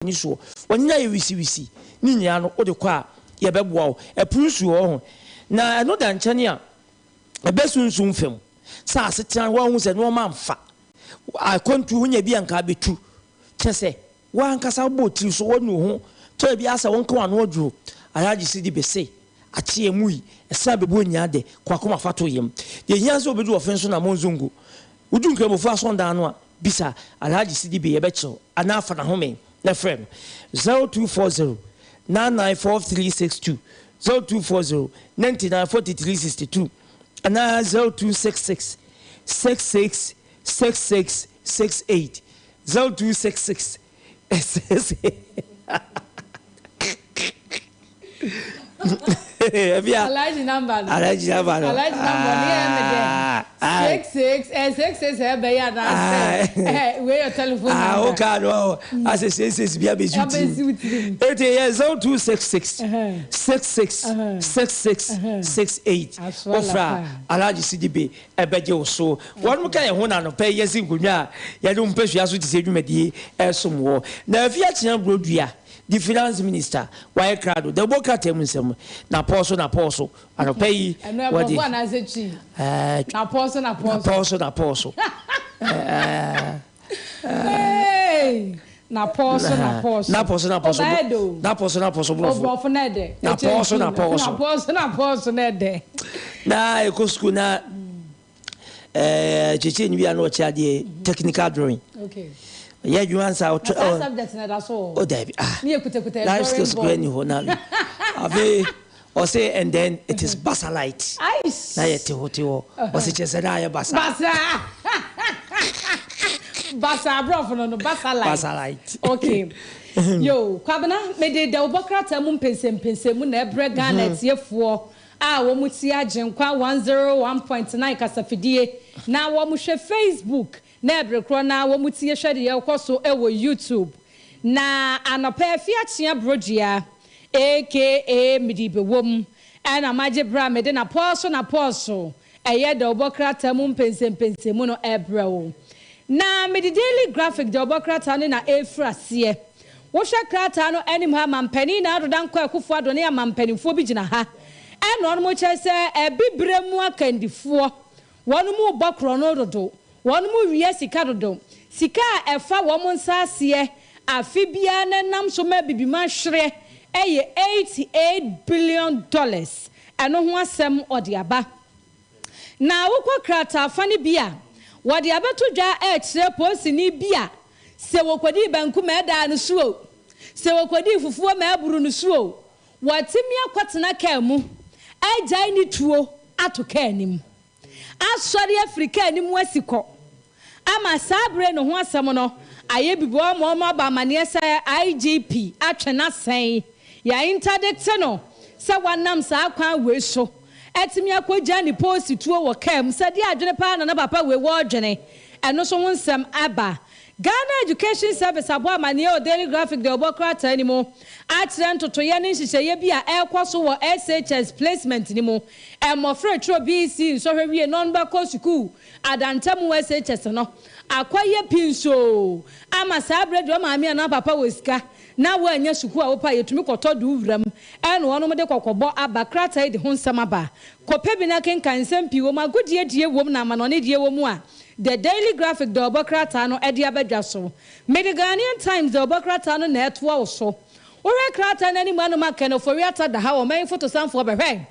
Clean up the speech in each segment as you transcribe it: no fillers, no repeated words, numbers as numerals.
w'ani soɔ, w'ani ayɛ wisiwisi, ne nyinaa no wode kɔ a yɛbɛboa wo. Ɛpono nsuo wɔ ho, na ɛno da nkyɛn a ɛbɛ sunsum fam sɛ asetena woahu sɛ nnoɔma mfa, akwantuo wonya bi a nka abɛtu, kyerɛ sɛ Wo ankasa wobɔ wo tiri so, woanu wo ho, tɔ ebi ara sɛ wonka w'ano aduro, Alhaji Sidi Bese, Akye emu yi, ɛsan bɛbu onyia de, kɔ akoma fa to yam. Deɛ ehia ne sɛ wobɛdu ɔfe nso na Monzongo. Wodu Nkramofoɔ asɔndan no a, bisa Alhaji Sidi Be, yɛbɛkyerɛ wo, anaa fa n'ahome na frɛ no, 0240 994362, 0240 99 43 62, anaa 0266 66 66 68. 0266 Ebia Alhaji number no. Alhaji number no. Alhaji number no yɛ me dɛ. 66 66 ɛbɛyɛ anaasɛ ɛ wei yɛ telephone number. Ah, woka no asɛ 66 bi abɛsi wo tirim. Abɛsi wo tirim. Eti yɛ 0266 66 66 68. Wofra Alhaji Sidibe ɛbɛgye wo so. Wɔnom ka yɛn ho na anɔpa yi yɛasi nkonnwa a yɛde wo mpasua so te sɛ dwumadie resom woɔ. Na afie akyea Burodua di Finance Minister wayɛ krado da wobɔ krataa mu nsɛm napɔɔ so napɔɔ so anɔpa yi Ɛno wɔde ɛbrɔfo anaasɛ Twi? Ɛɛ Napɔɔ so napɔɔ so. napɔɔ so napɔɔ so ɛɛ Hey! Napɔɔ so napɔɔ so. Napɔɔ so napɔɔ so Ɔbaa ɛdɛ o. napɔɔ so napɔɔ so borɔfo. Ɔbrɔfo no ɛdɛ. Napɔɔ so napɔɔ so. Napɔɔ so napɔɔ so no ɛdɛ. Na ɛkɔ sukuu na ɛɛ kyerɛkyerɛni bi a na ɔkyerɛ adeɛ technical drawing. Okay. Ɔyɛ adwuma nsa ɔtɔ. Na saa subject na ɛda so wɔ hɔ. O dabi ah. Ne yɛ kutakuta Life skills drawing kura board. ni hɔ na afei ɔse and then it is basalite. Aish. Na yɛ te hɔ te hɔ ɔse kyerɛ sɛ na ayɛ basa. Basa. Basa aborɔfo no no basalite. Basalite. Okay. Yo, Kwabena, mede dawubɔ krataa mu mpɛnsɛmpɛnsɛmu na ɛbrɛ Ghana atiefoɔ a wɔtie Agyenkwa 101.9 kasafidie na wɔhwɛ Facebook na bere korɔ no ara wɔtie hwɛ deɛ ɛrekɔ so wɔ YouTube. Na anɔpa afi akyea Brodua aka Mede Bɛwom ɛna magye berɛ a mede Napɔɔso Napɔɔso ɛyɛ dawubɔ krataa mu mpɛnsɛmpɛnsɛmu no rebrɛ wo. Na mede Daily Graphic dawubɔ krataa no na ɛrefiri aseɛ. Wohwɛ krataa no anim ha, Mampanin Nana Addo Dankwa Akufo Addo ne amanpanimfoɔ bi gyina ha ɛna wɔn kyerɛ sɛ Abibire mu akandifoɔ wɔn rebɔ korɔno dodo, wɔn rewia sika dodo, sika a ɛfa wɔn nsa aseɛ afe biara na ɛnam so ma Abibiman hwereɛ ɛyɛ $88 billion, ɛno ho asɛm ɔde aba. Na wokɔ krataafa no bi a, wɔde abɛto dwa rekyerɛ polisini bi a sɛ wɔkɔdii banku ma ɛdaa no so o, sɛ wɔkɔdii fufuo ma ɛboro no so o, watumi akɔtena kaa mu agyae ne tuo ato kaa no mu, asɔre afiri kaa no mu asi kɔ. Ama saa bere no ho asɛm no ayɛ biribi wɔama wɔabɔ amanneɛ sɛ IGP atwe n'asɛn, yɛaintadekte no sɛ wanam saa kwan wei so atumi akɔgya ne poosi tuo wɔ kaa mu. Sɛ deɛ adwene paa na na papa wei wɔ redwene, ɛno nso ho nsɛm aba. Ghana Education Service abɔ amanneɛ wɔ Daily Graphic deɛ wɔbɔ krataa no mu akyerɛ ntotoeɛ ne nhyehyɛeɛ bi a ɛrekɔ so wɔ SHS placement no mu. Mmɔfra retwerɛ BEC nsɔhwɛ wie na wɔbɛkɔ sukuu Adantamu SHS no akɔyɛ pinsoo ama saa berɛ deɛ ɔmaame anaa papa wɔ sika na woannya sukuu a wopɛ a yɛtumi kɔtɔ de wo wuram ɛna wɔnom de kɔkɔbɔ aba krataa yi de ho nsɛm aba kɔpɛ bi na kenkan nsɛm pii wɔ mu agodie die wɔ mu na amanɔne die wɔ mu a The Daily Graphic de ɔbɔ krataa no de aba dwa so Mede Ghanaian Times de ɔbɔ krataa no na ɛtoa wo so Wohwɛ krataa no anim anom a Ken Ofori-Atta da ha ɔman fotosanfoɔ bɛhwɛ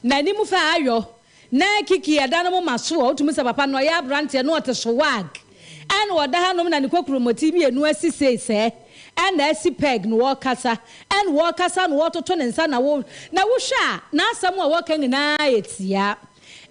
n'anim fɛ ayɔ Na Kiki ɛda no moma so a wotumi sɛ papa no ɔyɛ abranteɛ na ɔte swag ɛna ɔda ha nom na ne kokromoti mienu asi sei sɛɛ ɛna asi peg na ɔkasa ɛna ɔkasa na ɔtoto ne nsa na wo na wohwɛ a n'asɛm a ɔka nyinaa yɛ tia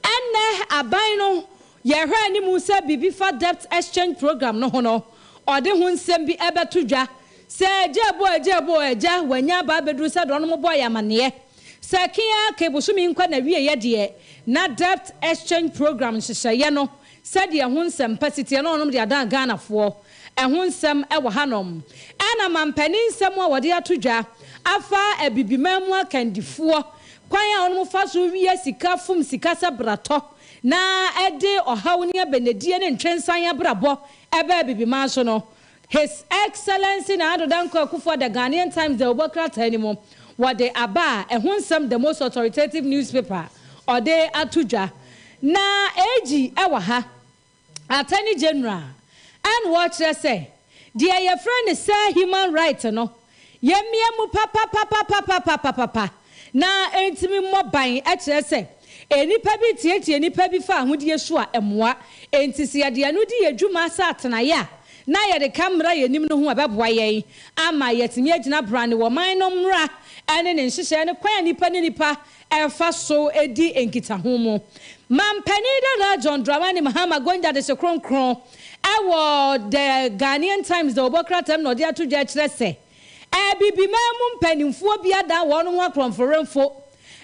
ɛnɛ aban no yɛhwɛ anim sɛ biribi fa debt exchange program no ho no ɔde ho nsɛm bi ɛbɛto dwa sɛ agya ɛbɔ agya ɛbɔ agya wanya aba abɛduru sɛ deɛ ɔnom bɔɔ yɛ amaneɛ Sɛ keake bosome nkɔ n'awieɛ deɛ, na Debt Exchange Programme nhyehyɛeɛ no sɛdeɛ ɛho nsɛmpa si teɛ no wɔnom de adan Ghanafoɔ. Ɛho nsɛm wɔ hanom. Ɛna mampanin nsɛm a wɔde ato dwa afa Abibiman mu akandifoɔ kwan a wɔnom fa so wia sika, fom sika sɛ bratɔ na ɛde ɔhaw ne abɛnadie ne ntwensan abrabɔ ba Abibiman so no. His Excellency Nana Addo Dankwa Akufo The Ghanaian Times deɛ wɔbɔ krataa no mu, wɔde aba a ɛho nsɛm The most authoritative newspaper ɔde ato dwa. Na AG wɔ ha, Attorney General, ɛna wɔkyerɛ sɛ deɛ yɛfrɛ no sɛ human right no, yɛmmia mu papapapapapapapa na ɛntumi mmɔ ban. Kyerɛ sɛ nnipa bi tietie nnipa bi fa ahodie so a ɛmmoa. Enti sɛ yɛde ɛno di yɛ dwuma sɛ atenaeɛ a na yɛde ka mmara yɛnim no ho a, ɛbɛboa yɛn ama yɛatumi agyina brane wɔ man no mmara ne ne nhyehyɛe ne kwan a nipa ne nipa ɛfa so di nkitaho mu. Mampanin dada John Dramani Mahama Gonja de hye kronkron ɛwɔ The Ghanaian Times de wɔbɔ krataa mu na ɔde ato dwa kyerɛ sɛ Abibiman mu mpanimfoɔ bi adan wɔn ho akorɔmforemfo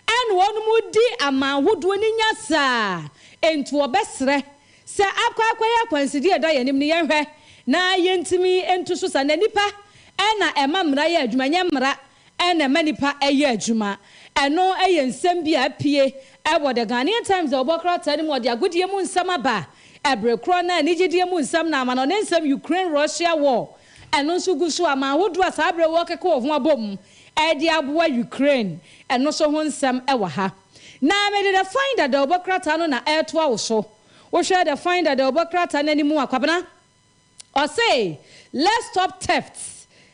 ɛna wɔn mu di aman ahodoɔ ne nyasaa, nti wɔbɛsrɛ sɛ akɔ akɔyɛ akwansideɛ a ɛda yɛn anim no, yɛnhwɛ na yɛntumi nto so sa na nipa ɛna ɛma mmara yɛ adwuma, nyɛ mmara ɛna ɛma nipa ɛyɛ adwuma. Ɛno ɛyɛ nsɛm bi a apue ɛwɔ The Ghanaian Times a wɔbɔ krataa no mu. Ɔde agodie mu nsɛm aba ɛbere korɔ na anigyedie mu nsɛm na ama no ne nsɛm Ukraine Russia war ɛno nso gu so ama ahodoɔ a saa abere wɔkeka wɔ ho abom ɛde aboa Ukraine, ɛno nso ho nsɛm ɛwɔ ha. Na mede The Finder da wɔbɔ krataa no na ɛretoa wo so. Wohwɛ The Finder da wɔbɔ krataa no anim a, Kwabena, ɔse "Let's stop theft",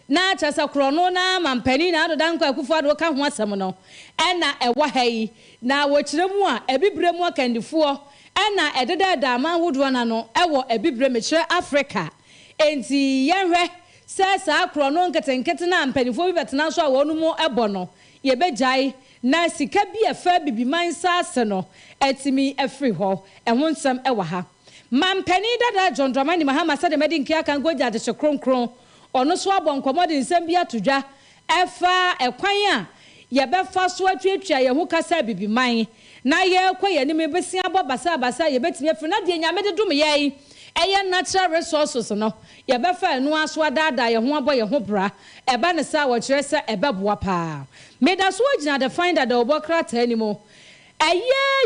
na kyerɛ sɛ korɔno na mampanin na Addo Dankwa Akufo Addo ka ho asɛm no ɛna ɛwɔ ha yi. Na wɔkyerɛ mu a, Abibire mu akandifoɔ ɛna ɛdedɛɛda aman ahodoɔ n'ano ɛwɔ Abibire, mekyerɛ Africa. Enti yɛnhwɛ sɛ saa korɔno nketenkete na mpanimfoɔ bi bɛtena so a wɔn mu ɛbɔ no, yɛbɛgyae na sika bi a ɛfa Bibiman nsa no atumi afiri hɔ. Ɛho nsɛm ɛwɔ ha. Mampanin dada John Dramani Mahama, sɛdeɛ mɛde nke aka nkɔgya adehye kronkron, ɔno nso abɔ nkɔmmɔ de nsɛm bi ato dwa ɛfa ɛkwan a yɛbɛfa so atuatua yɛn ho kasa Bibiman na yɛrekɔ yɛn anim bɛsi abɔ basabasa. Yɛbɛtumi afiri na deɛ Nyame de dom yɛn ɛyɛ natural resources no, yɛbɛfa ɛno aso adaadaa yɛn ho abɔ yɛn ho bra. Ɛba ne saa, wɔkyerɛ sɛ ɛbɛboa paa. Meda so gyina The Finder da wɔbɔ krataa ni mu. Ɛyɛ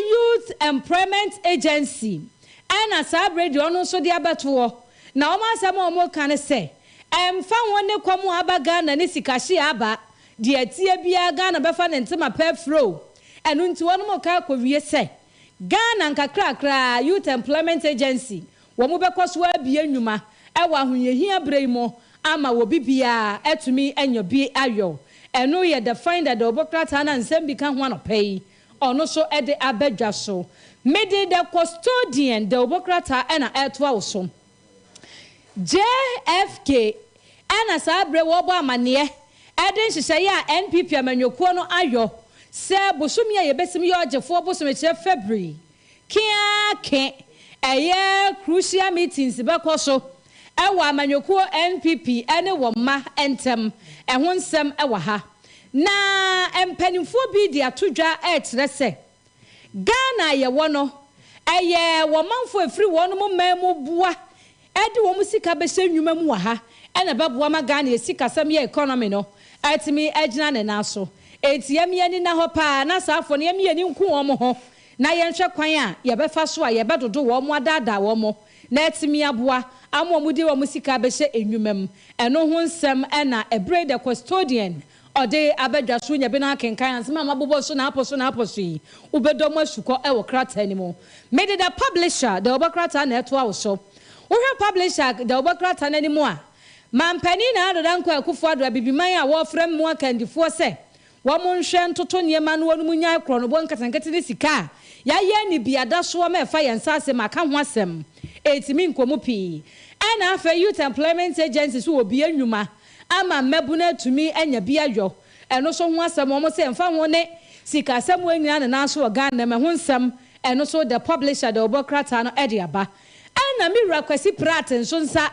Youth Employment Agency ɛna saa abere deɛ ɔno nso de abɛtoɔ na wɔn asɛm a wɔn ka ne sɛ ɛmfa wɔn ne kɔm a aba Ghana ne sikahye aba deɛ tie biara, Ghana bɛfa ne ntoma pɛ furo. Ɛno nti wɔn mo ka akɔwie sɛ Ghana nkakrakra Youth Employment Agency wɔn bɛkɔ so abie nnwuma ɛwɔ ahohiahia bere yi mu ama wɔ bibiara ɛtumi anya bi ayɔ. Ɛno yɛ The Finder de ɔbɔ krataa na nsɛm bi ka ho anɔpɛ yi ɔno nso ɛde abɛdwa so. Mede The Custodian de ɔbɔ krataa ɛna ɛtoa wo so. JFK ɛna saa abere wɔbɔ amanneɛ ɛde nhyehyɛeɛ a NPP amanyɔkuo no ayɔ sɛ bosomi a yɛbɛsim yɛ ɔgyefoɔ bosom, kyerɛ February keake, ɛyɛ crucial meetings bɛkɔ so ɛwɔ amanyɔkuo NPP ɛne wɔn mma ntɛm. Ɛho nsɛm ɛwɔ ha. Na mpanimfoɔ bi de ato dwa ɛrekyerɛ sɛ Ghana a yɛwɔ no, ɛyɛ wɔn manfoɔ efiri wɔn mo man mu boa ɛde wɔn sika bɛhyɛ nnwuma mu wɔ ha ɛna ɛbɛboa ma Ghana yɛ sikasɛm yɛ economy no ɛtumi ɛgyina ne nan so. Eti yɛn yɛn ni hɔ paa na saafoɔ no yɛn yɛn ni nku wɔn ho na yɛnhwɛ kwan a yɛbɛfa so a yɛbɛdodo wɔn mo, adaadaa wɔn mo na ɛtumi aboa ama wɔn de wɔn sika bɛhyɛ nnwuma mu. Ɛno ho nsɛm ɛna ɛbere The Custodian ɔde abɛdwa so. Nya bi na akenkan ansɛm a mabobɔ so na apɔ so na apɔ so yi, wobɛdɔ mu asukɔ ɛwɔ krataa no mu. Mede The Publisher de wɔbɔ krataa na ɛtoa wo so. Wohwɛ Publisher de wɔbɔ krataa no anim a, mampanin na Addo Dankwa Akufo Addo, Abibiman a wɔrefrɛ mu akandifoɔ sɛ wɔn nhwɛ ntoto nneɛma no, wɔn mu nyae korɔ no bɔ nketenkete ne sika a yɛayɛ ne biada soɔ ma ɛfa yɛn nsa ase ma aka ho asɛm ɛtumi nkɔmu pii. Ɛna afei Youth Employment Agency so wɔ bie nnwuma ama mmabunu atumi anya bi ayɔ. Ɛno nso ho asɛm, wɔn sɛ mfa ho ne sikasɛm wɔn nyinaa ne nan so wɔ Ghana mu, ɛho nsɛm ɛno so The Publisher de ɔbɔ krataa no ɛde aba. Ɛna me wura Kwasi Pratt nso nsa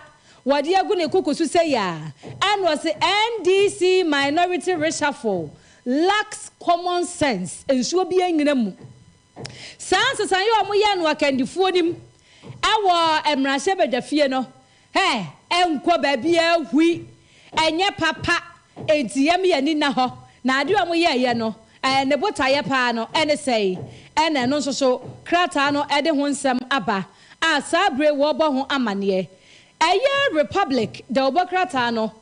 wɔde agu ne koko so sɛ yia, ɛna ɔsɛ "NDC minority reshuffle lacks common sense". Nsuo bi anyina mu saa nsesan yɛ ɔmo yɛ no akandifoɔ nim ɛwɔ mmarahyɛbadwafie no ɛ ɛnkɔ baabi ahui, ɛnyɛ papa. Enti yɛm yɛ ni na hɔ na adeɛ a ɔmo yɛɛyɛ no ɛɛ ne botaeɛ paa no ɛne sɛe. Ɛna ɛno nso so krataa no ɛde ho nsɛm aba a saa bere wɔrebɔ ho amanneɛ. Ɛyɛ Republic dawubɔ krataa no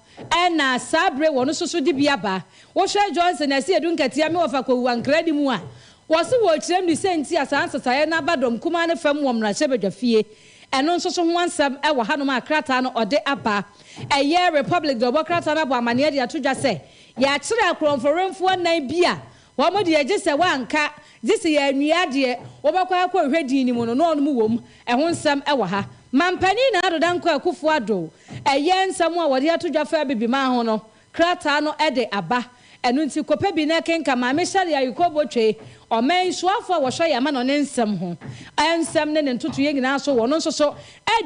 na saa bere wɔn nso so de bi aba. Wohwɛ Johnson Asiedu Nketia me wɔfa Kowu Ankrah ne mu a, wɔse wɔrekyerɛm ne sɛ nti a saa nsesaeɛ no aba dɔm kumaa no fam wɔ mmarahyɛbadwafie. Ɛno nso so ho asɛm wɔ hanom a krataa no ɔde aba. Ɛyɛ Republic dawubɔ krataa no abɔ amaneɛ de ato dwa sɛ yɛakyere akorɔmfo-werɛmfoɔ nnan bi a wɔn deɛ gye sɛ wɔanka, gye sɛ yɛanwie adeɛ, wobɛkɔ akɔhwɛ din no mu no na wɔnom wom. Ɛho nsɛm wɔ ha. Mampanin Nana Addo Dankwa Akufo Addo, ɛyɛ nsɛm a wɔde ato dwa fa Abibiman ho no, krataa no de aba. Ɛno nti kɔpɛ bi na kenkan Maame Shirley Ayiko Botwe, ɔman yi soafo a wɔhwɛ yɛn amanɔne nsɛm ho nsɛm ne ne ntotoeɛ nyinaa so wɔ no nso so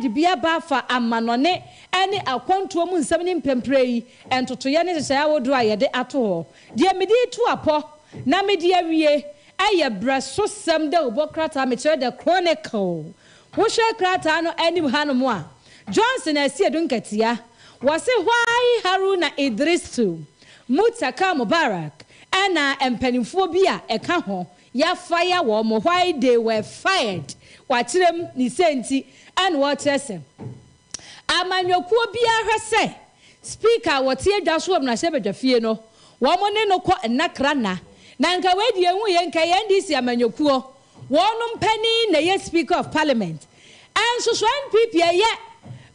de bi aba afa amanɔne ne akwantuo mu nsɛm ne mprɛmprɛ yi ntotoeɛ ne nhyehyɛeɛ ahodoɔ a yɛde ato hɔ. Deɛ mede retu apɔ na mede awie yɛ brɛsosɛm dawubɔ krataa, mekyerɛ The Chronicle. Wohwɛ krataa no anim hanom a, Johnson Asiedu Nketia, wɔse Why Haruna Iddrisu, Muttaka Mubarak ɛna mpanimfoɔ bi a ɛka ho yɛafire wɔn, why they were fired, wakyerɛ mu ne sɛ nti ɛna wɔkyerɛ sɛ amanyɔkuo biara hwɛ sɛ Speaker a wɔte adwa so wɔ mmarahyɛbadwafie no, wɔn ne no kɔ nnakra nna. Na nka wei deɛ ehu yɛ nka yɛ NDC amanyɔkuo, wɔn mpanin na ɛyɛ Speaker of Parliament. Ɛnso so NPP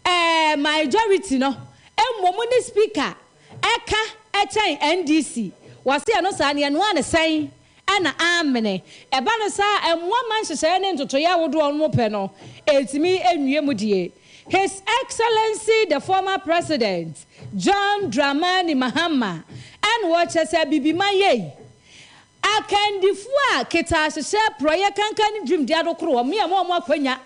ɛyɛ majority no, mmom ne Speaker ɛka ɛkyɛn NDC. Wɔse ɛno saa no yɛnoa ne sɛn ɛna amene. Ɛba no saa ɛmmoa ma nhyehyɛeɛ ne ntotoeɛ ahodoɔ no pɛ no, ɛtumi nwie mu die. His Excellency the former President John Dramani Mahama ɛna wɔkyerɛ sɛ Abibiman yei akandifoɔ a kita ahyehyɛ porɔyɛ kankan ne dwumdi adokoro wɔn yɛ mo wɔn akwanya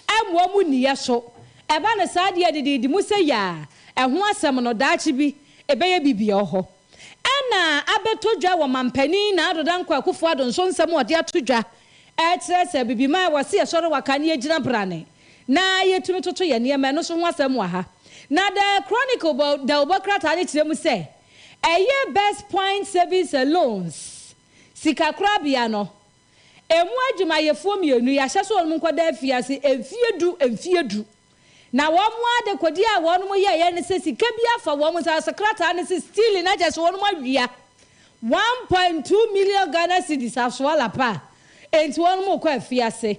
ɛmo wɔn nniyɛ so. Ɛba no saa deɛ dididi mu sɛ yaa ɛho asɛm no daakye bi ɛbɛyɛ bibi wɔ hɔ. Ɛna abɛtɔ dwa wɔ mampanin na Addo Dankwa Akufo Addo nso nsɛm a ɔde ato dwa ɛkyerɛ sɛ Abibiman wɔse yɛsɔre waka ne yɛgyina brane na yɛtumi toto yɛ nneɛma, ɛno nso ho asɛm wɔ ha. Na The Chronicle bɔ dawubɔ krataa no kyerɛ mu sɛ ɛyɛ Best Point Savings and Loans sikakorabea no emu adwumayɛfoɔ mmienu yɛahyɛ so wɔn nkɔda afiase mfie 10 mfie 10. Na wɔn ade kɔdi a wɔn yɛɛyɛ ne sɛ sika bi afa wɔn nsa ase krataa ne sɛ stealing na kyerɛ sɛ wɔn awia 1.2 million Ghana cedis asoa pa enti wɔn kɔ afiase.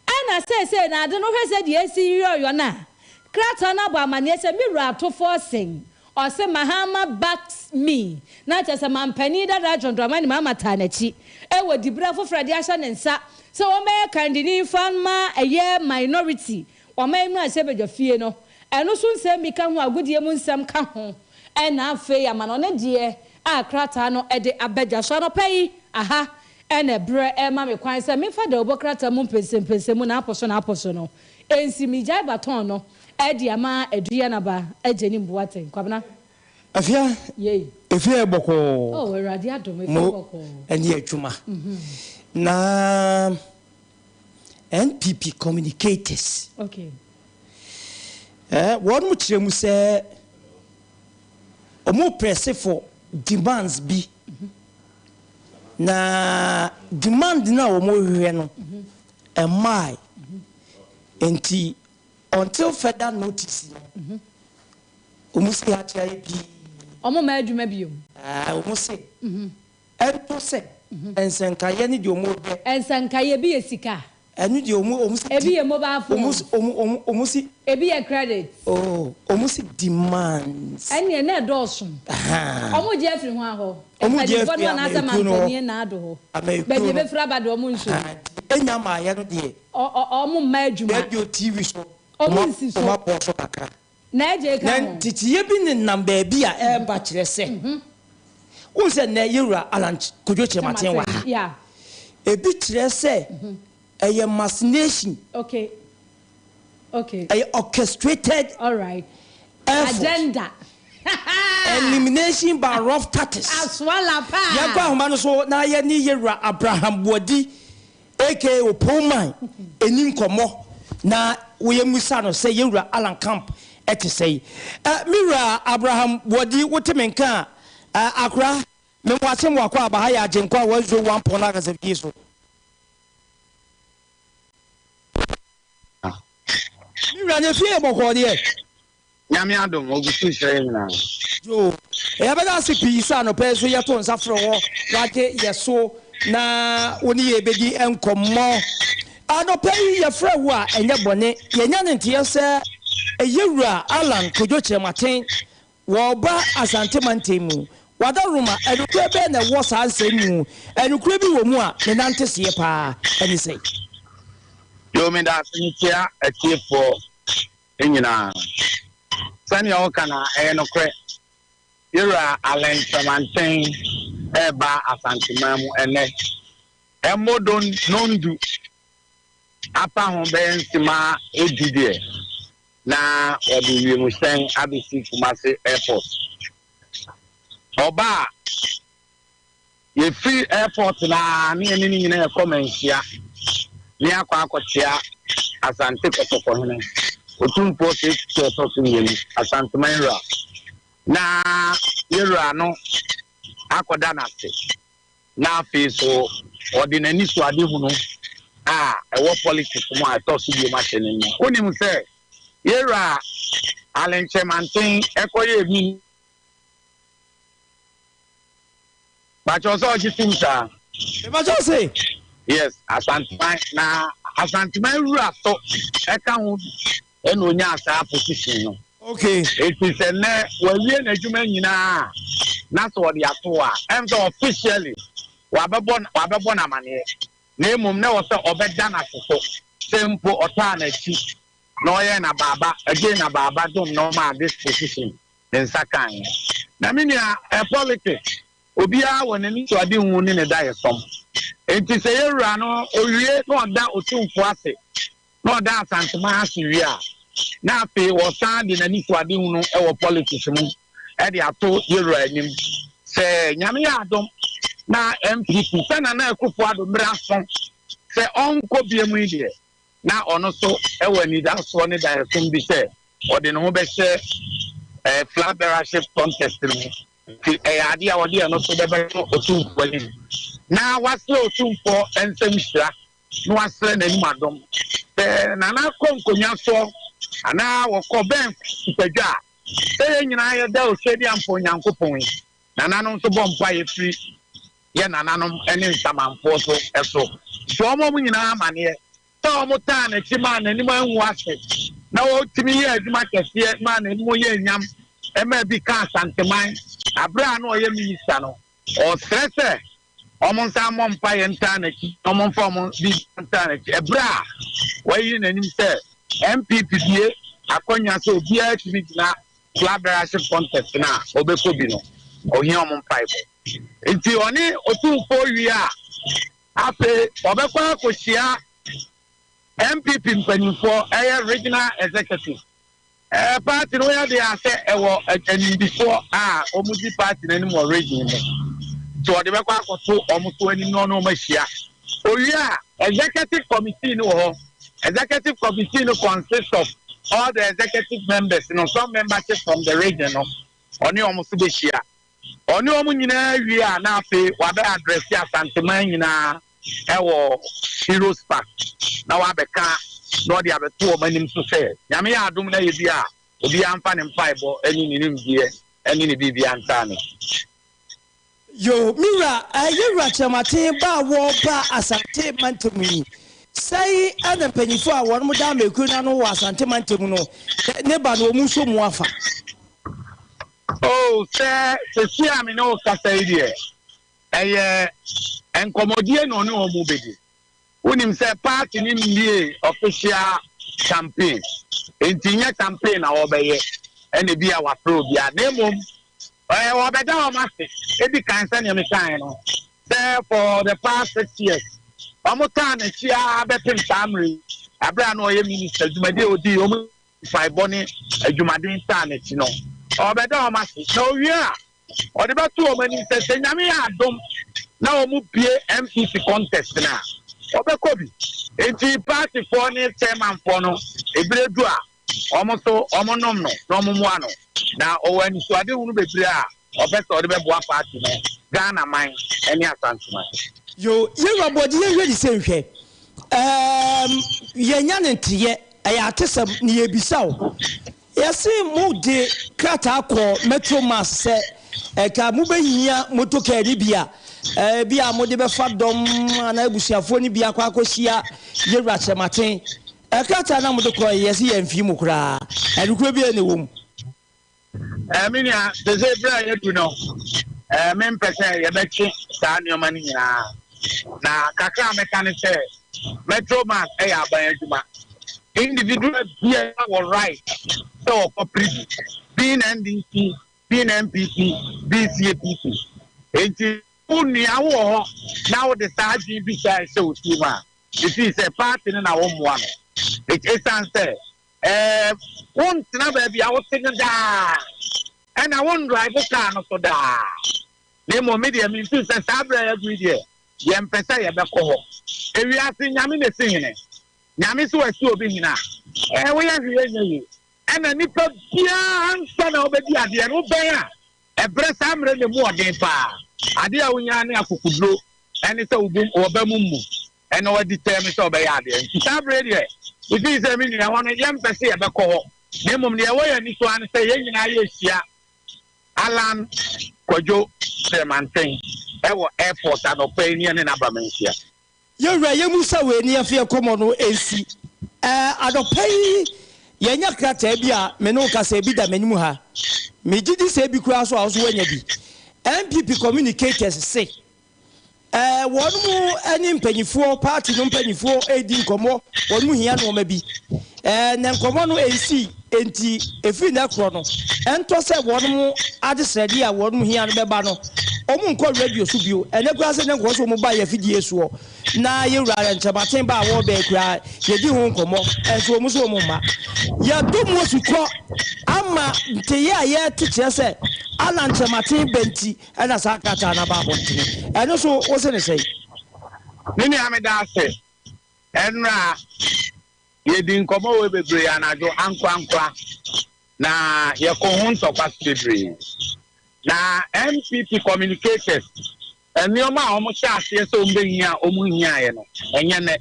Ɛna seesei na ade no hwɛ sɛ deɛ esi yɔyɔ no a krataa no abɔ amanneɛ sɛ me wura Ato Forson ɔsɛ Mahama backs me, na kyerɛ sɛ mampanin dada John Dramani Mahama taa n'akyi ɛwɔ dibere foforɔ de ahyɛ ne nsa sɛ wɔn bɛyɛ kandini fa ma ɛyɛ minority ɔman mu ahyɛ fie no. Ɛno nso nsɛm bi ka ho, agodie mu nsɛm ka ho, ɛna afei amanɔne deɛ a krataa no ɛde abɛdwa so anɔpɛ yi aha. Ɛna ɛberɛ ɛma me kwan sɛ memfa dawubɔ krataa mu mpɛnsɛmpɛnsɛm mu na apɔ so no ɛnsi megyae baton no ɛde ama Aduya Naba agye ne mboatɛn. Kwabena. Afia. Yei. Efie bɔkɔɔ. Oh, Awurade adom, efie mo bɔkɔɔ. Ɛne adwuma na NPP communicators wɔn mo kyerɛ mu sɛ wɔn press for demands bi, na demand na wɔn rehwehwɛ no ɛmmaa, nti until further notice no wɔn si akyerɛ yi pii. Ɔmo ma adwuma bio. Wɔn se ɛnto sɛ nsɛnkaeɛ ne deɛ wɔn rehwɛ. Nsɛnkaeɛ bi yɛ sika. Ɛno deɛ wɔn si. Ebi yɛ mobile phone. Wɔn si. Ebi yɛ credit. Oh, wɔn si demands. Ɛnneɛ na ɛdɔɔso. Ɔmo gye afiri ho ahɔ. Ɔmo gye mpanimfoɔ afiri no anaasɛ amanyɔkuo no hɔ. mampanin na ado hɔ. Amanyɔkuo baabi no. ebɛfiri aba deɛ ɔmo nso. Enya maayɛ no deɛ. Ɔmo mma adwuma. Radio, TV so. Ɔmo nsi so. Ɔmo abɔ so kakra. Na ɛgye ka Na ho. nteteyɛ bi nenam baabi a ɛreba kyerɛ sɛ wohu sɛ nnɛ yɛwura Alan Kodwo Kyerematen wɔ ha. Ebi kyerɛ sɛ ɛyɛ machination. Ɛyɛ orchestrated effort. Agenda. Elimination by rough tactics. Asoala paa. Yɛnkɔ ahoma no so na yɛne yɛwura Abraham Boadi aka Opoman ɛni nkɔmmɔ na woyɛ musa no sɛ yɛwura Alan camp ɛte sɛ yi. Me wura Abraham Boadi, wote me nka a, akora mewɔ asɛm wakɔ aba ha yɛ Agyenkwa 101.9 akasafie so. Me wura, ne fie yɛ bɔkɔɔ deɛ? Nyame adom, ɔgu so rehyira yɛn nyinaa. Yoo, yɛbɛda ase pii sɛ anɔpa yi nso yɛto nsa frɛ wɔ, wagye yɛ so na wo ne yɛn bɛdi nkɔmmɔ. Anɔpa yi yɛfrɛ wo a ɛnyɛ bɔne, yɛnya ne nteɛ sɛ Yɛwura Allan Kojo Kyerematen wɔreba Asante mantam mu. Wada Roma, ɛnokorɛ bɛn na ɛwɔ saa nsɛm mu? Ɛnokorɛ bi wɔ mu a ne nanteseɛ paa ɛne sɛn? Yoo, meda ase mekyia atiefoɔ nyinaa. Sɛnea woka no, ɛyɛ nokorɛ. Yɛwura Allen Kyerɛmanten reba Asanteman mu ɛnnɛ. Ɛmmɔ dɔndu apa ho bɛyɛ nsema du deɛ, na wɔde wiemhyɛn abɛsi Kumasi Airport. Ɔba a, Yɛfiri airport no ara ne yɛne no nyinaa ɛkɔ Manhyia ne akɔ akɔkyea Asante Kɔtɔkɔhene, Otumfoɔ Kyekyɛ ɛtɔ so mmienu, Asanteman wura, na yɛwura no akɔda no ase na afei nso ɔde n'anisoadehunu a ɛwɔ politics mu a ɛtɔ so biom ahyɛ n'anim. Wonim sɛ yɛwura Allen Kyerematen ɛkɔyɛɛ bi. Pakyɛw sɛ ɔgye tum saa. Mepakyɛw se. Yes, Asanteman na Asanteman wura so ɛka ho bi ɛna onyaa saa position no. Okay. Eti sɛ nnɛ wawie n'adwuma nyinaa a na sɛ ɔde ato a ɛm sɛ officially wabɛbɔ wabɛbɔ n'amaneɛ na mmom na ɛwɔ sɛ ɔbɛda n'ase so sɛ mpo ɔtaa n'akyi na ɔyɛ n'abaaba ɛgye n'abaaba dom na ɔmaa this position. ne nsa kaeɛ. Na me nua, ɛ politics, obiara wɔ n'anisoadehu ne ne daeɛsɔm. Enti sɛ yɛn wura no ɔwie na ɔda Otumfoɔ ase na ɔda Asanteman ase wie a, na afei ɔsan de n'anisoadehunu wɔ politics mu de ato yɛn wura anim. Sɛ Nyame yɛ adom na NPP, sɛ Nana Akufo Addo mmerɛ aso sɛ ɔnkɔ biam yi deɛ, na ɔno nso wɔ anidasoɔ ne daeɛsom bi sɛ ɔde ne ho bɛhyɛ eh, flag bearership contest no mu. Nti ɛyɛ adeɛ a ɔde ɛno nso bɛbɛto Otumfoɔ anim na wasrɛ Otumfoɔ nsam hyira na wasrɛ n'anim adom. Sɛ Nana kɔ nkonnwa soɔ anaa wɔkɔ bɛn nipadwa a, sɛ yɛn nyinaa yɛda Osedeampo Onyankopɔn yi, Nananom nso bɔ mpaeɛ firi yɛ nananom ne nsamanfoɔ so so. Nti wɔn wɔn nyinaa amaneɛ sɛ wɔtaa n'akyi maa n'anim angu ase na ɔtumi yɛɛ adwuma kɛseɛ maa n'anim yɛɛ nyam maa bi kaa Asanteman aberɛ a na ɔyɛ minista no. Ɔsrɛ sɛ wɔn nsan mmɔ mpaeɛ ntaa n'akyi na wɔmfa wɔn biribiara ntaa n'akyi ɛberɛ a wayi n'anim sɛ NPP bue akwannya sɛ obiara tumi gyina flag bearership contest no a ɔbɛkɔ bi no, ɔhia wɔn mpaebɔ. Nti ɔne Otumfoɔ wie a, afei ɔbɛkɔ akɔhyia NPP mpanimfoɔ, ɛyɛ regional executive. Ɛɛ party no yɛ deɛ sɛ ɛwɔ animdifoɔ a wɔdi party no anim wɔ region mu. Nti ɔde bɛkɔ akɔto wɔn so anim na ɔne wɔn ahyia. Owie a, executive committee no wɔ hɔ. Executive committee no consists of all the executive members no, some membership from the region no, ɔne wɔn nso bɛhyia. Ɔne wɔn nyinaa wie a, na afei wabɛ address Asanteman nyinaa ɛwɔ Heroes Park na wabɛka na ɔde abɛto wɔn anim so sɛ Nyame yɛ adom na yɛ bi a, obiara mfa ne mpaebɔ ne ne nimdeɛ ne ne biribiara ntaa n'akyi. Yoo, me wura, ɛyɛ Wura Kyerɛmaten ba a wɔreba Asante mantam yi. Sɛn na mpanyimfo a wɔn da amekuo no ano wɔ Asante mantam no ne ba no wɔn nso mu afa? Oh, sɛ seesei a me ne wo kasa yi deɛ, ɛyɛ nkɔmmɔdie na ɔne wɔn bɛdi. Wonim sɛ party no nwie official campaign, enti nyɛ campaign na wɔbɛyɛ ɛna ebi a wɔafrɛ obiara, na mmom ɛɛ wɔbɛda wɔn ase. Edi kan sɛnea mekae no, sɛ for the past 6 years wɔn taa n'akyi ara bɛpem saa mmerɛ yi, abere a na ɔyɛ minister, dwumadi a odi wɔn mpaebɔ ne adwumaden taa n'akyi no, ɔbɛda wɔn ase. Na owie a, ɔde bɛto wɔn anim sɛ sɛ Nyame yɛ adom na wɔn bue NPP contest no a, ɔbɛkɔ bi. Nti partyfoɔ ne chairmanfoɔ no, ebire du a, wɔn nso wɔn nom no na wɔn mmoa no. Na ɔwɔ anisoadehunu bebree a ɔpɛ sɛ ɔde bɛboa party no, Ghana man ne Asanteman. Yo, yɛwura Bɔgye yɛnhwɛ ne sɛ nhwɛ. Ɛɛm, yɛnya ne nteyɛ, ɛyɛ atesɛm na yɛbisa wo. Yɛse mo de krataa kɔɔ Metro Mass sɛ ɛka mo bɛhia motor car no bi a, ɛbi a mode bɛfa dɔm anaa abusuafoɔ no bi akɔ akɔhyia Yɛwura Kyerematen. Krataa no a mode kɔɔɛ yɛse yɛmfii mo koraa. Ɛnokorɛ biara na ɛwɔ mu. Eh, me nua, sese bere a yɛadu no, eh, mempɛ sɛ yɛbɛtwe saa nneɛma no nyinaa. Na kakra a mɛka ne sɛ, Metro Mass yɛ aban adwuma. Individual biara wɔ right sɛ ɔkɔ prison, being NDC, being NPP, being CAPP. Enti wo nua wowɔ hɔ na wode saa adwene bi saa ɛhyɛ wo tirim a, ɛfiri sɛ party no na wommoa no. Ɛsiane sɛ Ɛɛ, wontena baabi a wote no daa, ɛna wondrive kaa no so daa. Na mmom me deɛ, memfeel sɛ saa berɛ a yɛadu yi deɛ, yɛmpɛ sɛ yɛbɛkɔ hɔ. Ewiase, Nyame na ɛsi hene. Nyame sɛ wasi obi hene a, ɛɛ, woyɛ hwee ɛnyɛ yie. Ɛna nipa biara ansa na wobɛdi adeɛ no, wobɛn a, Ɛberɛ saa mmerɛ no ɛmu ɔden paa. Adeɛ a wonya ne akokoduro ɛne sɛ wo wɔba mu mmu ɛna wadi tɛm sɛ ɔbɛyɛ adeɛ. Nti saa berɛ deɛ mefii sɛ me nua hɔ no yɛmpɛ sɛ yɛbɛkɔ hɔ na mmom deɛ ɛwɔ yɛn ani so ara ne sɛ yɛn nyinaa yɛhyia Allan Kwadwo Kyerɛmanten ɛwɔ airport anɔpa yi ne yɛne no aba Manhyia. Yɛn Wura, yɛmmisa wei na yɛmfa yɛn nkɔmmɔ no nsi. Ɛɛ, anɔpa yi, yɛanya krataa bi a me ne wo kasa, ebi da m'anim ha. Megye di sɛ ebi koraa nso a wo nso woanya bi. NPP communicators se, ɛɛ, wɔn ne mpanyifoɔ, party no mpanyifoɔ redi nkɔmmɔ, wɔn hia nnoɔma bi. Ɛɛ, na nkɔmmɔ no nsii, enti ɛfiri nnɛ korɔ no, ɛntɔ sɛ wɔn adesrɛdeɛ a wɔn hia no bɛba no, wɔn nkɔ radio so bio. Ɛnnɛ koraa sɛ na nkɔmmɔ sɛ wɔn ba yɛn afidie soɔ, na yɛn wura Nkyerɛmaten ba a wɔreba yi koraa, yɛdi ho nkɔmmɔ, nso wɔn nso wɔn mma. Yɛdɔ mu asukɔ ama nteyɛ a yɛrete kyerɛ sɛ Allan Nkyerɛmaten ba nti na saa krataa no aba abɔntene. Ɛno nso, wo se ne sɛn? Me nua meda ase. Ɛnora Yɛdii nkɔmmɔ wei bebree anadwo ankorankora, na yɛkoo ho ntɔkwa so bebree. Na NPP communicators, nneɛma a wɔhyɛ aseɛ sɛ wɔbɛhia a wɔnhiaeɛ no, ɛnyɛ nnɛ.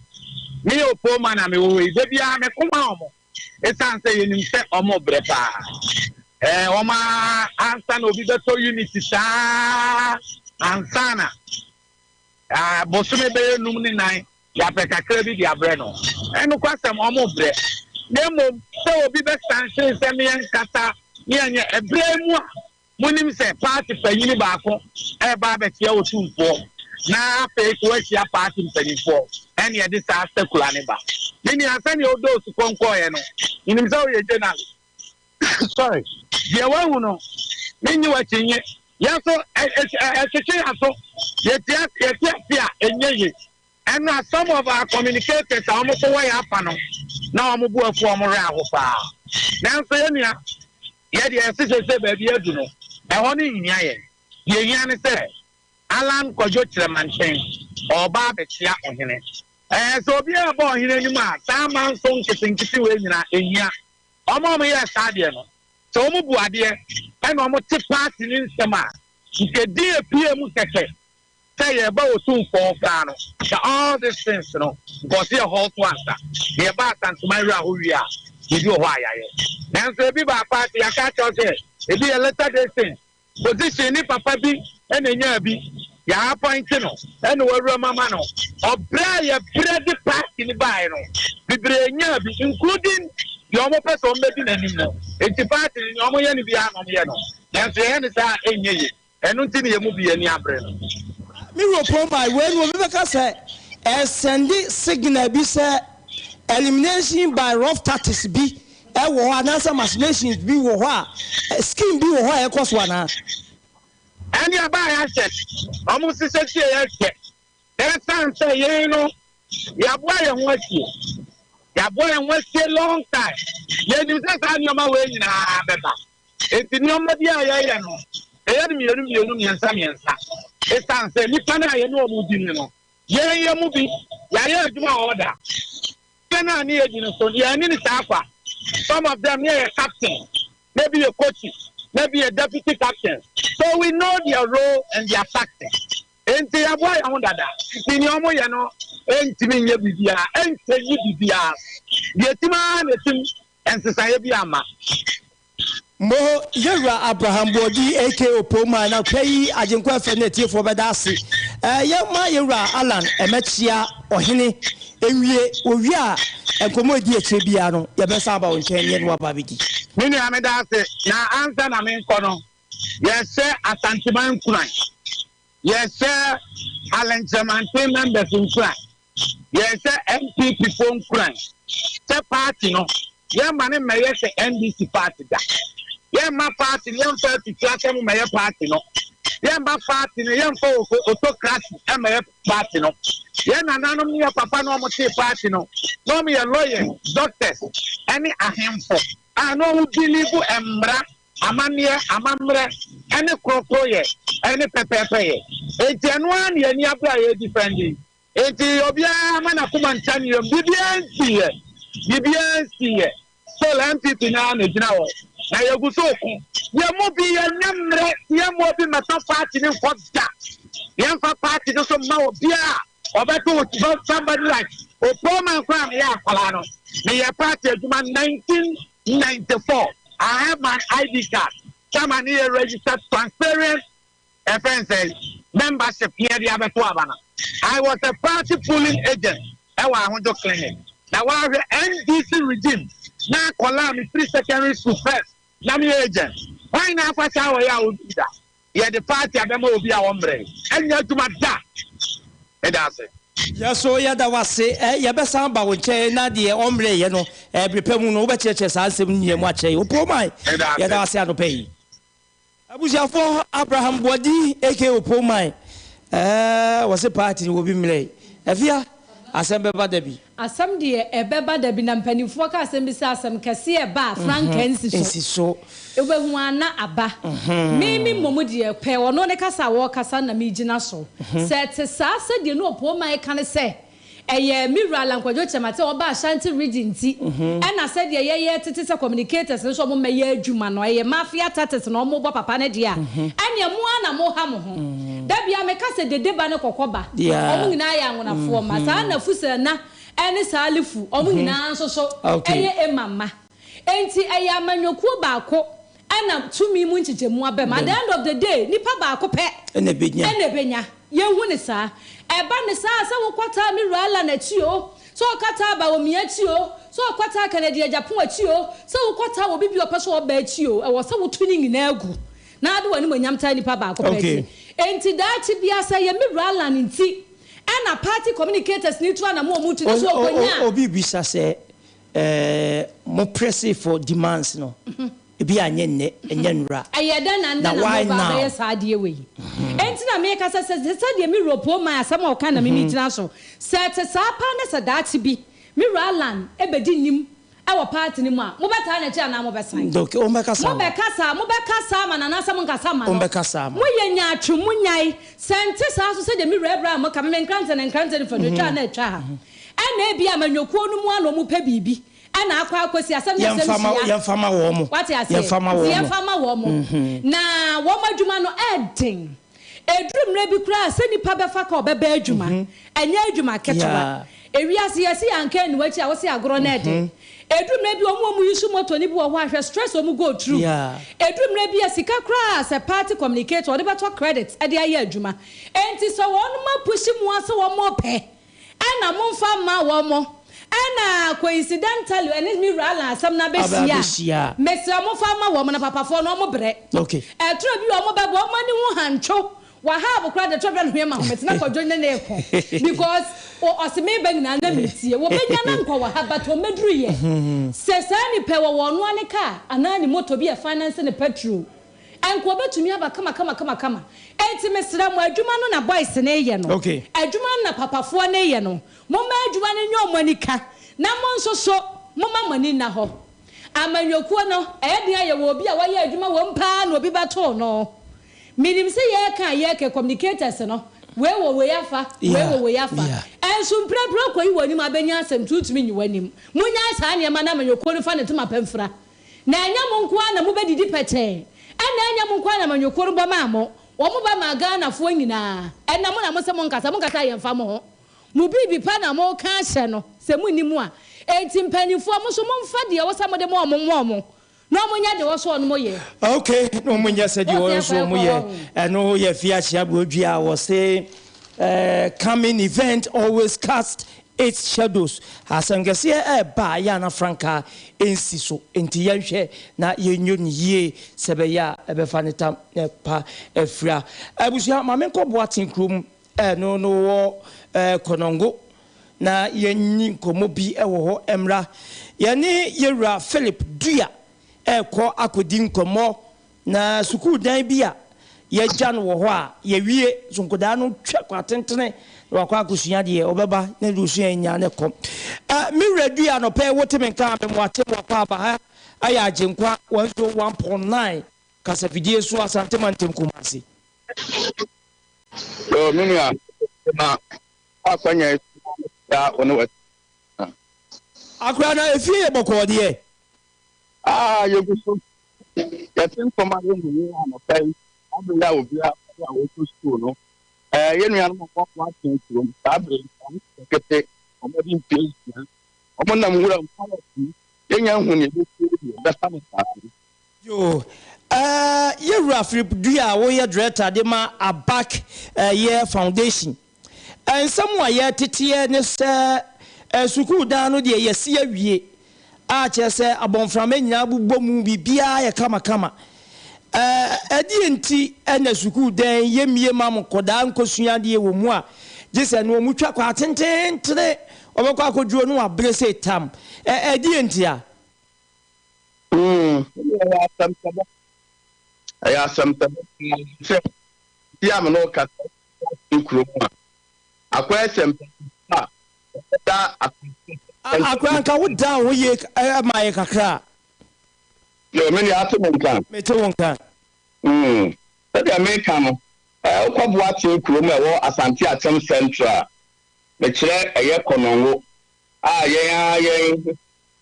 Me Opoman a mewɔ hɔ yi, da biara meko ma wɔn, ɛsiane sɛ yɛnim sɛ wɔrebrɛ paa. Ɛɛ, wɔn ara ansa na obi bɛtɔ unit saa ansa na bosome bɛyɛ num ne nan Yɛapɛ kakra bi de abrɛ no. Nokwasɛm, wɔbrɛ. Na mmom sɛ obi bɛsanhyen sɛ me yɛnkasa ne yɛnyɛ, ɛberɛ yi mu a monim sɛ paati panyini baako reba abɛkyea otumfoɔ na afei nso wahyia paati mpanimfoɔ, ɛne ɛde saa sakula no ba. Me nua, sɛdeɛ wodɔɔ sukɔn kɔeɛ no, menim sɛ woyɛ journalist. Sorry. Deɛ woahu no, mennye w'akyinnye. Yɛn nso, ɛtwetwe yɛn aso. Yɛte ase a, ɛnyɛ ye. Ɛno a some of our communicators a wɔn nso wɔ yɛn afa no, na wɔn bo afu, wɔn werɛ aho paa. Nanso yɛn nua, yɛ deɛ yɛse seesei baabi adu no, ɛhɔ no nhia yɛn. Deɛ ehia ne sɛ Allan Kwadwo Kyerɛmanten ɔreba abɛkyea ɔhene. Ɛɛ, sɛ obiara reba ɔhene anim a, saa amanso nketenkete wei nyinaa, ehia. Wɔn a wɔyɛɛ saa adeɛ no, sɛ wɔbu adeɛ ɛna wɔte party no nsɛm a, nka edin epue mu kɛkɛ. Sɛ yɛreba Otumfoɔ koraa no, nka all these things no, nka ɔse yɛ halt ansa. Na yɛba Asanteman wura hɔ wie a, biribi wɔ hɔ a yɛayɛ. Nanso ebi ba party, yɛaka akyerɛ wo sɛ ebi yɛ later day saints. Position ne papa bi na enyaa bi, yɛ appoint no na wawura mu ama no. Ɔbrɛ a yɛbrɛ de party no baeɛ no, bebree nyaa bi, including deɛ wɔpɛ sɛ wɔbɛdi n'anim no. Enti party no, nea wɔyɛ no biara na wɔyɛ no. Nanso yɛyɛ no saa a, ɛnyɛ yie. Ɛno nti na yɛn mu bi ani abere no. Me wura Pomai, wei no obi bɛka sɛ ɛresɛnde signal bi sɛ elimination by rough tactics bi wɔ hɔ anaasɛ machinations bi wɔ hɔ a, scheme bi wɔ hɔ a ɛrekɔ so anaa? Ɛnde ɛbaa yɛn ahyɛ, wɔn hyehyɛ sie yɛn hwɛ. Na ɛsiane sɛ yɛn no, yɛaboa yɛn ho asie, yɛaboa yɛn ho asie long time, yɛnim sɛ saa nneɛma wei nyinaa bɛba. Enti nneɛma bi a yɛyɛ no, yɛyɛ no mmienu mmienu, mmiɛnsa mmiɛnsa. Esiane sɛ nnipa no a yɛne wɔn di no no, yɛn yɛn mu bi, yɛayɛ adwuma wɔ hɔ da. Yɛn a ne yɛdi no so, yɛanni no saa kwa. Some of them, ne yɛyɛ captain, na ebi yɛ coaches, na ebi yɛ deputy captains. So we know their role and their tactics. Enti yɛaboa yɛn ho dada. Nti nea wɔyɛ no ntumi nyɛ biribiara, ɛnkyɛnyi biribiara. Deɛ etim ara na etim, nsesaeɛ bi amma. Mo Yɛwura Abraham Boadi aka Opomaa na pɛ yi Agyenkwa FM ne atiefoɔ bɛda ase. Yɛma Yɛwura Allan Ɛmɛkyea Ɔhene nwie. Wɔwie a, nkɔmmɔ a ɛdi akyire biara no, yɛbɛsan aba wo nkyɛn ne yɛne wo aba abɛdi. Me nua meda ase, na ansa na menkɔ no, yɛhyɛ Asanteman nkuran, yɛhyɛ Alenkyerɛmanten members nkuran, Yɛhyɛ NPP foɔ nkuran sɛ party no yɛmma no mmɛyɛ sɛ NDC party da. Yɛmma party no yɛmfa atutu asɛm mmɛyɛ party no. Yɛmma party no yɛmfa autocracy mmɛyɛ party no. Yɛn nananom ne yɛn papa na wɔn tee party no na wɔn yɛ lawyers, doctors ɛne ahemfo a na wɔn believe mmara, amanneɛ, amammerɛ ɛne korokoroyɛ ɛne pɛpɛɛpɛyɛ. Enti ɛno ara na yɛn ani abere a yɛredefend yi. Enti obiara ma n'akoma nta ne yam. Biribiara nsiiɛ. Biribiara nsiiɛ. Still NPP no ara na ɛgyina hɔ. Na yɛgu so reko. Yɛn mu bi yɛnyɛ mmerɛ sɛ yɛmma obi mmɛtɔ party no nkɔ da. Yɛmfa party no so mma obiara a ɔbɛto wo somebody like Opoman koraa a meyɛ akwadaa no, meyɛɛ party adwuma 1994. I have my ID card. Sama ne yɛ register transparent Ɛfɛn no sɛn? Membership ne yɛde abɛto aba no. I was a party polling agent ɛwɔ Ahodwo clinic. Na wahwɛ NDC regime na akɔlaa me firi secondary school first na meyɛ agent. Hwan na afa saa ɔyɛ a ɔdii da? Yɛde party abɛma obi a ɔmmerɛ. Ɛnyɛ adwuma da. Meda ase. Yɛ so yɛda wo ase. Yɛbɛsan aba wo nkyɛn na deɛ ɔmmerɛeɛ no, bere pa mu no, wobɛkyerɛkyerɛ saa nsɛm no nyinaa mu akyerɛ yɛn. Opoman, yɛda wo ase anɔpa yi. Abusuafoɔ Abraham Boadi aka Opoman eh wɔse party no wɔbi mmerɛe. Afia, asɛm bɛba da bi. Asɛm deɛ ɛbɛba da bi na mpanimfoɔ ka asɛm bi sɛ asɛm kɛseɛ ɛba a frankaa nsi so. Nsi so. Wobɛhu ara na aba. Me me mmom deɛ pɛ ɔno ne kasa a ɔrekasa na megyina so. Sɛ ɛte saa sɛdeɛ na Opoman reka ne sɛ Ɛyɛ me wura Alan Kwadwo Kyerematen a ɔba Ashanti region nti ɛna sɛdeɛ yɛyɛ tete sɛ communicators no sɛ ɔmo mmɛyɛ adwuma no ɛyɛ mafia tactics na ɔmo bɔ papa no deɛ a ɛneɛ mo ara na mo ha mo ho. Da biara meka sɛ dede ba ne kɔkɔ ba ɔmo nyinaa yɛ anwonafoɔ mma saa na Fusena ɛne Salifu ɔmo nyinaa nso so ɛyɛ Emma mma. Enti ɛyɛ amanyɔkuo baako ɛna tumi mu nkyekyɛmu aba mu. At the end of the day, nipa baako pɛ Ɛna ɛbɛnya. ɛna ɛbɛnya. Yɛnhu no saa. Ɛba no saa a, sɛ wokɔtaa me wura Allan akyi o, sɛ wokɔtaa Bawumia akyi o, sɛ wokɔtaa Kennedy Agyapong akyi o, sɛ wokɔtaa obi bi a ɔpɛ sɛ ɔba akyi o, ɛwɔ sɛ woto ne nyinaa gu na wode w'animuonyam taa nipa baako pɛ akyi. Enti daakye biara, sɛ ɛyɛ me wura Allan nti ɛna party communicators no tu anamɔ a wɔtu no, sɛ ɔkɔnya a. Obi bisa sɛ, Eh mo presse for demands no ebi anyɛ nnɛ ɛnyɛ nnora Ɛyɛ dɛn na nnɛ na na why moba now? abɛyɛ saa adeɛ wei? Enti na meka sɛ, sɛ sɛdeɛ me wura Opoe mae asɛm a ɔkae na me megyina so. Sɛ ɛte saa paa na sɛ daakye bi me wura Allan bɛdi nim wɔ party no mu a, mobɛtaa n'akyi anaa mobɛsan? Okay, wɔbɛkasa ama. Mobɛkasa, mobɛkasa ama no anaasɛ monkasa mma no? Wɔbɛkasa ama. Moyɛ nyaatwom, monnyae. Sɛ ɛnte saa nso, sɛdeɛ me wura Abraham ka, me me nkrantɛ ne nkrantɛ nifa no, ɛtwa a na atwa ha. Ɛna ebia amanyɔkuo no mu ara na wɔpɛ biribi ɛna akɔ akɔsi asɛm ne asɛm hyia. Yɛmfa ma wɔn. Wate aseɛ? Yɛmfa ma Nti wɔn. yɛmfa ma wɔn. Na wɔn adwuma no ɛɛden. Ɛduru mmerɛ bi koraa a sɛ nipa bɛfa ka ɔbɛba adwuma, ɛnyɛ adwuma ketewa. Ewiase yɛse yɛanka anni w'akyi a wose agorɔ no ɛɛden. Ɛduru mmerɛ bi wɔn a wɔn use motor no bi wɔ hɔ a hwɛ stress a wɔn go through. Ɛduru mmerɛ bi a sika koraa sɛ party communicator ɔde bɛtɔ credit de ayɛ adwuma. Ɛnti sɛ wɔn apushi mo ara sɛ wɔn pɛ Ɛna momfa mma wɔn. Ɛna coincidentally ɛne me wura Allan asɛm no abɛhyia a, mesrɛ momfa mma wɔn na papafoɔ no wɔn brɛ. Ɛtoro bi wɔn bɛbɔ wɔn ani ho hantwo. Wahab koraa deɛ ɛtoro bi a ne ho yɛ ma ahomete na Kwadwo ne no reko because ɔse meba nyinaa na metie. Wɔbɛnya no ankɔ Wahab but ɔmmɛduru yɛ. Sɛ saa nipa yi wɔwɔ ɔno ara ne car anaa ne motor bi a ɛfinance ne petrol Anka ɔbɛtumi aba kama kama kama kama. Enti mesrɛ mo, adwuma no na boys no reyɛ no. Adwuma no na papafoɔ no reyɛ no. Momma adwuma no nyɛ wɔn anika, na mo nso so, momma mo ani nna hɔ. Amanyɔkuo no, ɛyɛ den a yɛwɔ obi a wayɛ adwuma wɔ mu pa ara na obi bɛtoo no. Menim sɛ yɛreka a yɛreka, communicators no, wei wɔ wei afa, wei wɔ wei afa. Nso mprempren wokɔyi w'anim a, bɛnya asɛm nti wontumi nyi w'anim. Monnyae saa nneɛma no, amanyɔkuo no fa ne ntoma pa mfira. Na ɛnyɛ mo nko ara na mobɛdidi pɛkyɛɛ, ɛna ɛnyɛ mo nko ara na amanyɔkuo no bɔ maa mo, wɔn ba maa Ghanafoɔ nyinaa. Ɛna mo na mose monkasa, monkasa a yɛmfa mo ho. Mo biribi pa na moreka ahyɛ no, sɛ monni mu a. Enti mpaninfoɔ, mo nso momfa deɛ ɛwɔ sɛ mode ma wɔn mma wɔn. Na wɔn nyɛ deɛ wɔso wɔn yɛ. Ok, na wɔn nyɛ sɛdeɛ Wɔn wɔso wɔn sɛ yɛ. ɛkɔ. Ɛno yɛ fi ahyia burodua a wɔse coming event always cast its shadows. Asɛm kɛseɛ ɛɛba a yɛ ana frankaa ɛnsi so. Nti yɛnhwɛ na yɛnyɛ no yie sɛ ɛbɛyɛ a ɛbɛfa ne tam na ɛpa afira. Abusua, maame nkɔ Boaten kurom ɛno no wɔ Kɔnɔngo na yɛnyi nkɔmmɔ bi ɛwɔ hɔ mmra. Yɛne yɛwura Philip Dua ɛrekɔ akɔdi nkɔmmɔ na sukuu dan bi a yɛgya no wɔ hɔ a yɛwie so nkɔdaa no twa kɔ atentene na wakɔ akɔsua deɛ ɔbɛba na de osua nya ne kɔ. Me wura Dua, nɔpɛ wote me nka a, memoakye wakɔ aba ha ayɛ Agyenkwa 101.9 kasafidie so, Asante Mantam, Kumase. Yo, me nua, na akwanya yi ya wo ne wa. Akora, na efie yɛ bɔkɔɔ deɛ? Ah, yɛgu so. Yɛte nkɔm a yɛhu yi anɔpa yi, abere a obiara a wɔkɔ sukuu no. Yɛn nuanom a wɔakɔ atena kurom saa bere yi, wɔn kete, wɔn de mfie 6, wɔn nam nwura mu forest mu, yɛnya hu nea ɛbɛsie deɛ ɛbɛfa no saa no. Yo, yɛwura Philip Dua a woyɛ director de ma ABAC ɛyɛ foundation. Nsɛm a yɛteteɛ ne sɛ sukuu dan no deɛ yɛsi awie a kyerɛ sɛ abɔnframa nyinaa bobɔ mu, biribiara yɛ kamakama. Ɛdeɛ nti ɛna sukuu dan yɛmmie ma mo nkɔdaa nkɔsua adeɛ wɔ mu a gye sɛ no ɔmu twa kɔ atententene ɔbɛkɔ akɔduro no wabere sɛ tam? Ɛdeɛ nti a? Ɛyɛ asɛm sɛbɛ. Ɛyɛ asɛm sɛbɛ sɛ ti a me ne wo kasa kurom a akɔyɛ sɛ mpanyinfo a wɔda Akora, nka wo dan ho yie ma yɛ kakra. Yo, me nua, ate me nka? Mete wo nka. Sɛdeɛ meka no, wokɔ Boaten kurom a ɛwɔ Asante Akyem Central, mekyerɛ ɛyɛ Kɔnɔngo a yɛn ara yɛn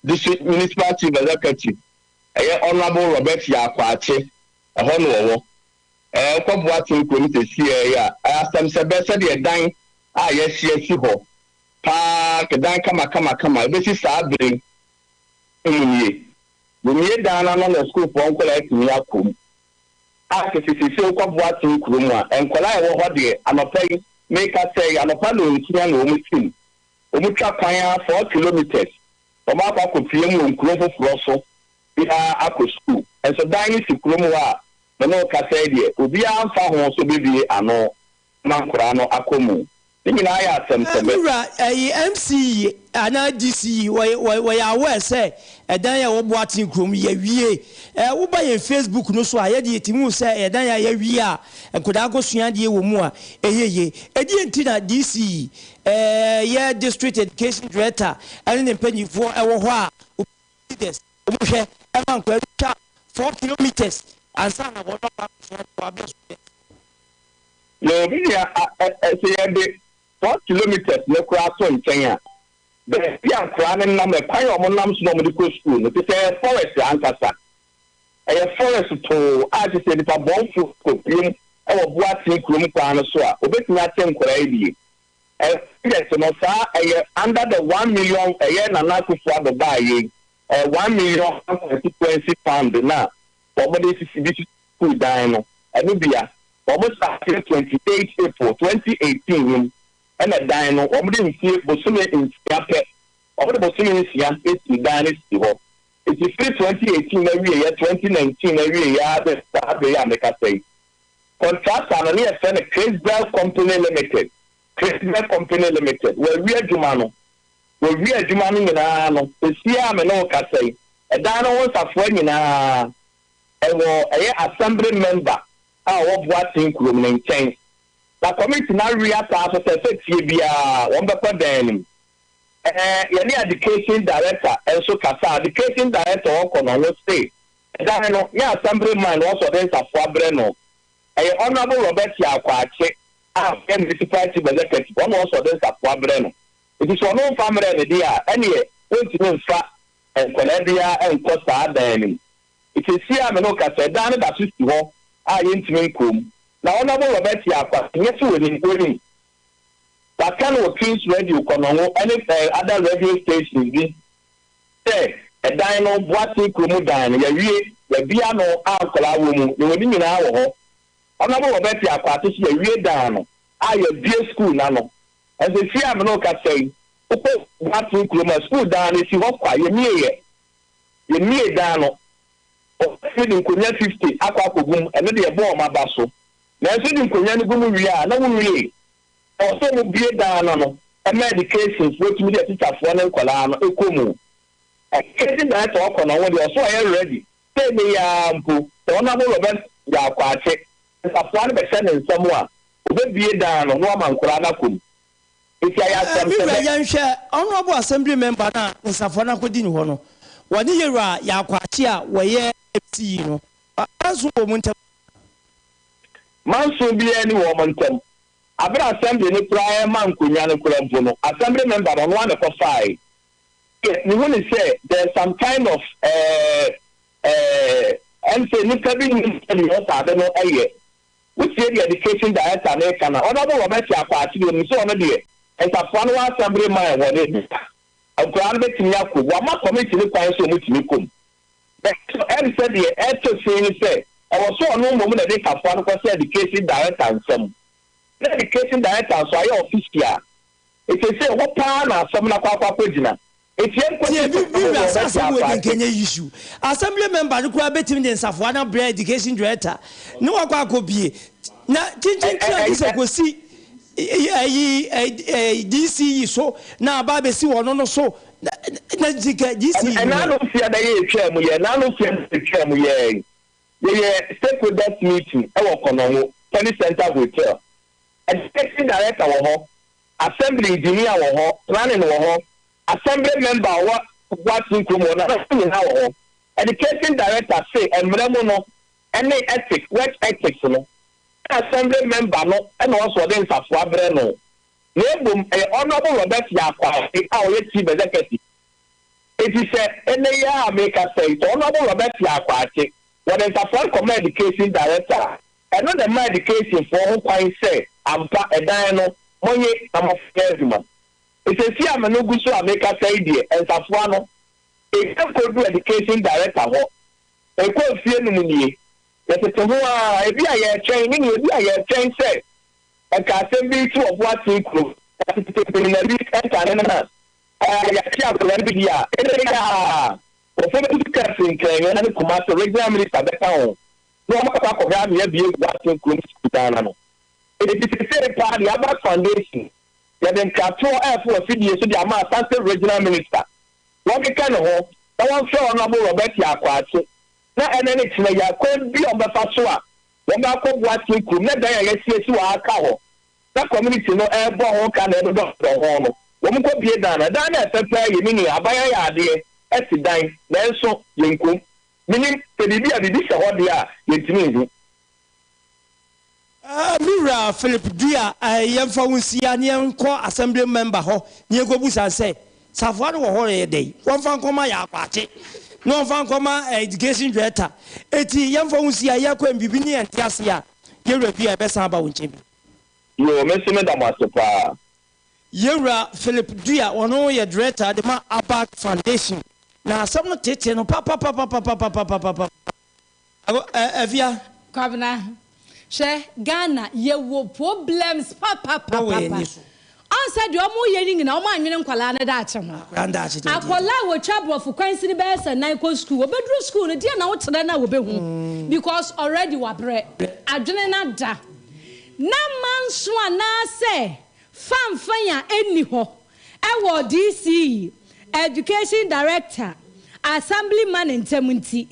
district municipal chief executive ɛyɛ Honourable Robert Yaakwaakye ɛhɔ no wɔwɔ. Wokɔ Boaten kurom sɛsiɛ yi a, asɛm sɛ bɛ sɛdeɛ dan a yɛasi asi hɔ paa, dan kama kama kama ebesi saa bere mu nie. Yɛmie dan no ano na sukuufoɔ nkɔlaa atumi akɔ mu. A kɛse sɛsɛ wokɔ Boaten kurom a, nkɔlaa a ɛwɔ hɔ deɛ, anɔpa yi meka sɛ yi anɔpa 9:00 na wɔn sim. Wɔn twa kwan a 4 kilometres wɔn akɔ akɔpie mu wɔ nkuro foforɔ so biara akɔ sukuu. Nso dan no si kurom hɔ a me ne wo kasa yi deɛ, obiara mfa ho so bebie ano ma nkwaraa no akɔ mu. Ne nyinaa yɛ asɛm sɛbɛ. Wura, ɛyi MCE anaa DCE wɔyɛ aware sɛ ɛdan a ɛwɔ Boaten kurom yɛwie? Woba yɛn Facebook no so a, yɛde yɛtumi hu sɛ ɛdan a yɛwie a nkwadaa akɔsua adeɛ wɔ mu a ɛyɛ yie. Ɛdeɛ nti na DCE, yɛ district education director, ɛne ne mpanyinfoɔ ɛwɔ hɔ a leaders wɔn hwɛ ɛma nkwadaa twa 4 kilometres ansa na wɔn akɔ akɔsua adeɛ wɔ abɛ so? Na obi nua, sɛ yɛde 4 kilometres ne koraa to nkyɛn a, baabi a nkwaraa no nam, ɛkwan a wɔn nam so na wɔde kɔ sukuu no te sɛ ɛyɛ forest ankasa. Ɛyɛ forest too a te sɛ nipa bɔnfo kɔ piem ɛwɔ Boaten kurom kwan no so a, obetumi ate nkwaraa yi bie. Ɛyɛ no saa, ɛyɛ under the 1 million, ɛyɛ Nana Akufo Addo baa yi 1 million constituency fund na wɔn de sisi bi sukuu dan no. Ɛno bia wɔn start 28 April 2018 mu, ɛna dan no wɔn de mfie bosome 6 pɛ, wɔn de bosome 6 esi dan no si hɔ. Eti firi 2018 na wie yɛ 2019 na wie yɛ abɛ saa abɛ yi a mekasa yi, contractor no ne yɛfrɛ no Crisbel Company Limited. Crisbel Company Limited wɔawie adwuma no. Wɔwie adwuma no nyinaa no, esi a me ne wo kasa yi, ɛdan no ho nsafoa nyinaa ɛwɔ ɛyɛ assembly member a ɔwɔ Boaten kurom ne nkyɛn. Na committee na awie ataa so sɛ tie biara wɔn bɛkɔ dan no mu. Yɛne education director nso kasa. Education director ɔkɔ no, ɔno se ɛdan no nyɛ assembly man na ɔsɔ de nsafoa brɛ no, ɛyɛ Honourable Robert Yaakwaakye a ɔyɛ municipal chief executive, ɔno ɔsɔ de nsafoa brɛ no. Nti sɛ ɔno nfa mmerɛ ne deɛ a, ɛneɛ wɔntumi nfa nkwadaa biara nkɔ saa dan no mu. Nti si a me no kasa, ɛdan no da so si hɔ a yɛntumi nkɔ mu. Na Honourable Robert Yaakwa nyɛ sɛ wɔnim, wɔnim waka no wɔ Kings Radio Kɔnɔngo ɛne other radio stations bi sɛ Ɛdan no, Boaten kurom dan no, yɛawie, yɛabue ano a nkwadaa wɔ mu, yɛwɔ ne nyinaa wɔ hɔ. Honourable Robert Akwate nso yɛawie dan no a yɛabue sukuu no ano. Nanso fie a me ne wo kasa yi, wokɔ Boaten kurom a, sukuu dan no, ɛsi hɔ kwa, yɛmmieeɛ. Yɛmmie dan no. Wɔbɛtumi de nkonnwa 50 akɔ akɔgu mu, ɛno deɛ ɛbɔ wɔn aba so. Nanso wode nkonnwa no gu mu wie a, na wonwiei. Ɛwɔ sɛ wɔbue dan no ano ma educationfoɔ tumi de atikyafoɔ ne nkwadaa no kɔ mu. Education director ɔkɔ na ɔho deɛ ɔso ɔyɛ ready sɛ ɛnnɛ yi ara mpo sɛ Honourable Robert Yaw Kwakye nsafoa no bɛhyɛ ne nsam a, ɔbɛbue dan no na wama nkwadaa no akɔ mu. Enti ayɛ asɛm Me sɛ wura bɛ. yɛnhwɛ Honourable Assembly member no a nsafoa no akɔdi ne hɔ no, wɔne Yɛwura Yaw Kwakye a wɔyɛ MC yi no, manso wɔ wɔn ntam anaa? Manso biara nni wɔn ntam. Aber a Assembly no koraa rema nkonnwa no koraa mpo no, Assembly member no, ɔno ara na ɛkɔfaae. Deɛ mehu ne sɛ, there's some kind of eh, eh, ɛm sɛ nnipa bi nnim sɛdeɛ ɔsɛ ade no yɛ. Wotie deɛ Education Director no reka no a, Honourable Robert Akwakye deɛ, onim sɛ ɔno deɛ, nsafoa no wɔ Assembly man hɔ no, ebi a, nkwadaa no bɛtumi akɔ mu. Wama committee no kwan sɛ wɔtumi kɔ mu. Nanso ɛm sɛ deɛ ɛretɔ sin ne sɛ, ɛwɔ sɛ ɔno mmom na ɛde nsafoa no kɔhyɛ Education Director nsam. Na Education Director nso ayɛ official. Seesei ɛhɔ paa na asɛm no akɔ akɔ akɔgyina. Enti yɛnkɔsi Tie, sɛ bi ɔno wura sɛ Robert asɛm wei deɛ nka Akwakye. ɛnyɛ issue. Assembly member no koraa bɛtumi de nsafoa no abrɛ education director ne wakɔ akɔbie. Na kyinkyinkyin a gye sɛ kɔsi ayi DCE so na aba abɛsi ɔno no so na na nti nka DCE no hɛ. Ɛnanom fiada yi a ɛtwaa mu yi, ɛnanom fiada a ɛtwaa mu yi ara yi, yɛyɛɛ stakeholders meeting wɔ Konongo, Penny Center Hotel. Education Director wɔ hɔ, Assembly engineer wɔ hɔ, planning wɔ hɔ, assembly member a ɔwɔ Boateng kurom hɔ, nananom nyinaa wɔ hɔ. Education director se mmara mu no ne ethics, work ethics no, na assembly member no na ɔwɔ sɛ ɔde nsafoa brɛ no. Na mmom ɛyɛ Honourable Robert Yaw Kwame a ɔyɛ Chief Executive. Enti sɛ ɛnnɛ yi ara a merekasa yi, sɛ Honourable Robert Yaw Kwakye wɔde nsafoa no kɔma Education Director a, Ɛno na ɛma education foɔ ho kwan sɛ ampa ɛdan no monye na momfa nyɛ adwuma. Seesei a me no gu so a mekasa yi deɛ nsafoa no ɛnya nkɔduru education director hɔ. Ɛkɔ mfie num nie. Yɛtete ho ara, ebi a yɛretwɛn ne nea ebi a yɛretwɛn sɛ nka asɛm bi nsi wɔ Boateng kurom na tete mpanimadi nkane no a yɛate akwadaa no bi deɛ a, ɛnnɛ yi ara nkurɔfoɔ bɛtutu kaa firi Nkranyɛ ne Kumasi regional minister bɛka ho na wɔakɔ akɔhwɛ amea bie Boateng kurom sukuu dan no ano. Enti seesei paa deɛ Abass Foundation yɛde nkratoɔ ɛrefo afidie so de ama Asante Regional Minister wɔnkeka ne ho na wɔmfrɛ Honourable Robert Yaw Kwakye na ɛnɛ ne kyena yi akwan bi a wɔbɛfa so a wɔbɛakɔ Boateng kurom na dan a yɛasiesie wɔ aka hɔ na community no ɛrebɔ ho ka na ɛdodɔdodɔ ho no wɔnkɔ bie dan no. Ɛdan no ɛfɛ paa yie me nua aban ayɛ adeɛ asi dan nanso yɛnkom. Menim, sɛ biribi a biribi hyɛ hɔ deɛ a, yɛntumi nhu. Me wura Philip Duah, yɛmfa wo nsi ha na yɛnkɔ Assembly member hɔ na yɛnkɔbusa no sɛ, safoa no wɔ hɔ reyɛ dɛn? Wɔmfa nkɔma Yaa Kwakye na wɔmfa nkɔma Education Director. Enti yɛmfa wo nsi ha, yɛkɔ a biribi ne yɛnte aseɛ a, yɛn wura Duah yɛbɛsan aba wo nkyɛn bio. Yoo, me nso meda mo ase paa. Yewura Philip Duah, ɔno yɛ Director de ma Abac Foundation, na asɛm no teetee no papapapapapapapapa. Ago, eh, Afia. Kwabena, hwɛ Ghana yɛwɔ problems Bɔ wɔ papapapapa. yɛn ani so. Ɔn sɛ deɛ ɔmo yɛ no nyinaa ɔmo annwene nkwadaa no daakye ho. Akwadaa no daakye deɛ ɔdeɛ. Akwadaa a wɔtwa aborɔfo kwansini bɛyɛ sɛ nan kɔ school, wɔbɛduru school no deɛ na wokyerɛ no a wɔbɛhu because already wabrɛ, adwene no ada. Na manso anaasɛ Fanfan a ɛnni hɔ wɔ DC, Education Director, Assemblyman ntam nti,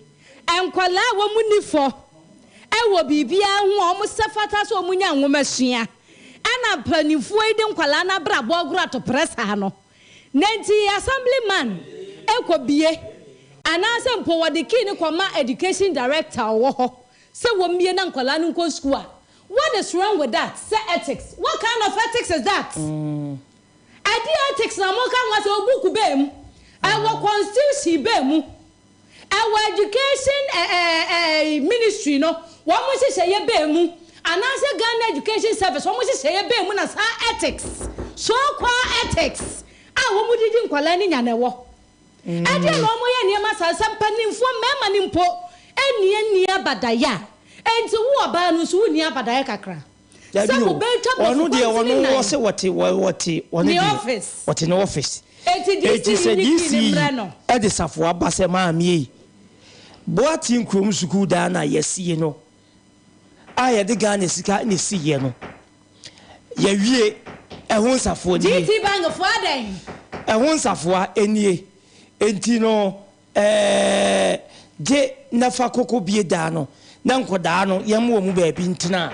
nkwadaa a wɔnni fɔ wɔ biribiara ho a wɔsɛ fata sɛ wɔnya nwomasua ɛna mpanimfoɔ yi de nkwadaa no abrabɔ agorɔ atoprɛ saa no. Na nti Assemblyman kɔbie anaasɛ mpo wɔde key no kɔma Education Director a ɔwɔ hɔ sɛ wɔmmie na nkwadaa no nkɔ sukuu a, What is wrong with that? Sɛ ethics? What kind of ethics is that? Ɛdeɛn ethics na moka ho asɛm? Ɛwɔ book bɛn mu? Ɛwɔ constitution bɛn mu? Ɛwɔ education eh, eh, ministry no wɔn nhyehyɛeɛ bɛn mu? Anaasɛ Ghana Education Service wɔn nhyehyɛeɛ bɛn mu na saa ethics, so called ethics a wɔn de di nkwadaa no nya na ɛwɔ? Ɛdeɛn na wɔyɛ nneɛma saa sɛ mpanimfoɔ mmarima no mpo nni nni abadaeɛ a, enti wo ɔbaa no nso wonni abadaeɛ kakra? Dabi Sɛ o, mobɛtwa ɔno brɔfo deɛ kwantene ɔno nan. ɔse wɔte wɔte ɔno Ne deɛ office. ɔte ne office. Enti Enti DC sɛ nyi key DC no yi mmrɛ no. de safoa ba sɛ maame ei, Boakye nkurom sukuu dan no a yɛasie no a yɛde Ghana sika na esiiɛ no, yɛawie, ɛho nsafoa nie. GT Bank foɔ adɛn? Ɛho nsafoa nie. Enti no, ɛɛ, gye na fa koko bie dan no na nkɔdaa no yɛmma wɔn baabi ntena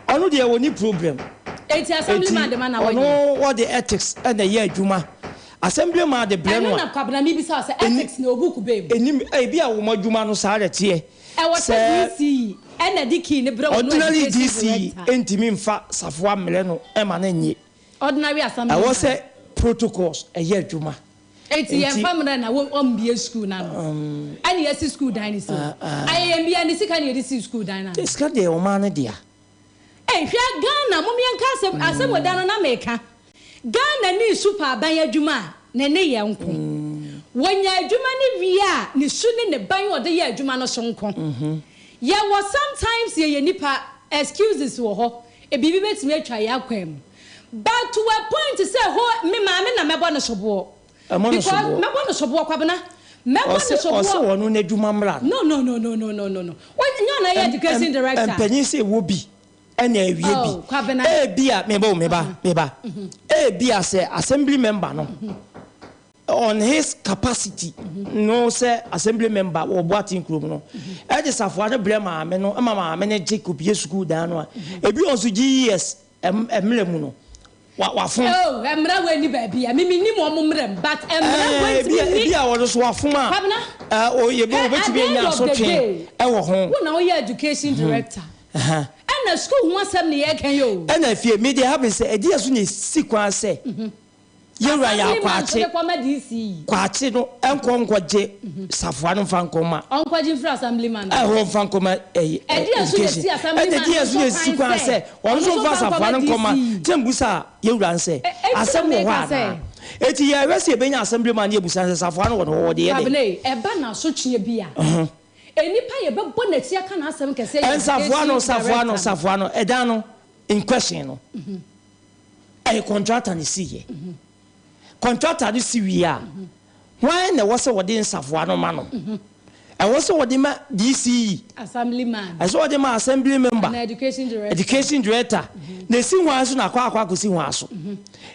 a, ɔno deɛ ɔnni problem. Enti Assemblyman Enti de ma na wɔnyɛ? ɔno ɔde ethics na ɛyɛ adwuma. Assemblyman de brɛ Ɛno no na a, Kwabena mebisa wo sɛ ɛni, ethics na ɛwɔ book bɛn mu? ɛnim, ebi a wɔn adwuma no saa na ɛteɛ. Ɛwɔ sɛ Sɛ DC yi na ɛde key no brɛ wɔn ordinary education DC director. ntumi mfa safoa mmrɛ no ma no nnye. Ordinary Ɛwɔ assemblyman. sɛ protocols ɛyɛ adwuma. Enti Enti. yɛmfa mmrɛ na wɔmbue school no ano. Ɛna yɛasi school dan no si hɔ. Ayɛ yɛn biara ne sika na yɛde sii school dan no ano. Sika deɛ ɔman no dea. Ei hwɛ Ghana mom yɛnka asɛm asɛm wɔ da no na meka Ghana ni su pɛ aban adwuma a ne nneyɛɛ nko Wɔnya adwuma no wie a ne su ne ne ban a ɔde yɛ adwuma no so nko Yɛwɔ sometimes yɛyɛ nipa excuses wɔ hɔ biribi bɛtumi atwa yɛn akwan mu but to a point sɛ ho me maame na mɛbɔ no soboɔ Ɛmɔ no because soboɔ. mɛbɔ no soboɔ Kwabena mɛbɔ no Ɔse ɔse soboɔ ɔno n'adwuma mmra no. No no no no no no no no Nyɛ ɔna yɛ Ɛm education ɛm director. Mpanyin sɛ ɛwɔ bi ɛna awie bi. Oh, Kwabena. Ebia, meba o, meba, meba. Ebia sɛ assembly member no, on his capacity no sɛ assembly member wɔ Boateng kurom no, ɛde safoa no brɛ maame no ma maame no gye kɔbie sukuu dan no a, ebi wɔ nso GES mmerɛ mu no, wafom. Oh, mmara wei ni baabi a, me mennim wɔn mmara mu, but mmara wei ntumi nni. Ebi a wɔno nso wafom a, Kwabena, hwɛ, at wɔbɛtumi the anya end of the asotwe day, wɔ ho. wo na woyɛ education director. Ɛna sukuu ho asɛm ne yɛreka yi o. Ɛna afie, me deɛ ɛha me sɛ, ɛdeɛn so na ɛsi kwan sɛ yɛwura yɛ Assembly man nso akwakye de kɔma DC yi. kwakye no nkɔ nkɔgye safoa no mfa nkɔma. Ɔnkɔgye mfiri assembly man hɔ. Ɛhɔ mfa nkɔma ɛyi Ɛdeɛn so na education. ɛsi assembly Ɛna man ɛdeɛn so na nso ɛsi kwan kwan sɛ sɛ ɔno ɔno nso nso mfa mfa safoa nkɔma no nkɔma. DC yi. Nti na mebusa yɛwura no sɛ, Ɛ ɛnti na asɛm wɔ hɔ meka anaa? sɛ. Enti yɛhwɛ sɛ yɛbɛnya assembly man na yɛbusa no sɛ safoa no wɔ ne hɔ ɔde yɛ dɛn? Kwabena ei, ɛba n'asotweɛ bi a, nnipa yɛbɛbɔ n'akyi aka n'asɛm kɛseɛ yɛ Nsafoa no, education safoa no, director no. safoa no, ɛdan no in question no, ɛyɛ contractor na ɛsiiɛ. Contractor no si wie a, hwan na ɛwɔ sɛ wɔde nsafoa no ma no? Ɛwɔ sɛ wɔde ma DCE, Assembly man. ɛsɛ wɔde ma assembly member, Anaa education director. Education director. Na ɛsi hwan so na akɔ akɔ akɔsi hwan so?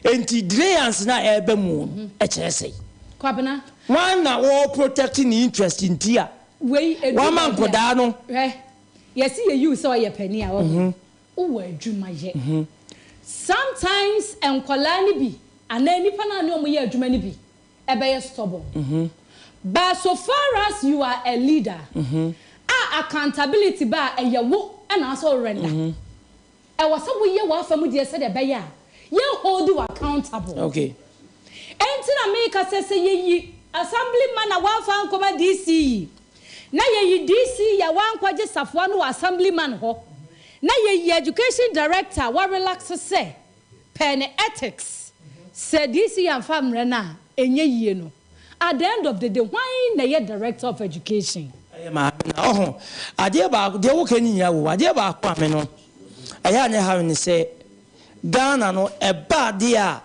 Enti delayance no a ɛreba mu no, ɛkyerɛ sɛn? Kwabena. Hwan na ɔreprotect ne interest nti a Wei ɛduru wama baabi a, nkɔdaa no. Hwɛ, yɛse yɛyi wo sɛ ɔyɛ panin a, wahu, wowɔ adwuma yɛ. Sometimes nkwadaa no bi anaa nnipa no a ne wɔn yɛ adwuma no bi ɛbɛyɛ stubborn. But so far as you are a leader a accountability ba a, ɛyɛ wo na asɛ wo render. Ɛwɔ sɛ woyɛ w'afa mu deɛ sɛdeɛ ɛbɛyɛ a yɛn hold wo accountable. Okay. Ɛnti na meka sɛ sɛ yɛyi assembly man a wamfa ankɔma DC yi, na yɛyi DC yi a wankɔgye safoa no wɔ assembly man hɔ, na yɛyi education director a wa relax sɛ pɛ ne ethics, sɛ DC amfa ammrɛ no a ɛnyɛ yie no, at the end of the day hwan na ɛyɛ director of education? Ɛyɛ maame na ɔho adeɛ baako deɛ woka ne nyinaa wɔ mu adeɛ baako a me no ɛyɛ a ne ha me ne sɛ Ghana no ɛba adeɛ a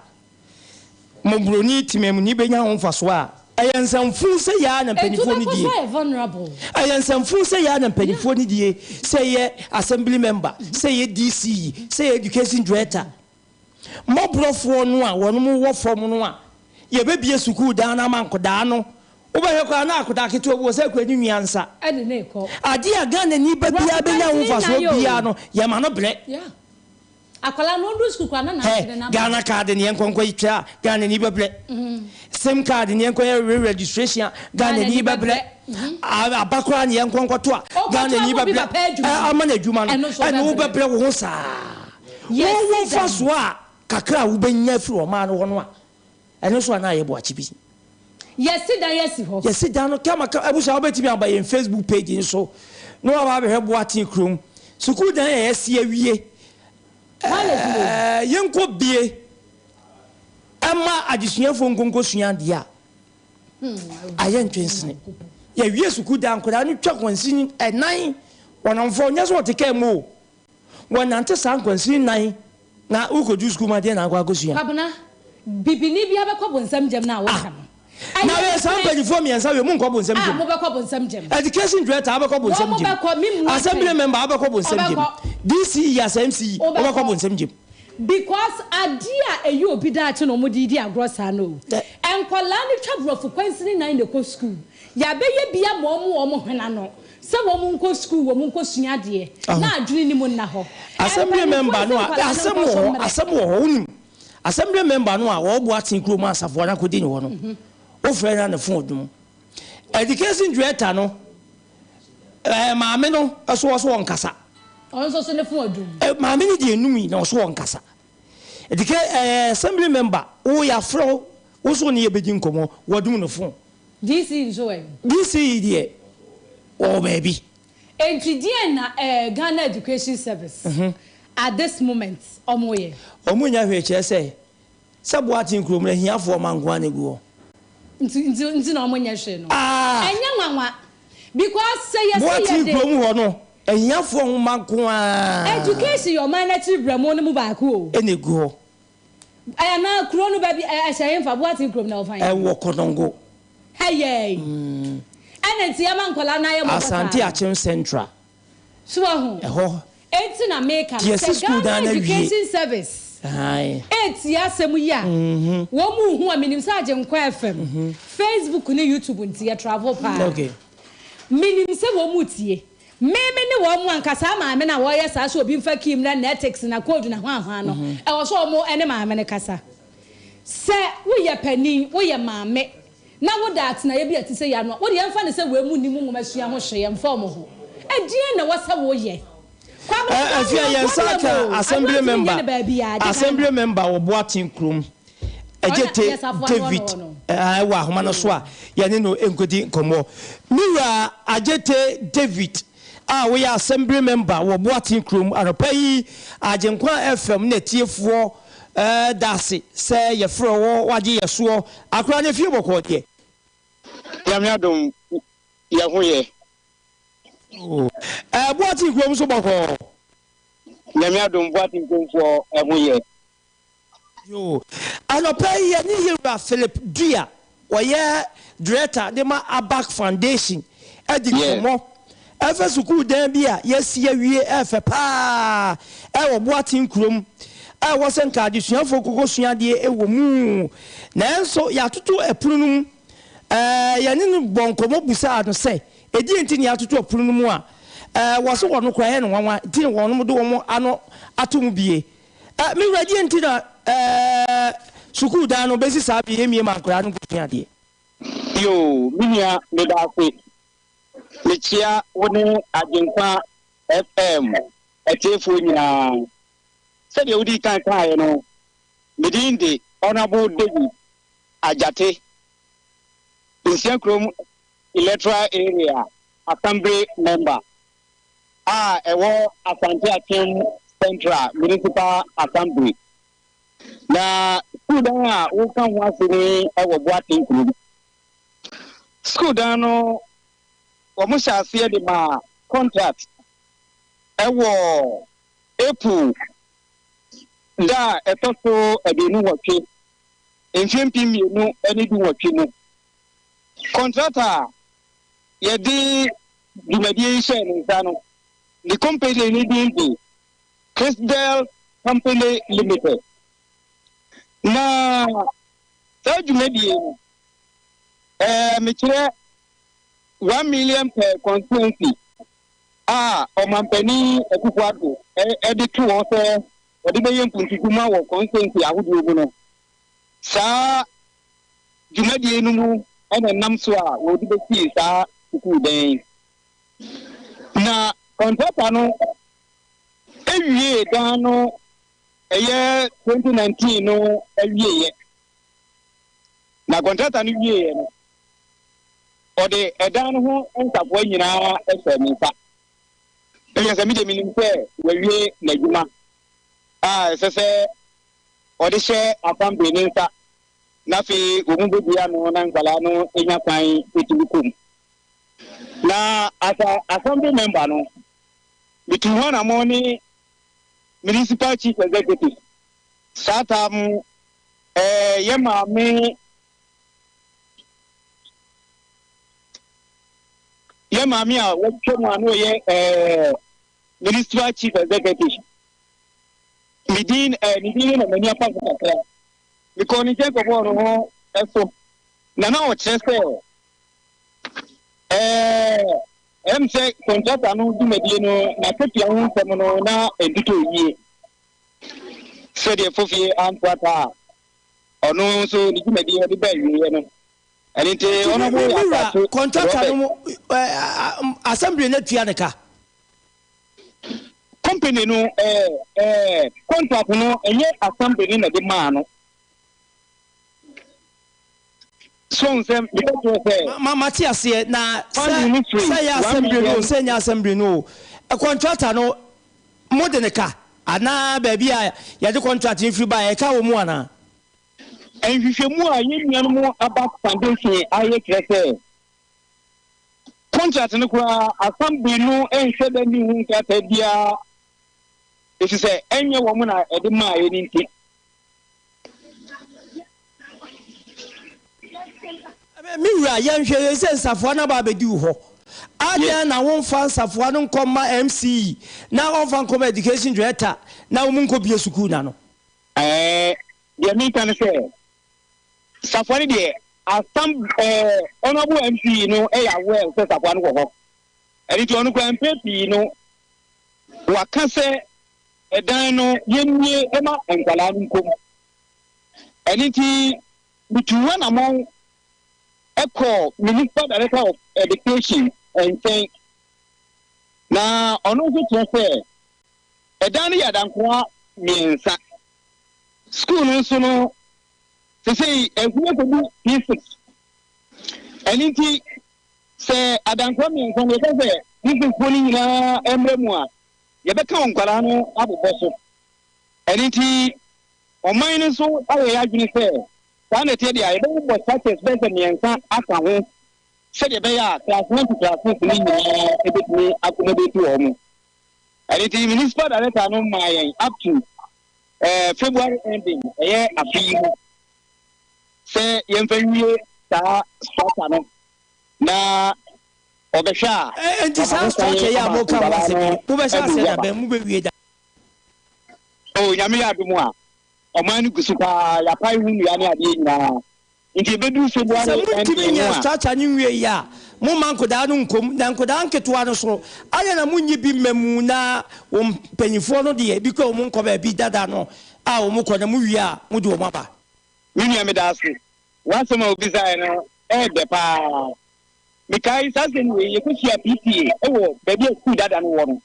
mmɔborɔni temamuni bɛnya ho mfasoɔ a ɛyɛ nsɛmfuu sɛ yɛa na Ɛnti mpanimfoɔ no wobɛkɔ die so ayɛ vulnerable. ɛyɛ nsɛmfuu sɛ yɛa na mpanimfoɔ no die sɛ yɛ assembly member sɛ yɛ DC sɛ yɛ education director mmɔborɔfoɔ no a wɔn wɔ fam no a yɛbɛbie sukuu dan no ama nkɔdaa no wobɛhwɛ koraa na akɔdaa ketewa bi wɔ sɛ akura ne nua nsa Ɛde ne kɔ. adeɛ a Ghana ni ba biara bɛnya ho mfasoɔ biara no yɛma no brɛ. Yeah. Akwadaa no ɔnduru sukuu koraa na n'adwene Hɛ, no aba. Ghana card ne yɛnkɔ nkɔ twa a, Ghana ni bɛbrɛ. Sim card ne yɛnkɔ yɛ re-registration a, Ghana ni bɛbrɛ. Aba koraa ne yɛnkɔ nkɔto a, Ɔkɔto Ghana ni ama obi bɛbrɛ. papa adwuma Ɛ, no, ama no adwuma no, ɛno nso ɛne ɔbɛbrɛ. wobɛbrɛ wo ho saa. Wo wo Yɛsi dan. mfasoɔ a kakra a wobɛnya afiri ɔman no hɔ no a, ɛno nso a na ayɛ boakye bi. Yɛsi dan asi hɔ. Yɛsi dan no kama kama. Abusua wobɛtumi aba yɛn Facebook page nso na waba abɛhwɛ Boateng kurom. Sukuu dan a yɛasi awie. Hwan na ɛsi wɔ mu? Yɛnkɔ bie ɛma adesuafoɔ nkonkɔ sua adeɛ a. Ayɛ ntwensene. Yɛwie sukuu da nkwadaa no twa kwansini ɛnan wɔnamfoɔ nyɛ sɛ wɔte kaa mu o. Wɔnante saa nkwansini nan na wokɔduru sukuu mu adeɛ na akɔ akɔsua. Kwabena, bibini biara bɛkɔ bonsam gyam no a woka no. Ah, na wei saa mpanimfoɔ mmiɛnsa wei mu nkɔ bonsam gyam. Ah, mobɛkɔ bonsam gyam. Education director abɛkɔ bonsam gyam. Wɔn bɛkɔ, me mu Assembly member abɛkɔ bonsam gyam. DCE as MCE wɔbɛkɔ bonsam gyam. Because adeɛ a ɛyɛ obi daakye na wɔde redi agorɔ saa no o. Nkwadaa no twa borɔfo kwansini nan na ɛkɔ sukuu. Yɛabɛyɛ bi ama wɔn wɔn hwene ano sɛ wɔn nkɔ sukuu, wɔn nkɔsua adeɛ na adwene no mu nna hɔ. Assembly member no a, asɛm wɔ hɔ, asɛm wɔ hɔ, wonim. Assembly member no a wɔwɔ Boateng kurom asafo no akɔdi ne hɔ no, wofrɛ no a ne phone dum. Education director no, ɛɛ maame no nso wɔ so ɔnkasa. Ɔno nso so ne phone adum. Ɛ maame no deɛ enum yi na ɔso ɔnkasa. Educa ɛɛ assembly member wo yɛafrɛ wo, wo so ne yɛbɛdi nkɔmmɔ, wɔdum ne phone. DC nso ɛ? DC yi deɛ wɔwɔ baabi. Enti deɛn na ɛɛ Ghana Education Service at this moment ɔmo yɛ? Ɔmo nnya hwee kyerɛ sɛ, sɛ Boateng kurom no ahiafoɔ mma nko ara na egu hɔ. Nti nti nti na ɔmo nyɛ hwee no? Ah! Ɛnyɛ nwanwa because sɛ yɛse Boateng yɛde. kurom hɔ no ahiafoɔ mma nko ara. Education yɛ ɔman no akyiri brɛmo no mu baako o. Ɛna egu hɔ. Anaa kuro no baabi ɛhyɛ henfa? Boateng kurom na ɛwɔ fan? Ɛwɔ Konongo. Ɛyɛɛi. Ɛna nti ɛma nkwadaa no ayɛ mmɔbɔ saa Asante no. Akyem Central. So wahu? Ɛhɔ. Enti na meka no Deɛ sɛ ɛsi sukuu dan Ghana no awie. Education Service Ae. retie asɛm yi a, wɔn rehu a, menim sɛ Agyenkwa FM, Facebook ne YouTube nti yɛ travel paa. Okay. Menim sɛ wɔn retie. Me me ne wɔn anka saa maame no a wɔyɛ saa sɛ obi mfa key mmra na ethics na code na hwanhwan no, ɛwɔ sɛ wɔn ne maame no kasa. Sɛ woyɛ panin, woyɛ maame, na woda atenaeɛ bi a ɛte sɛ yi ano a, wo deɛ ɛmfa no sɛ wei mu nnim nwomasua ho hwee, ɛmfa wɔn ho. Ɛdeɛn na ɛwɔ sɛ woyɛ? Kwabena, Afei Ghana yɛn yɛ nsa problem aka o, adeɛ assembly ntumi nyɛ member no baabiara, gye assembly Ghana. member wɔ Boateng kurom, Ɔna Agyete yɛ safoa no David ɔno no. wɔ ahoma no so a yɛne no nkɔdi nkɔmmɔ. Me wura Agyete David a woyɛ assembly member wɔ Boateng kurom, anɔpa yi Agyenkwa FM ne atiefoɔ da ase sɛ yɛfrɛ wo wagye yɛ soɔ. Akora no efie bɔkɔɔ deɛ? Nyame adom yɛ ho yɛ. Oh, Boateng kurom nso bɔkɔɔ? Nyame adom Boateng kuromfoɔ ho yɛ. Yoo, anɔpa yi yɛne Yewura Philip Duah, ɔyɛ Director de ma ABAC Foundation adi nkɔmmɔ ɛfa sukuu dan bi a yɛasi awie ɛɛfɛ paa ɛwɔ Boateng kurom a ɛwɔ sɛ nka adesuafoɔ kɔkɔ sua adeɛ ɛwɔ mu nanso yɛatoto ɛpono no mu. Ɛɛ yɛne no bɔɔ nkɔmmɔ busaa no sɛ ɛdeɛn nti na yɛatoto ɛpono no mu a ɛɛ wɔse wɔn koraa ɛyɛ no nwanwa nti na wɔn de wɔn ano ato mu bie. Eh, me wura, deɛn nti na eh, sukuu dan no bɛsi saa bere yɛmmie ma nkwadaa no nkɔsua adeɛ? Yoo, me nua meda ase. Mekyea wo ne Agyenkwa FM atiefoɔ nyinaa. Sɛdeɛ wodii kan kaeɛ no, me din de Honourable David Agyate, Nsiakurom Electoral Area Assembly Member. a ɛwɔ Asante Akyem Central Municipal Assembly. Na sukuu dan a woka ho asɛm yi wɔ Boateng kurom. Sukuu dan no, wɔhyɛ aseɛ de maa contract wɔ April da a ɛtɔ so 28, mfeɛ 2018 mu. Contract a yɛde dwumadie yi hyɛɛ ne nsa no, ne kompani no din de Chrisdell Company Limited. Na saa dwumadie no, ɛɛ mekyerɛ 1 million per constituency a ɔmampanin Akufo-Addo ɛde to hɔ sɛ ɔde bɛyɛ mpuntudwuma wɔ constituency ahodoɔ mu no, saa dwumadie no mu ɛna nam so a wɔde bɛsii saa sukuu dan yi. Na kɔntrata no ewie dan no ɛyɛ 2019 no awieɛ. Na kɔntrata no wieɛ no, ɔde ɛdan no ho nsafoa nyinaa hyɛ ne nsa. Ɛyɛ sɛ medeɛ menim sɛ wawie n'adwuma a ɛsɛ sɛ ɔde hyɛ assembly ne nsa. Na afei wɔn bɛbue ano na nkwadaa no nya kwan tumi kɔ mu. Na as a assembly member no, metuu ho anammɔn ne municipal chief executive saa tam eh, yɛ maame yɛ maame a wɔatwa mu a na ɔyɛ eh, municipal chief executive. Ne din eh, ne din no na m'ani apa so kakra. Mekɔɔ ne nkyɛn kɔbɔɔ no ho so, na na ɔkyerɛ sɛ ɛɛ ɛm sɛ kɔntrata no dwumadie no n'akatua ho nsɛm no na ɛntotɔ yie. Sɛdeɛ Fofie Amprata a ɔno nso ne dwumadie ɔde ba awieɛ no. Ɛno nti Nti Honourable me wura, Asakye kɔntrata no Robert. mo ɛɛ assembly no atua ne ka? Company no ɛɛ ɛɛ contract no ɛnyɛ assembly no na ɛde maa no. So n sɛ meka kyerɛ sɛ. Ma mate aseɛ na sɛ Funding no firi sɛ ɛyɛ one assembly no o million. sɛ ɛnyɛ assembly no o contractor no mo de ne ka anaa baabi a yɛde contract no firi baeɛ ɛka wɔ mu anaa? Nhwehwɛmu a yɛn nuanom Abac Foundation ayɛ kyerɛ sɛ Contract no koraa, Assembly no nhyɛ da nni ho nkrataa biara efisɛ ɛnyɛ wɔn na ɛde maeɛ no nti. Me wura, yɛnhwɛ yei sɛ nsafoa no aba abɛdi wo hɔ. Adɛn na womfa nsafoa no nkɔma MC na ɔmfa nkɔma Education Director na wɔn nkɔbue sukuu no ano? Ɛɛ, deɛ meka ne sɛ, Safoa no deɛ asam ɛɛ honourable MC no yɛ aware sɛ safoa no wɔ hɔ. Ɛno nti ɔno koraa mpɛn pii no waka sɛ ɛdan no yɛmmue ma nkwadaa no nkɔ mu. Ɛno nti metuu anamɔn kɔɔ Municipal Director of Education nkyɛn na ɔno nso kyerɛ sɛ ɛdan no yɛ adankoa mmiɛnsa. Sukuu no nso no Sesei ahuru akodu P6. Ɛno nti, sɛ adankoa mmiɛnsa no yɛka sɛ P6 foɔ no nyinaa mmra mu a, yɛbɛka wɔn nkwadaa no abobɔ so. Ɛno nti, ɔman no nso ayɛ yɛn adwene sɛ saa na ɛteɛ deɛ a, yɛbɛbobɔ structures bɛyɛ sɛ mmiɛnsa aka ho sɛdeɛ ɛbɛyɛ a class 1 to class 6 no nyinaa ɛbɛtumi accommodate wɔn. Ɛno nti, municipal director no maa yɛn up to eh, February ending, ɛyɛ afe yi mu, sɛ yɛmfa nwie saa structure no, na ɔbɛhwɛ a, Enti wama saa ho kwan structure yi a ama moka ho nkwadaa asɛm yi, no mobɛhyɛ adu aseɛ da aba. bɛn? Mobɛwie da? Oh, Nyame yɛ adom a, ɔman no gu so paa, yɛapae ho nnua ne adeɛ nyinaa. Nti ɛbɛduru Sɛ February montumi ending no nyɛ a. structure no nwie a, momma nkodaa no nkɔ mu. Na nkodaa nketewa no so, adɛn na monnyi bi mma mu na wɔn mpanimfoɔ no deɛ, ebi koraa wɔn nkɔ baabi dada no a wɔkɔ na mowie a mode wɔn aba? Me nua meda ase. W'asɛm a wobisaeɛ no ɛyɛ dɛ paa. Mekae saa asɛm wei, yɛkɔhyia PTA wɔ baabi a sukuu dada no wɔ no.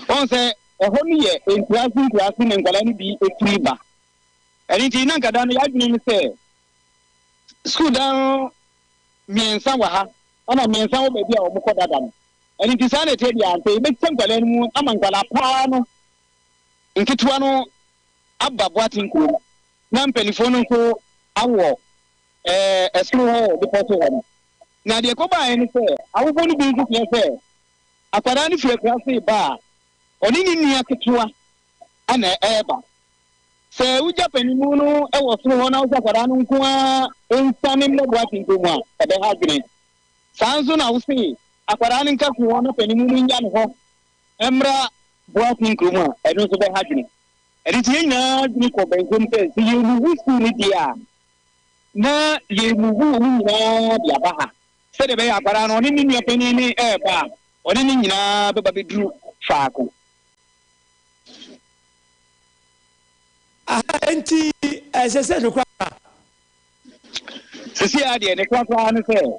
Woahu sɛ ɛhɔ no yɛ nkuraase nkuraase na nkwadaa no bi firi ba. Ɛno nti, na anka da no yɛn adwene ne sɛ sukuu dan no mmiɛnsa wɔ ha, ɛna mmiɛnsa wɔ baabi a wɔkɔ dada no. Ɛno nti saa na ɛteɛ deɛ anka yɛbɛkyɛ nkwadaa no mu ama nkwadaa paa no nketewa no aba Boaten kurom na mpanimfoɔ no nso awɔ ɛɛ ɛsoro hɔ wɔ bepɔ so hɔ no. Na deɛ ɛkɔbaeɛ ne sɛ awofoɔ no bi nso kyerɛ sɛ akwadaa no firi akuraase ba a ɔne ne nua ketewa na ɛreba. Sɛ wugya panimu no wɔ soro hɔ na wosɛ akwadaa no nko ara nsiane mmɔ boateng mu a, ɛbɛha adwene. Saa ara nso na wose akwadaa no nka soro hɔ na panimu no nnya no hɔ mmra boateng kurom a, ɛno nso bɛha adwene. Ɛno nti yɛn nyinaa adwene kɔ bɛnkom sɛ, sɛ yɛremuvu sukuu no deɛ a, na yɛremuvu wɔn nyinaa de aba ha sɛdeɛ ɛbɛyɛ akwadaa no ɔne ne nua panin no reba a, ɔne ne nyinaa bɛba bɛduru faako. Aha, enti ɛsɛ sɛ ne korakora. Sesei ara deɛ ne korakora ne sɛ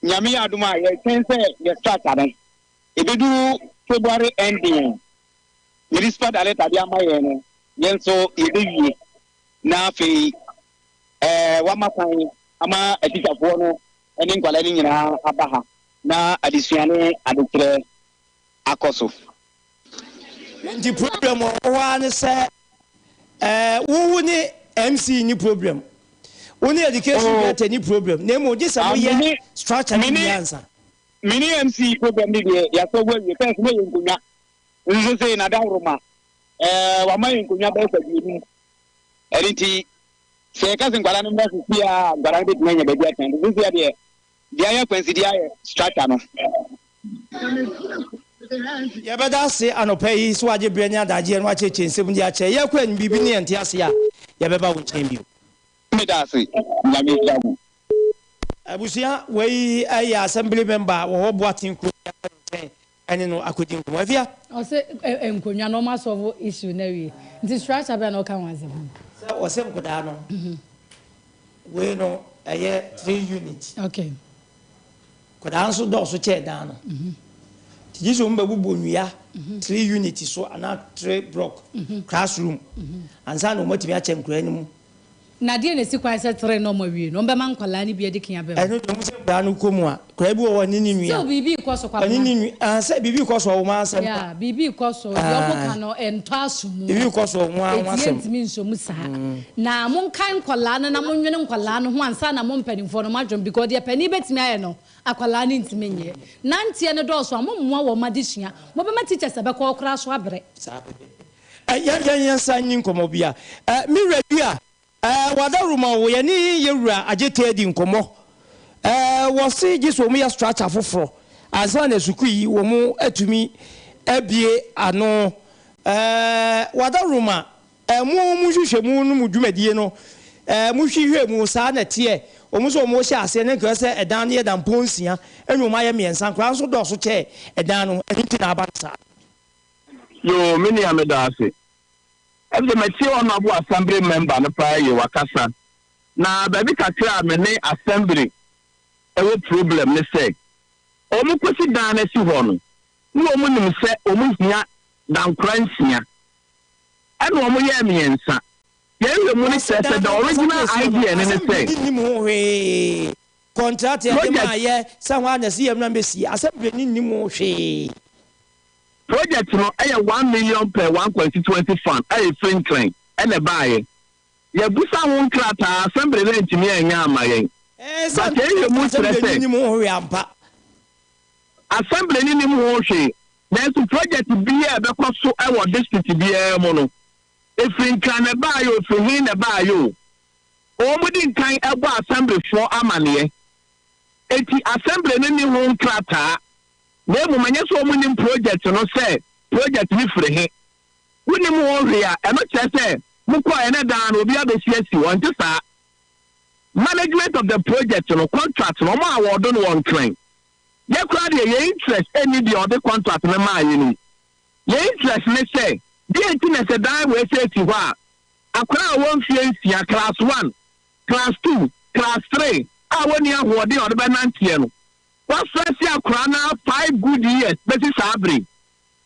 Nyame yɛ adom a yɛretwɛn sɛ yɛ start no ɛbɛdu February ending a Municipal Director de ama yɛn no yɛn nso yɛbɛwie na afei ɛɛ wama kwan ama atikyafoɔ no ne nkwadaa no nyinaa aba ha na adesua ne adekyerɛ akɔ so. Nti problem a ɔwɔ hɔ ara ne sɛ ɛɛ wo wo ne MC nni problem. Wo ne education Oh. director ni problem na mmom gye sɛ Ah, moyɛ structure no mene wie ansa. mene MC program ni deɛ yɛasɔ gu awie fɛs na yɛ nkonnwa nso sei na daworo ma wama yɛ nkonnwa bɛyɛ sɛ 50. Ɛno nti sɛ yɛka sɛ nkwadaa no mmra sisi a, nkwadaa no bɛtumi anya baabi atena. Nti sisi adeɛ deɛ ayɛ akwansideɛ ayɛ structure no. Yɛbɛda ase anɔpa yi sɛ wagye berɛ ne adagyeɛ no akyerɛkyerɛ nsɛm de akyerɛ. Yɛkɔ anim biribi ne yɛnte ase a, yɛbɛba wo nkyɛn bio. Meda ase. Nyame nhyira mo. Abusua, wei yɛ assembly member wɔ hɔ Boateng kuro yi aba ne nkyɛn ɛne no akɔdi nkɔmmɔ. Afia. Ɔsɛ nkonnwa na ɔmo asɔfo issue na awie. Nti structure bɛn na ɔka ho asɛm? Sɛ ɔsɛ nkɔdaa no, wei no ɛyɛ three unit. Nkɔdaa nso dɔɔso kyɛɛ dan no. Nti gye sɛ ɔmo bɛbobɔ nnua three unit so anaa three block classroom ansa na ɔmo atumi akyɛ nkɔdaa no mu. Na deɛ na esi kwan sɛ three na ɔmo awie no, ɔmo bɛma nkɔlaa no bi adi kan abɛm? Ɛno deɛ, ɔmo sɛ nkɔdaa no kɔ mu a, nkɔdaa bi wɔ hɔ ɔne ne nua. Sɛ biribi kɔ so, Ɔne ne Kwabena. nua, ah, sɛ biribi kɔ so a, wɔn asɛm pa. Yeah, biribi kɔ so. Deɛ ɔmo ka no ɛntɔ aso mu. Biribi kɔ so a, wɔn Eti asɛm. yɛntumi nso mu saa. Na monkae nkɔlaa no na monwene nkɔlaa no ho ansa na mo mpanimfoɔ no moadwene, because deɛ panin bɛtumi ayɛ no, akwadaa no ntumi nyɛ. Nanteɛ no dɔɔso a, mommoa wɔn adesua. Mobɛma teachers a bɛkɔ koraa so abrɛ. Saa pɛpɛpɛ. Yɛn yɛn san nyi nkɔmmɔ bi a. Me wura bi a wadawuruma wɔ yɛne yɛwura Agyetɛ adi nkɔmmɔ. Wɔse gye sɛ wɔn yɛ structure foforɔ ansa na sukuu yi wɔn atumi abie ano. Wadawuruma, mo nhwehwɛmu no mu dwumadie no, mo hwehwɛ mu saa na ɛteɛ. Wɔn nso wɔn hyɛ aseɛ ne nkira sɛ ɛdan no yɛ dampɔn 6 ɛna wɔn ayɛ 3, nkora nso dɔɔso kyɛ ɛdan no, ɛno nti na aba no saa. Yoo, me nua, meda ase. Ɛfisɛ matie Honourable Assembly member no paa yie, wakasa. Na baabi kakra a me ne Assembly wɔ problem ne sɛ, wɔn kɔsi dan no asi hɔ no, ne wɔn nim sɛ wɔn hia dankora 6, ɛna wɔn yɛɛ 3. Yɛn hwɛ mu no Wɔsi kyerɛ dan sɛ the no ankasa original kɔsi hɔ no, idea no ne Assembly sɛ, ni nim ho hwee. Contract yɛde project maa yɛ sɛ ho a na ɛsi yɛm na mbɛsi, Assembly ni nim ho hwee. Project no yɛ 1 million per one constituency fund a ɛfiri Nkran na ɛbaeɛ. Yɛabusa ho nkrataa, Assembly no antumi annya amma yɛn. Sɛ But yɛn nhwɛmu kyerɛ Assembly ni sɛ nim ho hwee ampa. Assembly no nim ho hwee, nanso project biara a ɛbɛkɔ so wɔ district biara mu no, ɛfiri Nkran na ɛbaeɛ o, ɛfiri he na ɛbaeɛ o, wɔdi nkan bɔ Assemblyfoɔ amaneɛ. Enti Assembly no nni ho nkrataa. Na mmom ɛnyɛ sɛ wɔnnim project no sɛ project no firi he. Wonnim ho hwee a, ɛno kyerɛ sɛ mokɔeɛ na daa no obi abɛsi asi hɔ. Ɛnte saa. Management of the project no, contract no, wɔn a wɔɔdo no wɔ Nkran. Yɛ koraa deɛ, yɛn interest nni deɛ ɔde contract no maa yɛ no mu. Yɛn interest ne sɛ, deɛ nti na sɛ dan wei sɛ si hɔ a, akwadaa a ɔwɔ mfeɛ 6, class one, class two, class three, a wɔnni ahoɔden a ɔde bɛnanteɛ no, wɔafrɛse akwadaa no ara 5 good years bɛsi saa bere yi,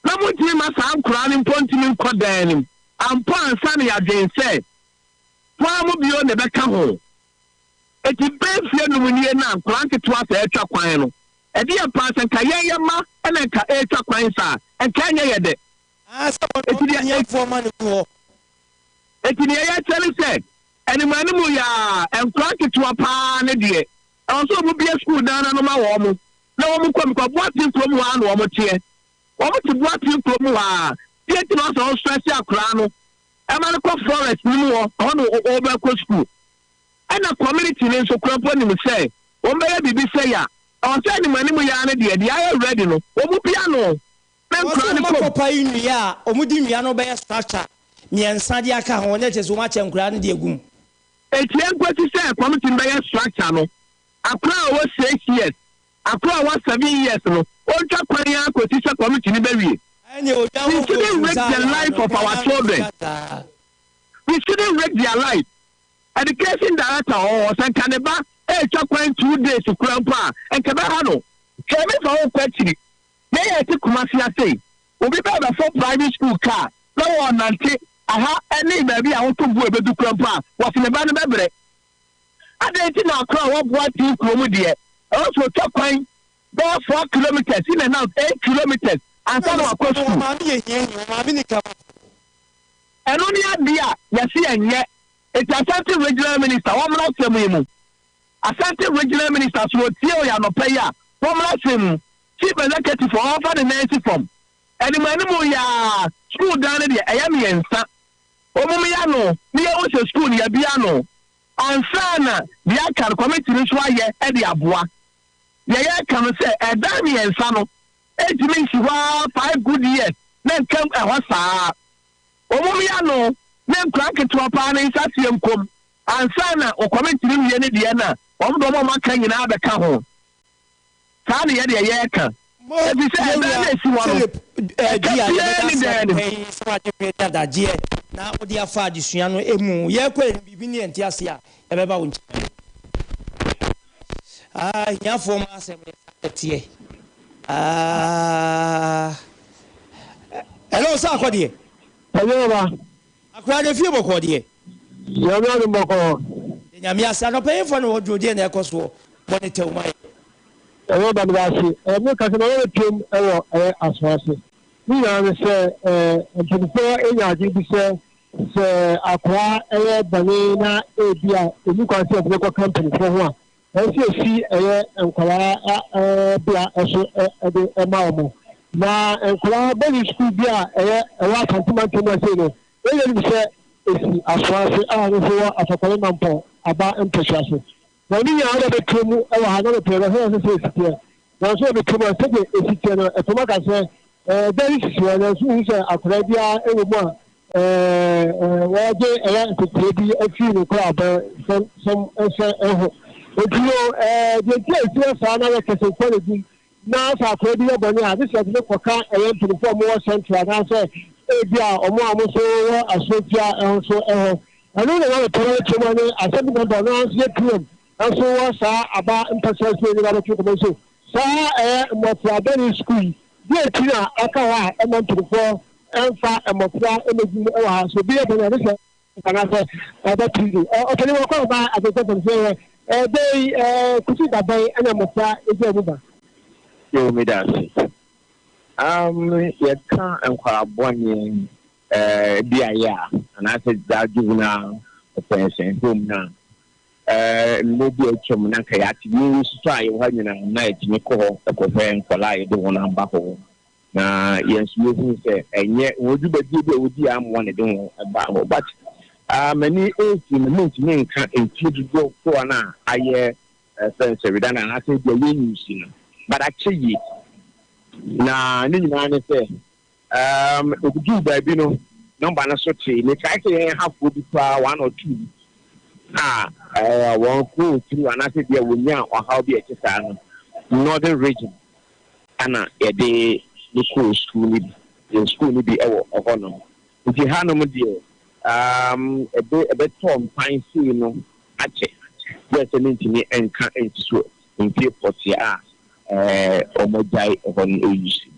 na montumi mma saa nkwadaa no mpo ntumi nkɔ dan no mu ampo ansa na yɛadwen sɛ hwan mo bio na ɛbɛka ho. Enti bɛyɛ mfeɛ 5 nie na nkwadaa nketewa sɛ ɛretwa kwan no, ɛdeɛ paa sɛ nka yɛn yɛ mma na nka ɛretwa kwan saa a, nka ɛnyɛ yɛ dɛ. Ah, sɛ wɔn Enti deɛ ahiafoɔ ma no gu hɔ. Enti deɛ yɛkyerɛ ne sɛ, animuanimu yɛ a, nkwadaa nketewa paa ne deɛ, ɛwɔ sɛ wɔbue sukuu dan no ano ma wɔn na wɔkɔ mu, because Boateng kurom hɔ ara na wɔteɛ. Wɔte Boateng kurom hɔ ara. Deɛ nti na ɔsɛ ɔstrɛse akwadaa no ma no kɔ forest no mu hɔ, ɛhɔ na ɔbɛkɔ sukuu. Ɛna community no nso koraa mpo nim sɛ wɔbɛyɛ biribi sɛi a, ɛwɔ sɛ animuanimu yɛ ara no deɛ, deɛ ayɛ ready no, wɔbue ano na Wɔse nkwadaa no wɔn kɔ mu. akɔpae nnua a wɔde nnua no bɛyɛ structure 3 de aka ho, na kyerɛ sɛ wɔakyɛ nkoraa no de agu mu. Enti ɛnkɔsi sɛ committee no bɛyɛ structure no, akwadaa a ɔwɔ 6 years, akwadaa a ɔwɔ 7 years no, ɔntwa kwan ara kɔsi sɛ committee no bɛwie. Ɛne odwa We ho shouldn't kɔ risk the life of our children. saa. We shouldn't risk their life. Education director ɔwɔ hɔ, sɛ nka ne ba ɛretwa kwan 2 days kura mpo a, nka bɛha no. Hwɛ, mefa wo kɔ akyiri. Yɛn a yɛte Kumasi ase yi, obi bɛɛ bɛfɔ private school car na wɔnante aha ne baabi a woto bo ebedu kura mpo a, wɔse ne ba no bɛbrɛ. Adɛn nti na akora a wɔboa tii kurom deɛ, ɛwɔ sɛ otwa kwan bɛyɛ 4 kilometres in and out, 8 kilometres ansa na wakɔ Wɔn school? maame yɛ hiani, wɔn maame ni kama. Ɛno ne adeɛ a yɛse yɛnyɛ. Enti Asante Regional Minister wɔmmra asɛm yi mu. Asante Regional Minister sɛ ɔtie wo yɛ anɔpa yi a, wɔmmra asɛm mu. Chief Executive ɔmfa ne nan nsi fam. Anim anim yi ara, sukuu dan no deɛ ɛyɛ mmiɛnsa. Wɔmmea ano na yɛhu sɛ sukuu no yɛabue ano ansa na deɛ aka no committee no nso ayɛ de aboa. Deɛ yɛreka no sɛ ɛdan mmiɛnsa no ntumi nsi hɔ ara five good years na nka ɛhɔ saa. Wɔmmea ano na nkwadaa nketewa paa no nhyɛ aseɛ nkɔ mu ansa na committee no wie ne deɛ no a wɔn de wɔn a wɔaka nyinaa bɛka ho. Saa na yɛdeɛ yɛreka. Mo, Efisɛ ɛdan yɛn no wura a esi hɔ no, Philip ɛka Dua, biara yɛbɛda nni ase dan no anɔpa mu. yi sɛ woagye bere ne adagyeɛ na wode afa adesua no mu. Yɛrekɔ anim, biribi ne yɛnte ase a, yɛbɛba wo nkyɛn. Ah, ahiafoɔ mma asɛm no, saa na ɛteɛ. Ah, hello, sɛ akɔ deɛ? Ɛnyɛ ba. Akora de fie bɔkɔɔ deɛ? Nyame adom bɔkɔɔ. Yɛ Nyame ase. Anɔpa yi mfa no hɔ dwo deɛ na ɛkɔ soɔ bɔ ne tɛw ma yɛ. Ɛwɔ ba meda ase. Ɛɛ me kasa na wɔyɛ piem ɛwɔ ɛyɛ aso ase. Ne nyinaa ne sɛ ɛɛ mpanyinfoɔ anya adwene bi sɛ sɛ akoa ɛyɛ bɔne na ebi a emu kwan sɛ yɛde no kɔka mpanyinfoɔ ho a ɛsɛ sɛ esi ɛyɛ nkwadaa ɛɛ bea ɛso ɛde ɛma wɔn. Na nkwadaa bɔne sukuu bi a ɛyɛ ɛwɔ Asante mantam mu ase no yɛn nim sɛ esi aso ase a ɛno nso wɔ Asɔkɔre Mampɔn aba mpɛsua so. Na ne nyinaa na bɛtrɛ mu wɔ ha na mepɛ bɛhwɛ sɛ sɛ ɛsi teɛ. Nanso ɛbɛtrɛ mu a sɛdeɛ ɛsi teɛ no ɛfam aka sɛ ɛda no sisi hɔ nanso wohu sɛ akwadaa biara wɔ mu a wɔgye ɛyɛ nteteɛ bi afiri ne nkorabɛ sɛm sɛm sɛ ɛho. Nti no deɛ nti a ɛsi hɔ saa na yɛ kɛse nkɔ ne din Na sɛ akoa bi yɛ bɔne a, gye sɛ yɛde no kɔka ɛyɛ mpanyimfo a wɔwɔ central anaasɛ ebia wɔn a wɔn nso wɔ asɔretia nso hɔ. Ɛno na na mepɛ na mekyerɛ mu ne assembly member ɔno ara nso yɛ PM nso wɔ saa aba mpɛsɛs yi nyinaa bɛtwe nkɔmmɔ nso. Saa ɛyɛ mmɔfra bɔne sukuu yi, deɛ nti na aka hɔ a ɛma mpanimfoɔ mfa mmɔfra mmɛgu mu wɔ ha. Sɛ obi yɛ bɔne a, gye sɛ Anaasɛ ɔba prison. Ɔpanin wɔ kwan ba asɛsɛ fam sɛ yɛ ɛbɛ yi kusi da bɛn ɛna mmɔfra egya mu ba. Yo, meda ase. Yɛka nkwadaa bɔne bi ayɛ a, anaasɛ that juvenile offence home no a, mmerɛ bi a atwam na nka yɛate yɛn nso a yɛwɔ ha nyinaa na yɛtumi kɔ hɔ kɔhwɛ nkwadaa a yɛde wɔn aba hɔ. Na yɛn nso yɛhuu sɛ ɛnyɛ wɔn dwumadie bi a wɔdi amoa na ɛde wɔn baa hɔ. But m'ani ɛrefi no, mentumi nka mfie dodoɔ koa no a ayɛ fɛn sɛ redundant anaasɛ ebi a yɛnyi si no. But akyɛ yie. Na ne nyinaa ne sɛ um, ɛduduu baabi no, nɔmba no so tee. Mekae sɛ yɛn hafoɔ bi koraa one or two bi a uh, wɔn kɔɔ through anaasɛ bi a wɔnyaa ɔhaw bi a ɛte saa no, Northern Region na yɛde no kɔɔ sukuu no bi, yɛn sukuu no bi wɔ hɔnom. Nti hanom deɛ, um, ɛbe, ɛbɛtɔɔ mpan sei no akyɛ, berɛ sɛ mentumi nka nsi so mfie pɔtee a eh, wɔagyae hɔ no ɛyi si.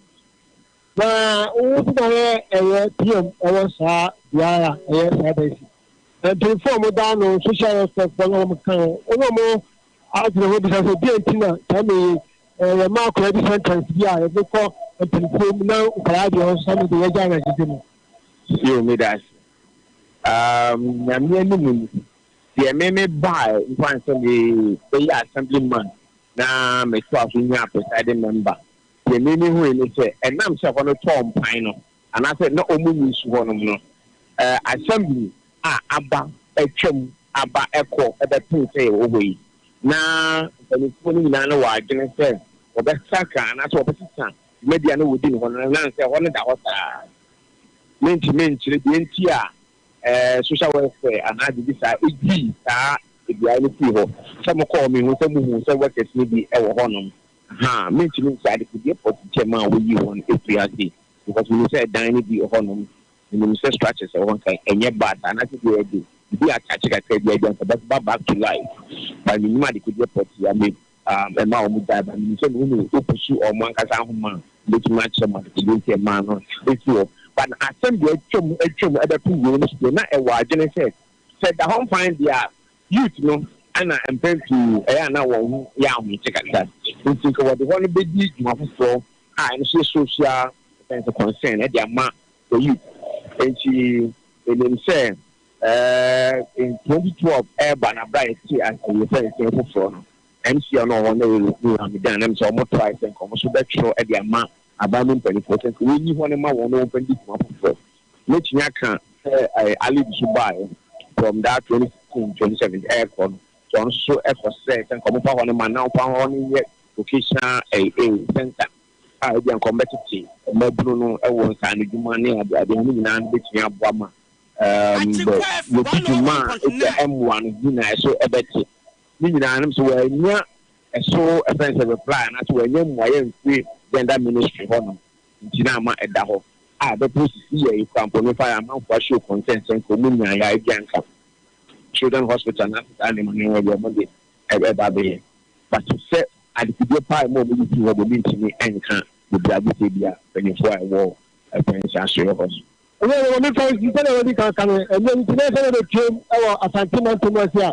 Na wo nso na yɛ ɛyɛ PM ɛwɔ saa beaɛ a ɛyɛ saa da si. Mpanyinfoɔ a wɔn da ano, social welfare foɔ na wɔn ka ho, wɔn a wɔn adwene ho bisa sɛ deɛ nti na saa mmerɛ yi yɛma akwadaa bi sentence bi a yɛde kɔ mpanimfoɔ mu na nkwadaa deɛ ɔnsa no deɛ yɛgyae no agyegye mu. Yo, meda ase. Um, Nyame anim ni, deɛ me me bae mpo ansa me bɛyɛ assembly man na metoa so nyaa presiding member, deɛ me me hui ne sɛ ɛnam sɛ hɔ no tɔɔ mpan no, anaasɛ na wɔn nyi nsu hɔnom no, eh, assembly a aba atwam aba ɛkɔ ɛbɛpem sɛ yɛwɔ hɔ yi, na mpanimfoɔ no nyinaa no wɔ adwene sɛ wɔbɛsakra anaasɛ wɔbɛsesa dwumadi a na wɔdi no hɔ no, ɛnam sɛ ɛhɔ no da hɔ saa. Mentumi nkyerɛ deɛ nti a eh, social welfare anaa biribi saa ɛyii saa beaeɛ no fii hɔ. Sɛ mokɔɔ mehu sɛ mohuu sɛ workers no bi wɔ hɔnom. Ahaa, mentumi nkyerɛ adekodeɛ pɔtee nti a ɛmaa wɔyii wɔn firii ase because menim sɛ ɛdan no bi wɔ hɔnom, menim sɛ structures ɛwɔ hɔ nka ɛnyɛ bad saa anaasɛ deɛ yɛde biribi attach kakra bi a nka bɛba back to life but menim adekodeɛ pɔtee a me um, ɛma wɔn gyae but menim sɛ mehu ne wopusu wɔn ankasa ahoma a bɛtumi akyerɛ mu adekodeɛ nti ɛmaa no ɛsi hɔ but asɛm deɛ atwam atwam ɛbɛto wei no so deɛ na ɛwɔ adwene sɛ sɛ da hɔ mpan deɛ a Youth no na mpɛn pii ɛyɛ a na wɔn ho yɛ ahomete kakra nti nka wɔde hɔ no bɛdi dwuma foforɔ a ɛno nso yɛ social yɛfrɛ no sɛ concern de ama the youth. Nti menim sɛ Ɛɛ in 2012 ɛreba no abere a yɛte yɛfrɛ no sɛn foforɔ no, MC a na ɔwɔ hɔ na ɛyɛ Rukun Hamidan na sɛ wɔn try sɛ nka wɔn nso bɛtwerɛ de ama aban mu mpanimfoɔ sɛ nka wɔnyi hɔ no ma wɔn na wɔmfa ndi dwuma foforɔ. Mɛtumi aka sɛ ɛɛ Ali nso baeɛ from that 2016 2017 ɛrekɔ no, so ɔno nso ɛkɔ srɛ sɛ nka wɔmfa hɔ no ma na wɔmfa hɔ no nyɛ vocational ɛɛ center a ebi a nka wɔbɛtete mmabunu no wɔ nsaanodwuma ne adeade no nyinaa no bɛtumi aboa ma bɛ wɔdi dwuma a ebia ɛmmoa no nyinaa ɛso ɛbɛte. Ne nyinaa no sɛ wɔannya ɛso ɛfɛn sɛ reply anaasɛ wɔannya mmuaeɛ amfiri gender ministry hɔ nom nti na ama ɛda hɔ a ɛbɛpɔ sisi yɛ ekura mpo no fa amanfoɔ ahyɛ concern sɛ nka wɔn nyaeɛ a ebia nka children hospital anaasɛ saa nneɛma nneɛma bi wɔn de ɛba abɛyɛ but sɛ adekodeɛ paa ɛma wɔn yi firi hɔ deɛ mentumi nka bebree agye sɛ ebia mpanyinfoɔ a ɛwɔ ɛfɛn sɛ asoeɛ hɔ no. Ɛnyɛ no, ma memfa nsi sɛdeɛ wɔadi kan aka no, ɛnnɛ nti na sɛ yɛbɛtuam wɔ Asante mantam ase a,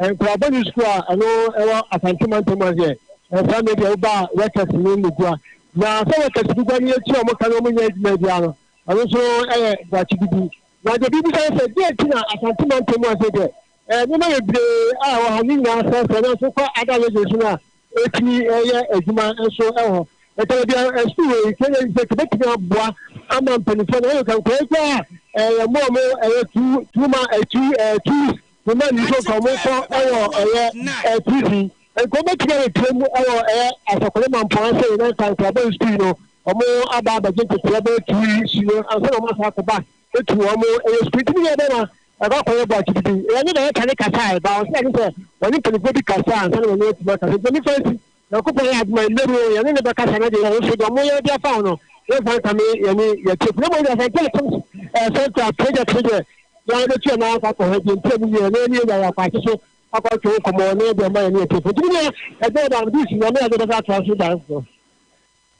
Nkwadaa bɔne sukuu a ɛno ɛwɔ Asante mantam ase ɛ, saa mmerɛ deɛ woba a workers no mmɛgua. Na sɛ workers bi gua no yɛtua wɔn ka na wɔn nyɛ adwuma biara no, ɛno nso ɛyɛ boakye didi. Na deɛ bibisa ne sɛ, deɛ nti na Asante mantam ase deɛ, nneɛma bebree a ɛwɔ ha ne nyinaa sɛesɛe, nanso kɔ other regions no a, ɛtumi yɛ adwuma nso wɔ hɔ. Ɛtɔ da bi a sukuu wei sɛ sɛ kɛbɛtumi aboa ama mpanimfoɔ na wɔyɛ nka nkwadaa koraa a ɛyɛ mo a mo ɛyɛ two two ma two ɛɛ two weeks mo ma nso nka wɔn kɔ ɛwɔ ɛyɛ ɛɛ prison nka wɔn bɛtumi ayɛ tire mu ɛwɔ ɛyɛ asɔkɔrɔ ma mpɔn ase na nka nkwadaa bɔ sukuu yi no wɔn aba abɛgye nteteɛ bɛyɛ 2 weeks no ansa na wɔn asa akɔba etu wɔn ɛyɛ sukuu ntumi yɛ bɛma ɛkɔ akɔyɛ bɔ akyididi ɛyɛ ne dɛrɛta ne kasa a ɛba ɔsɛ ɛne sɛ wɔne mpanimfoɔ bi kasa ansa na wɔne atumi akasa nti nifa nsi Nyankopɔn yɛ adom a nnɛ mu yɛne no bɛkasa na deɛ yɛn nso deɛ wɔyɛ de afa ho no yɛmfa nkame yɛne yɛtiefo na mmom deɛ Asante Akyem Central project no deɛ yɛn bɛtu yɛn nan akɔ akɔhwɛ deɛ nti a mu yɛ na yɛne yɛnya yɛ akwaakye so akɔtwe ho nkɔmmɔ na yɛde ama yɛne yɛtiefo nti me deɛ ɛdɛ da mede si Nyame ade bɛsa atoa so da foforɔ.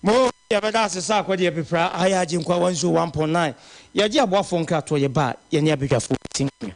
Mo yɛbɛda ase sɛ akɔdeɛ pepra ha yɛ Agyenkwa 101.9 yɛgye aboafoɔ nkratoɔ yɛba a yɛne abadwafoɔ bɛsi nkonnwa.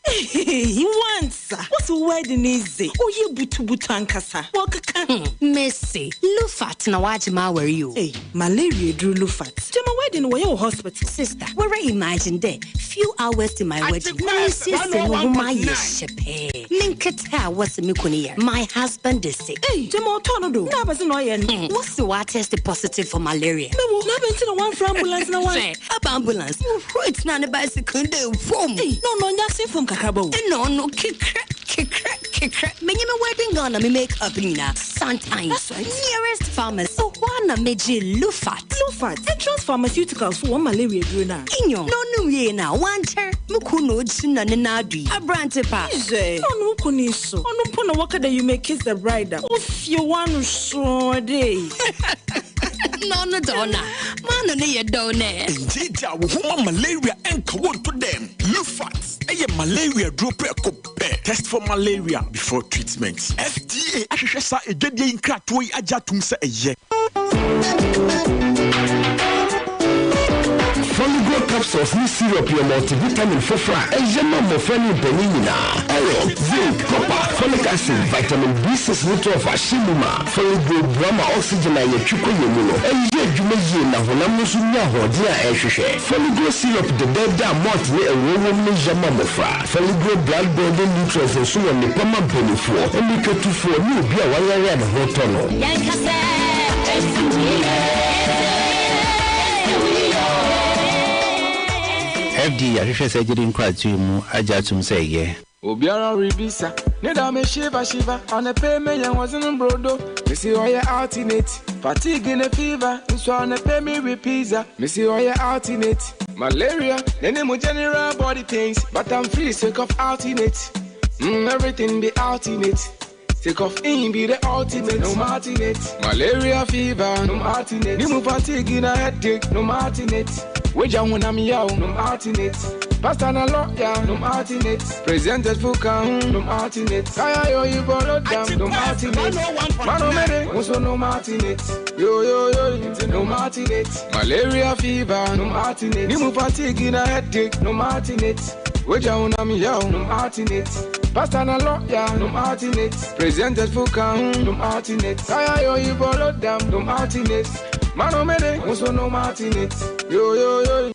Ehehehe wansa wose wo wedding yi dze ɔyɛ butubutu ankasa wɔkeka ho. Mese Lufat na wagye m'awar yi o. Ei malaria eduru Lufat. Gyama wedding wɔyɛ wɔ hospital. Sister, woara imagine dɛ few hours to my wedding na mesiesie mo ho mayɛ hyɛpɛɛ, me nketse a wɔse me kun yar, my husband is sick. Ei gyama ɔtɔɔ no do na abɛdze na ɔyɛ no. Wɔse ɔatest positive for malaria. Mewo, na abɛn ntsi na wɔammfrɛ ambulance na wɔan. Hwɛ, aba ambulance. Wohuroi tsenaa ne bicycle do vum. Ei, na ɔno ɔnnyɛ asen famu kakraba o. Nna ɔno kekrɛ, kekrɛ, kekrɛ. Menye me wedding gown na me make up nyina santan. That's right. Nearest pharmacy, hɔ ara na megyee Lufat. Lufat, Entrance Pharmaceuticals fo hɔn malaria edur no a. Nyew, na ɔnom wiei no a, ɔannkyɛr, mo kun na ogyina ne nan do yi. Aberantse pa. Hwɛ, na ɔno wo kun yi so, ɔno mpo na wɔka dɛ you may kiss the bride a, ofie w'ano sɔɔ dɛ. Na ɔno dze ɔno a, m'ano no yɛ dɛw nɛ. Ngyeegyaa wo ho ma malaria nka wo nto dɛm. Lufat yɛ malaria duro prɛko pɛ. Test for malaria before treatment. FDA ahwehwɛ saa adwadie yi nkratoɔ yi agye atom sɛ ɛyɛ. Foligo capsules ne syrup yɛ multivitamin foforo a ɛyɛ ma mmofra ne mpanyin nyinaa. Iron, zinc, copper, folic acid, vitamin B6 ne 12 ahyɛ mu ma. Foligo boa ma oxygen a yɛtwe kɔ yɛn mu no yɛ adwuma yie na honam no nso nya ahoɔden a ɛhwehwɛ. Foligo syrup dɛdɛɛdɛ a malt ne ɛwoɔ wom no yɛ ma mmofra. Foligo blood building nutrients nso wɔ nnepa ma mpanimfoɔ, mmirikatufoɔ ne obi a wayare a ne ho tɔ no. Yɛnka sɛ ɛtumi yɛ, ɛtumi yɛ, ɛtumi yɛ. FDA ahwehwɛ saa gyidi nkratoɔ yi mu agye atom sɛ ɛyɛ. Obiara rebisa ne da me shiva shiva Ɔne me yɛn wɔdze brodo Missy ɔyɛ alternate Fatigue ne fever Nso ɔne me with pizza Missy ɔyɛ alternate Malaria ne mu general body pains But I'm free sick of alternate Everything be alternate Take off in be the ultimate, no alternate. Malaria fever, no alternate. Nimu fatigue na headache, no alternate. Weja when I'm yow, no alternate. Pastor na lawyer, no alternate. Presented fuka, no alternate. Kaya yo you borrow down, no alternate. Mano mere, also no alternate. Yo yo yo, no alternate. Malaria fever, no alternate. Nimu fatigue na headache, no alternate. Weja when I'm yow, no alternate. Pastor na lawyer, no alternate. Presented fuka, no alternate. Kaya yo you borrow down, no alternate. Mano mede, nso no martinate. Yo yo yo.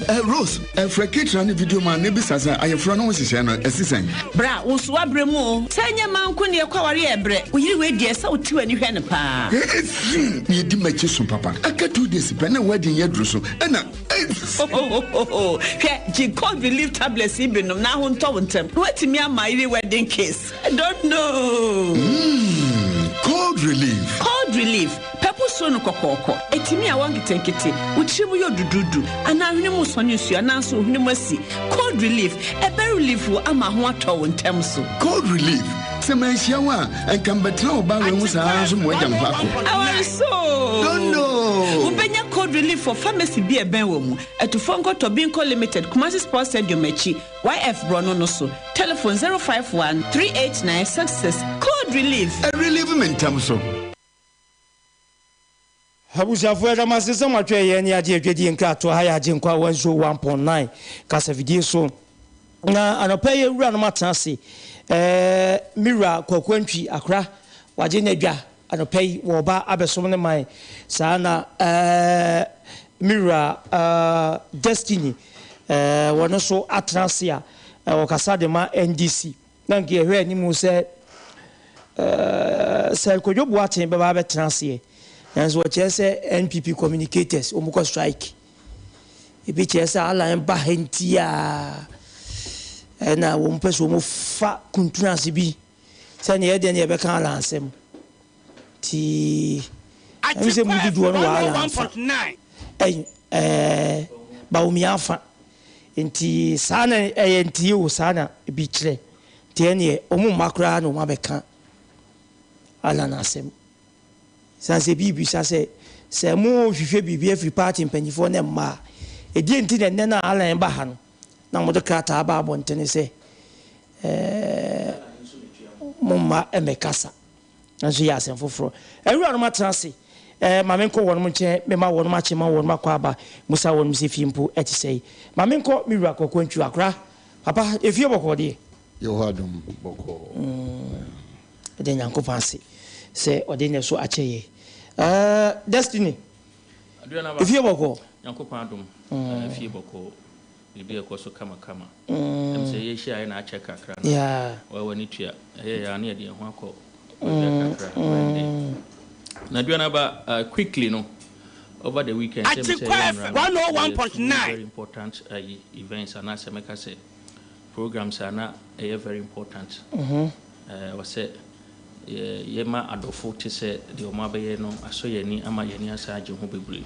Eh, Rose, eh, frɛ Ketra ne video man na bisa sɛ ayeforo no ho nhyehyɛe no ɛsi sɛn. Bra, wo nso woabrɛ mu o. Sɛ ɛnyɛ mmaa nko na yɛkɔ aware a ɛbrɛ. Wo yere wei deɛ, ɛsɛ sɛ wote w'ani hwɛ no paa. Efi! Nea edi m'akyi so papa. Aka 2 days pɛ na wedding yi aduru so, ɛna. Hohohoho! Hwɛ, gye cold relief tablets yi bi nom na ho ntɔ wo ntɛm na woatumi ama yere wedding kiss. I don't know. Mm, cold relief. Cold relief, pɛpo suro no kɔkɔɔkɔ. Etumi awɔ nketenkete, wo tiri mu yɛ duduudu, anaa hwene mu sɔne nsuo anaa nso wo hwene mu asi. Cold relief, ɛbɛ relief wo ama ho atɔ wo ntɛm so. Cold relief, sɛ manhyia wo a, ɛnka mbɛtena wo ba wei ho saa nso ma wagya me hɔ akɔ. Aware so. Don't know. Wobɛnya cold relief wɔ pharmacy bi a ɛbɛn wɔ mu. Atufoɔ nkɔtɔ Binko Limited, Kumasi Sports Stadium akyi, YF borɔno no so. Telephone 051 389 66. Cold relief. Ɛrelieve me ntɛm so. Abusuafoɔ, yɛda mo ase sɛ moatwɛn yɛn ne agye adwadie nkratoɔ. Ha yɛ Agyenkwa 101.9 kasafidie so. Na anɔpa yi awura nom atena ase. Me wura Kwaku Antwi Akora wagye n'adwa anɔpa yi, wɔreba abɛsom ne man. Saa na me wura Destiny wɔno nso atena ase a ɔkasa de ma NDC. Na nka yɛhwɛ anim sɛ Sir Kojo Boateng bɛba abɛtena aseɛ, nanso wɔkyerɛ sɛ NPP communicators wɔn kɔ strike. Ebi kyerɛ sɛ Alan ba ha nti a ɛna wɔn pɛ sɛ wɔn fa kuntun ase bi sɛnea ɛdeɛ ne yɛbɛka Alan asɛm. Nti ɛmi sɛ mu dodoɔ no wɔ Alan fa ɛy Bawumia afa. Nti saa na ɛyɛ, nti o saa na ebi kyerɛ. Nti ɛneɛ wɔn mma koraa na wɔn abɛka Alan asɛm. San sɛ bi bisa sɛ sɛ mo hwehwɛ biribi afiri party mpanyinfoɔ ne mmaa, ɛdeɛ nti na ɛnnɛ no a Alan ba ha no na mode krataa ba abɔntene sɛ mo mma mmɛkasa? Nanso yɛ asɛm foforɔ. Awuranom atena ase. Ma menkɔ wɔnom nkyɛn, mema wɔnom akye, ma wɔnom akɔ aba, musa wɔnom sɛ fie mpo ɛte sɛn. Ma menkɔ me wura Kwaku Antwi Akora. Papa, efie bɔkɔɔ deɛ? Yehowa adom, bɔkɔɔ. Yɛda Nyankopɔn ase sɛ ɔde nnɛ so akyɛ yɛn. Destiny, efie bɔkɔɔ? Nyankopɔn adom, efie bɔkɔɔ. Biribi ɛkɔ so kamakama. Ɛm sɛ yɛhyiaeɛ na akyɛ kakra no, w'ani tua. Ɛyɛ yɛ a na yɛde yɛn ho akɔ baabi kakra. Na Aduanaba, quickly no, over the weekend, sɛ mesɛ ɛyɛ nnora no, ɛyɛ two very important events anaasɛ mɛka sɛ programs a na ɛyɛ very important. Ɛwɔ sɛ yɛma adɔfo te sɛ deɛ wɔn abɛyɛ no asɔ yɛn ani ama yɛn ani asan agye ho bebree.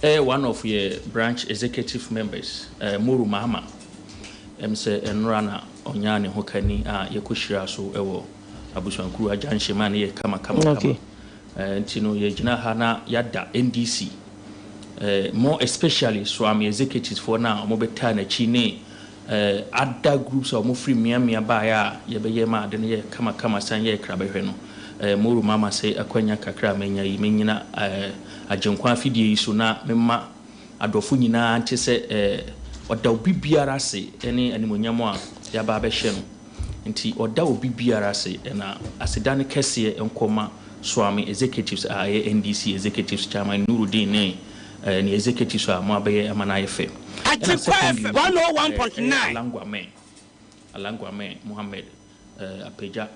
Ɛyɛ one of yɛ branch executive members, Moru Mahama. Ɛm sɛ nnora na ɔnyaa ne ho kani a yɛkɔhyiraa so wɔ Abusuankuru Agyanhyɛ mu a ne yɛ kama kama kama. Nti no yɛgyina ha na yɛada NDC, more especially Suame executives foɔ no a wɔbɛtaa n'akyi ne other groups a wɔfiri mmeammea baeɛ a yɛbɛyɛ ma ade no yɛ kama kama san yɛɛ krabɛhwɛ no. Moru Mahama sɛ akwanya kakra a manya yi mennyina Agyenkwa afidie yi so na memma adɔfo nyinaa nte sɛ ɔda obi biara ase ne animuonyam a yɛaba abɛhyɛ no. Nti ɔda obi biara ase na aseda no kɛseɛ nkɔ ma Suame executives a ɛyɛ NDC executives Chairman Nurudeen ne ne executives a moabɛyɛ ama no ayɛ fɛ. Ɛna secondly nso ɛyɛ Alangwame, Alangwame Mohammed Apagya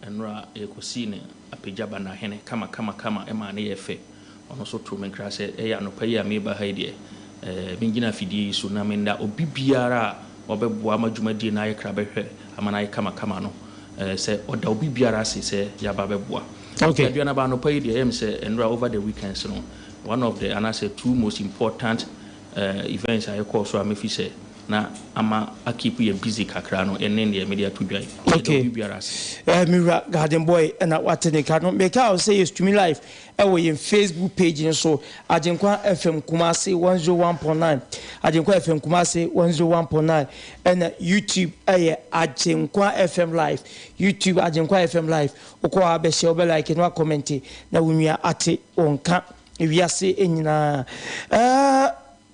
nnora yɛkɔsii no Apagya Banahene kama kama kama ɛmaa no yɛɛ fɛ. Ɔno nso too me nkra sɛ ɛyɛ anɔpa yi a mereba ha yi deɛ mengyina afidie yi so na menda obi biara a wabɛboa ama dwumadie no ayɛ krabɛhwɛ ama no ayɛ kama kama no sɛ ɔda obi biara ase sɛ yɛaba abɛboa. Aduanaba anɔpa yi deɛ ɛyɛ me sɛ nnora over the weekends no one of the anaasɛ two most important events a yɛkɔɔ so a mefi sɛ na ama akeep yɛ busy kakra no ɛne deɛ mede ato dwa yi. Yɛda obi biara ase. Me wura Garden Boy na wate ne ka no. Meka wo sɛ yɛ streaming live ɛwɔ yɛn Facebook page no so, Agyenkwa FM Kumasi 101.9, Agyenkwa FM Kumasi 101.9, ɛna YouTube ɛyɛ Agyenkwa FM Live, YouTube Agyenkwa FM Live. Wokɔ hɔ a bɛhyɛ, wobɛ like na wakɔmɛnte na wo nua ate wo nka ewiase nyinaa.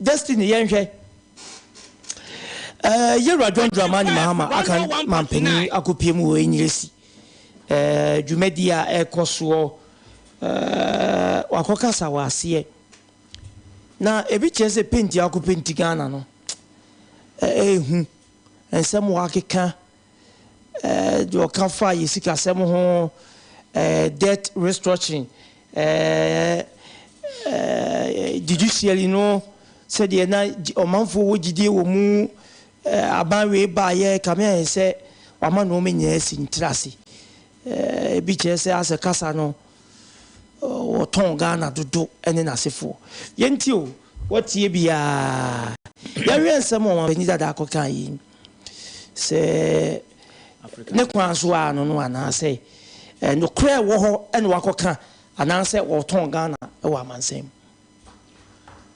Destiny, yɛnhwɛ. Yɛwura John Dramani Mahama aka mampanin akɔpie mu wɔ Enyiresi. Dwumadi a ɛkɔ soɔ. wakɔkasa wɔ aseɛ. Na ebi kyerɛ sɛ penti a wakɔpenti Ghana no, ɛyɛ hu. Nsɛm wakeka, deɛ ɔka fa yɛ sikasɛm ho, debt restructuring, judiciary no, sɛdeɛ na ɔmanfoɔ wɔ gyidie wɔ mu, aban wei baayɛ kame ayɛ sɛ wama nneɛma nyinaa si ntiri ase. Ebi kyerɛ sɛ asɛ kasa no wɔtɔn Ghana dodo ne n'asefoɔ. Yɛnti o, wɔtie biara. Yɛhwɛ nsɛm a ɔmanpanin dada akɔka yi sɛ ne kwan so a no no anaasɛ nokorɛ wɔ hɔ ɛna wakɔka anaasɛ wɔtɔn Ghana wɔ amansan mu.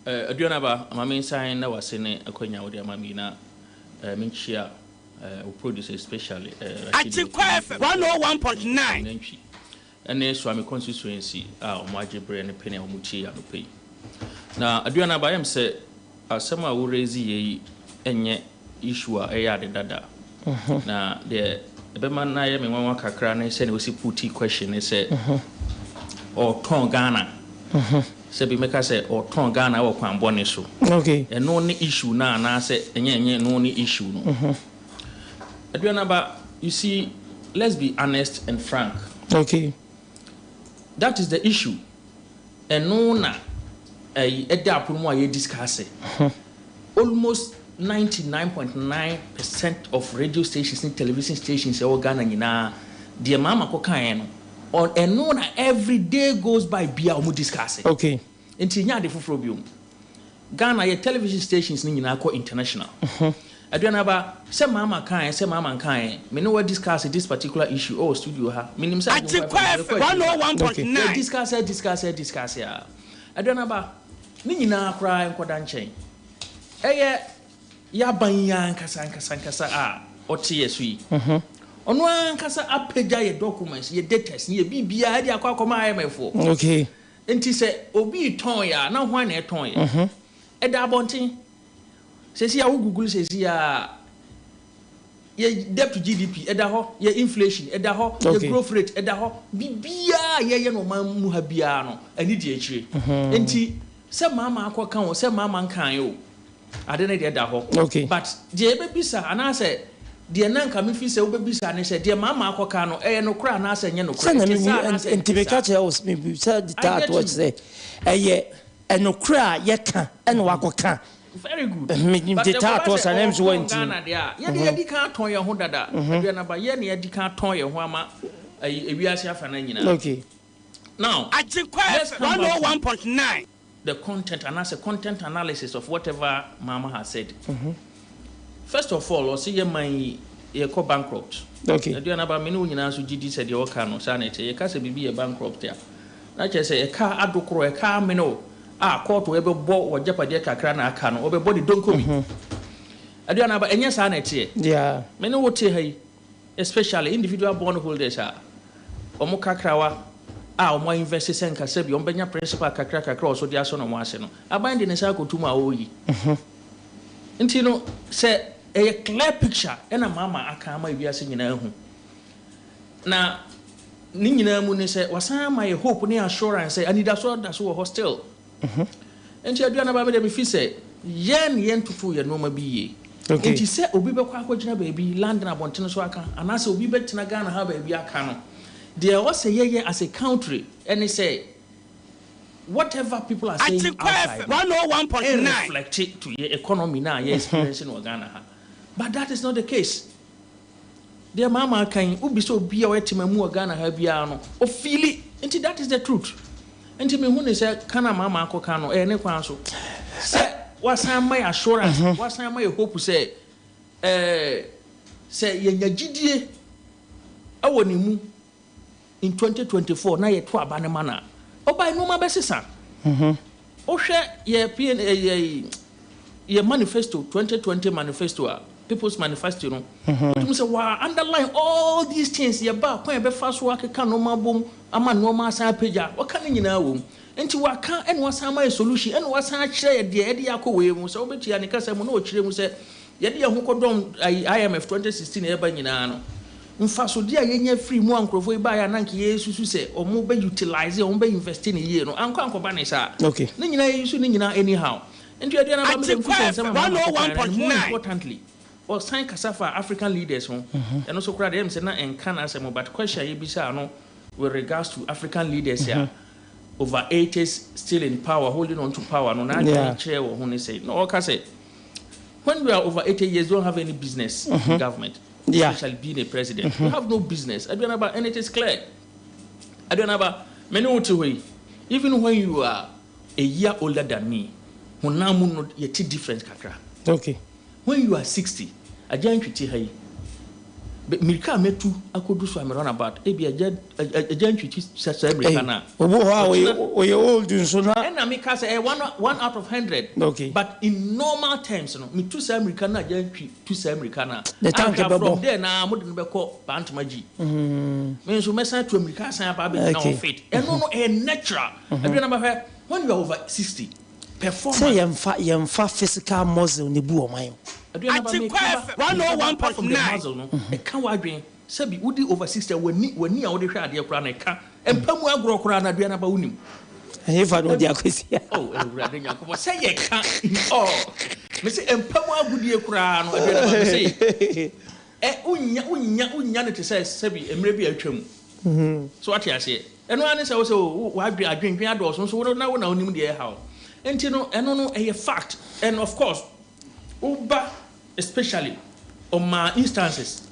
Aduanaba, ma me nsan na wase ne akwanya wode ama mi na menkyia wo producer, especially Rashid Atikwa FM 101.9. Nantwi ɛne Suame constituency a ɔmo agye berɛ ne pene a ɔmo tie anɔpɛ yi. Na Aduanaba, ayɛm sɛ asɛm a worezi yɛ yi ɛnyɛ issue a ɛyɛ ade dada. Na deɛ ɛbɛma na yɛ me nwanwa kakra ne sɛnea osi put question ne sɛ ɔtɔn Ghana, sɛ bi mɛka sɛ ɔtɔn Ghana wɔ kwan bɔne so. Ɛno ne issue na anaasɛ ɛnyɛ ɛno ne issue no. Aduanaba, you see, let's be honest and frank. That is the issue. Ɛno na ɛyi ɛda apono mu a yɛ discuss. Almost 99.9% of radio stations ne television stations ɛwɔ Ghana nyinaa, deɛ Mahama kɔkaeɛ no, ɛno na every day goes by bia ɔmo discuss. Nti nyɛ ade foforɔ biom. Ghana yɛ television stations ne nyinaa kɔ international. Aduanaba, sɛ Mahama kaeɛ, sɛ Mahama nkaeɛ, me ne wa discuss this particular issue ɛwɔ studio ha. Menim sɛ Atikwa FM 101.9. Yɛ discuss, discuss, discuss a. Aduanaba, ne nyinaa koraa nkɔda nkyɛn. Ɛyɛ yɛaban yi ankasa ankasa ankasa a ɔte yɛ so yi. Ɔno ankasa apagya yɛ documents, yɛ datas, ne yɛ biribiara de akɔ akɔma IMF foɔ. Nti sɛ obi tɔn yɛ a, na hwan na ɛtɔn yɛ? Ɛda abɔnten. Sɛsi a wo Google sɛsi a, yɛ debt to GDP ɛda hɔ, yɛ inflation ɛda hɔ, yɛ growth rate ɛda hɔ, biribiara yɛyɛ no ɔman mu ha biara no, ɛne di akyire. Nti sɛ Mahama akɔka o, sɛ Mahama nkan o, ade ne deɛ da hɔ. But deɛ yɛbɛbisa anaasɛ deɛ na nka mefi sɛ wobɛbisa ne sɛ deɛ Mahama akɔka no, ɛyɛ nokorɛ anaasɛ ɛnyɛ nokorɛ? Sɛ na Ɛte saa anaasɛ nti ɛnte meka saa? kyerɛ wo sɛ I taa get to you. sɛ ɛyɛ ɛnokorɛ a yɛka ɛna wakɔka. Very good. Me But de taa ɛkɔba to sɛ sa na nso ɔtɔn wanti. Ghana deɛ a, yɛde yɛdi kan atɔn yɛn ho dada. Aduanaba, yɛ na yɛdi kan atɔn yɛn ho ama ɛyi ewiase afa no nyinaa. Now, Atikwa let's FM come back to 101.9. the content anaasɛ content analysis of whatever Mahama has said. First of all, ɔsɛ yɛ man yi yɛkɔ bankrupt. Aduanaba, me ne wo nyinaa nso gye di sɛ deɛ ɔka no saa na ɛkyɛ. Yɛka sɛ biribi yɛ bankrupt a, na kyerɛ sɛ ɛka adokoro, ɛka amene o, a kɔɔto ɛbɛbɔ wɔ gyapadeɛ kakra na aka no, ɔbɛbɔ ne donkomi. Aduanaba, ɛnyɛ saa na ɛteɛ. Me ne wo te ha yi, especially individual bond holders a ɔmo kakrawa a ɔmo invest sɛ nkasa bi ɔmo bɛnya principal kakra kakra ɔso de asɔ na ɔmo ase no, aban de ne nsa akɔtu mu a ɔreyi. Nti no sɛ ɛyɛ clear picture ɛna Mahama aka ama ewiase nyinaa hu. Na ne nyinaa mu ne sɛ wasan ama yɛ hope ne assurance sɛ anidasoɔ da so wɔ hɔ still. Nti Aduanaba, mi de mi fi sɛ yɛn yɛn toto yɛ nneɛma bi yie. Nti sɛ obi bɛkɔ akɔgyina baabi London abɔntene so aka anaasɛ obi bɛtena Ghana ha baabi aka no, deɛ ɛwɔ sɛ yɛyɛ as a country ɛne sɛ whatever people are saying Atikwa outside FM 101.9. reflect to yɛ economy na yɛ experience no wɔ Ghana ha. But that is not the case. Deɛ Mahama aka yi, wobi sɛ obi a ɔyɛ temamu wɔ Ghana ha biara no ofeeli. Nti that is the truth. Nti mehu ne sɛ kana Mahama akɔka no, ɛyɛ ne kwan so sɛ wasan ma yɛ assurance, wasan ma yɛ hope sɛ sɛ yɛnya gyidie ɛwɔ ne mu in 2024 na yɛto aba ne ma no a, ɔbaa nneɛma bɛsesa. Wohwɛ yɛ PN yɛ manifesto, 2020 manifesto a, People's Manifesto no, wotumi sɛ wa underline all these things. Yɛba kwan yɛbɛfa so akeka nneɛma bom ama nneɛma asan apagya, wɔka ne nyinaa wɔ mu. Nti waka ɛna wasan ama yɛ solution, ɛna wasan akyerɛ yɛ deɛ ɛde yɛ akɔ wei mu. Sɛ wobɛtua ne kasa mu na ɔkyerɛ mu sɛ yɛde yɛn ho kɔdɔm ayi IMF 2016 ɛba nyinaa no. Mfasodeɛ a yɛnya firii mu a nkurɔfoɔ yi baeɛ a na anka yɛresusu sɛ wɔbɛ utilise, wɔbɛ investe no yie no, ankɔ ankɔba ne saa. Okay. Ne nyinaa yɛ use ne nyinaa anyhow. Nti Aduane Aba mede mfu sɛ nsɛm a Mahama kekaeɛ no and more importantly, ɔsan kasa faa African leaders ho. Ɛno nso koraa deɛ ɛyɛ me sɛ na ɛnka n'asɛm ho but question a yɛbisaa no with regards to African leaders a over eighties still in power, holding on to power no, n'adwene kyerɛɛ wɔ ho ne sɛn? Na ɔka sɛ when you are over 80 years, don't have any business in government, especially being a president. You have no business. Aduanaba, and it is clear. Aduanaba, me ne wo te hɔ yi, even when you are a year older than me, honam mu no yɛte difference kakra. Okay. When you are 60, Agya Antwi te ha yi, bɛ mmirika a mɛtu akɔdu so a me run about, ebia Agya Agya Antwi te sa saa mmirika no a, Obi wɔ hɔ a ɔyɛ ɔkyena, ɔyɛ old nso na. Ɛna meka sɛ ɛyɛ one one out of hundred, Okay. but in normal terms no, metu saa mmirika no a Agya Antwi tu saa mmirika no a, Ne tank anhwɛ a bɛbɔ. from there no ara mode no bɛkɔ Bantama G. Me nso mɛsan atu ammirika asan aba abɛgyina Okay. hɔ fit. Ɛno no ɛyɛ natural. Aduane bɛhwɛ, when you are over 60, Sɛ yɛnfa yɛnfa physical muscle na ebu ɔman o. Aduane ba Agyenkwa meka ba FM meka ba apart from the 101.9. muscle no ɛka w'adwene sɛbi wodi over 60 a w'ani w'ani a wode hwɛ adeɛ koraa no ɛka mpa mu agorɔ koraa no aduane aba wonim. Ɛhefa na ɔde akɔsi a. Oh awurade Nyankopɔn sɛ yɛka in all mese mpa mu agodie koraa no aduane ba mese ɛ wonnya wonnya wonnya no te sɛ sɛbi mmerɛ bi a atwa mu so wate aseɛ. Ɛno ara ne sɛ wo sɛ o w'adwen adwendwen adɔɔso nso wo na wo na wonim deɛ ɛha wo nti no ɛno no ɛyɛ fact and of course wo ba especially ɔmaa instances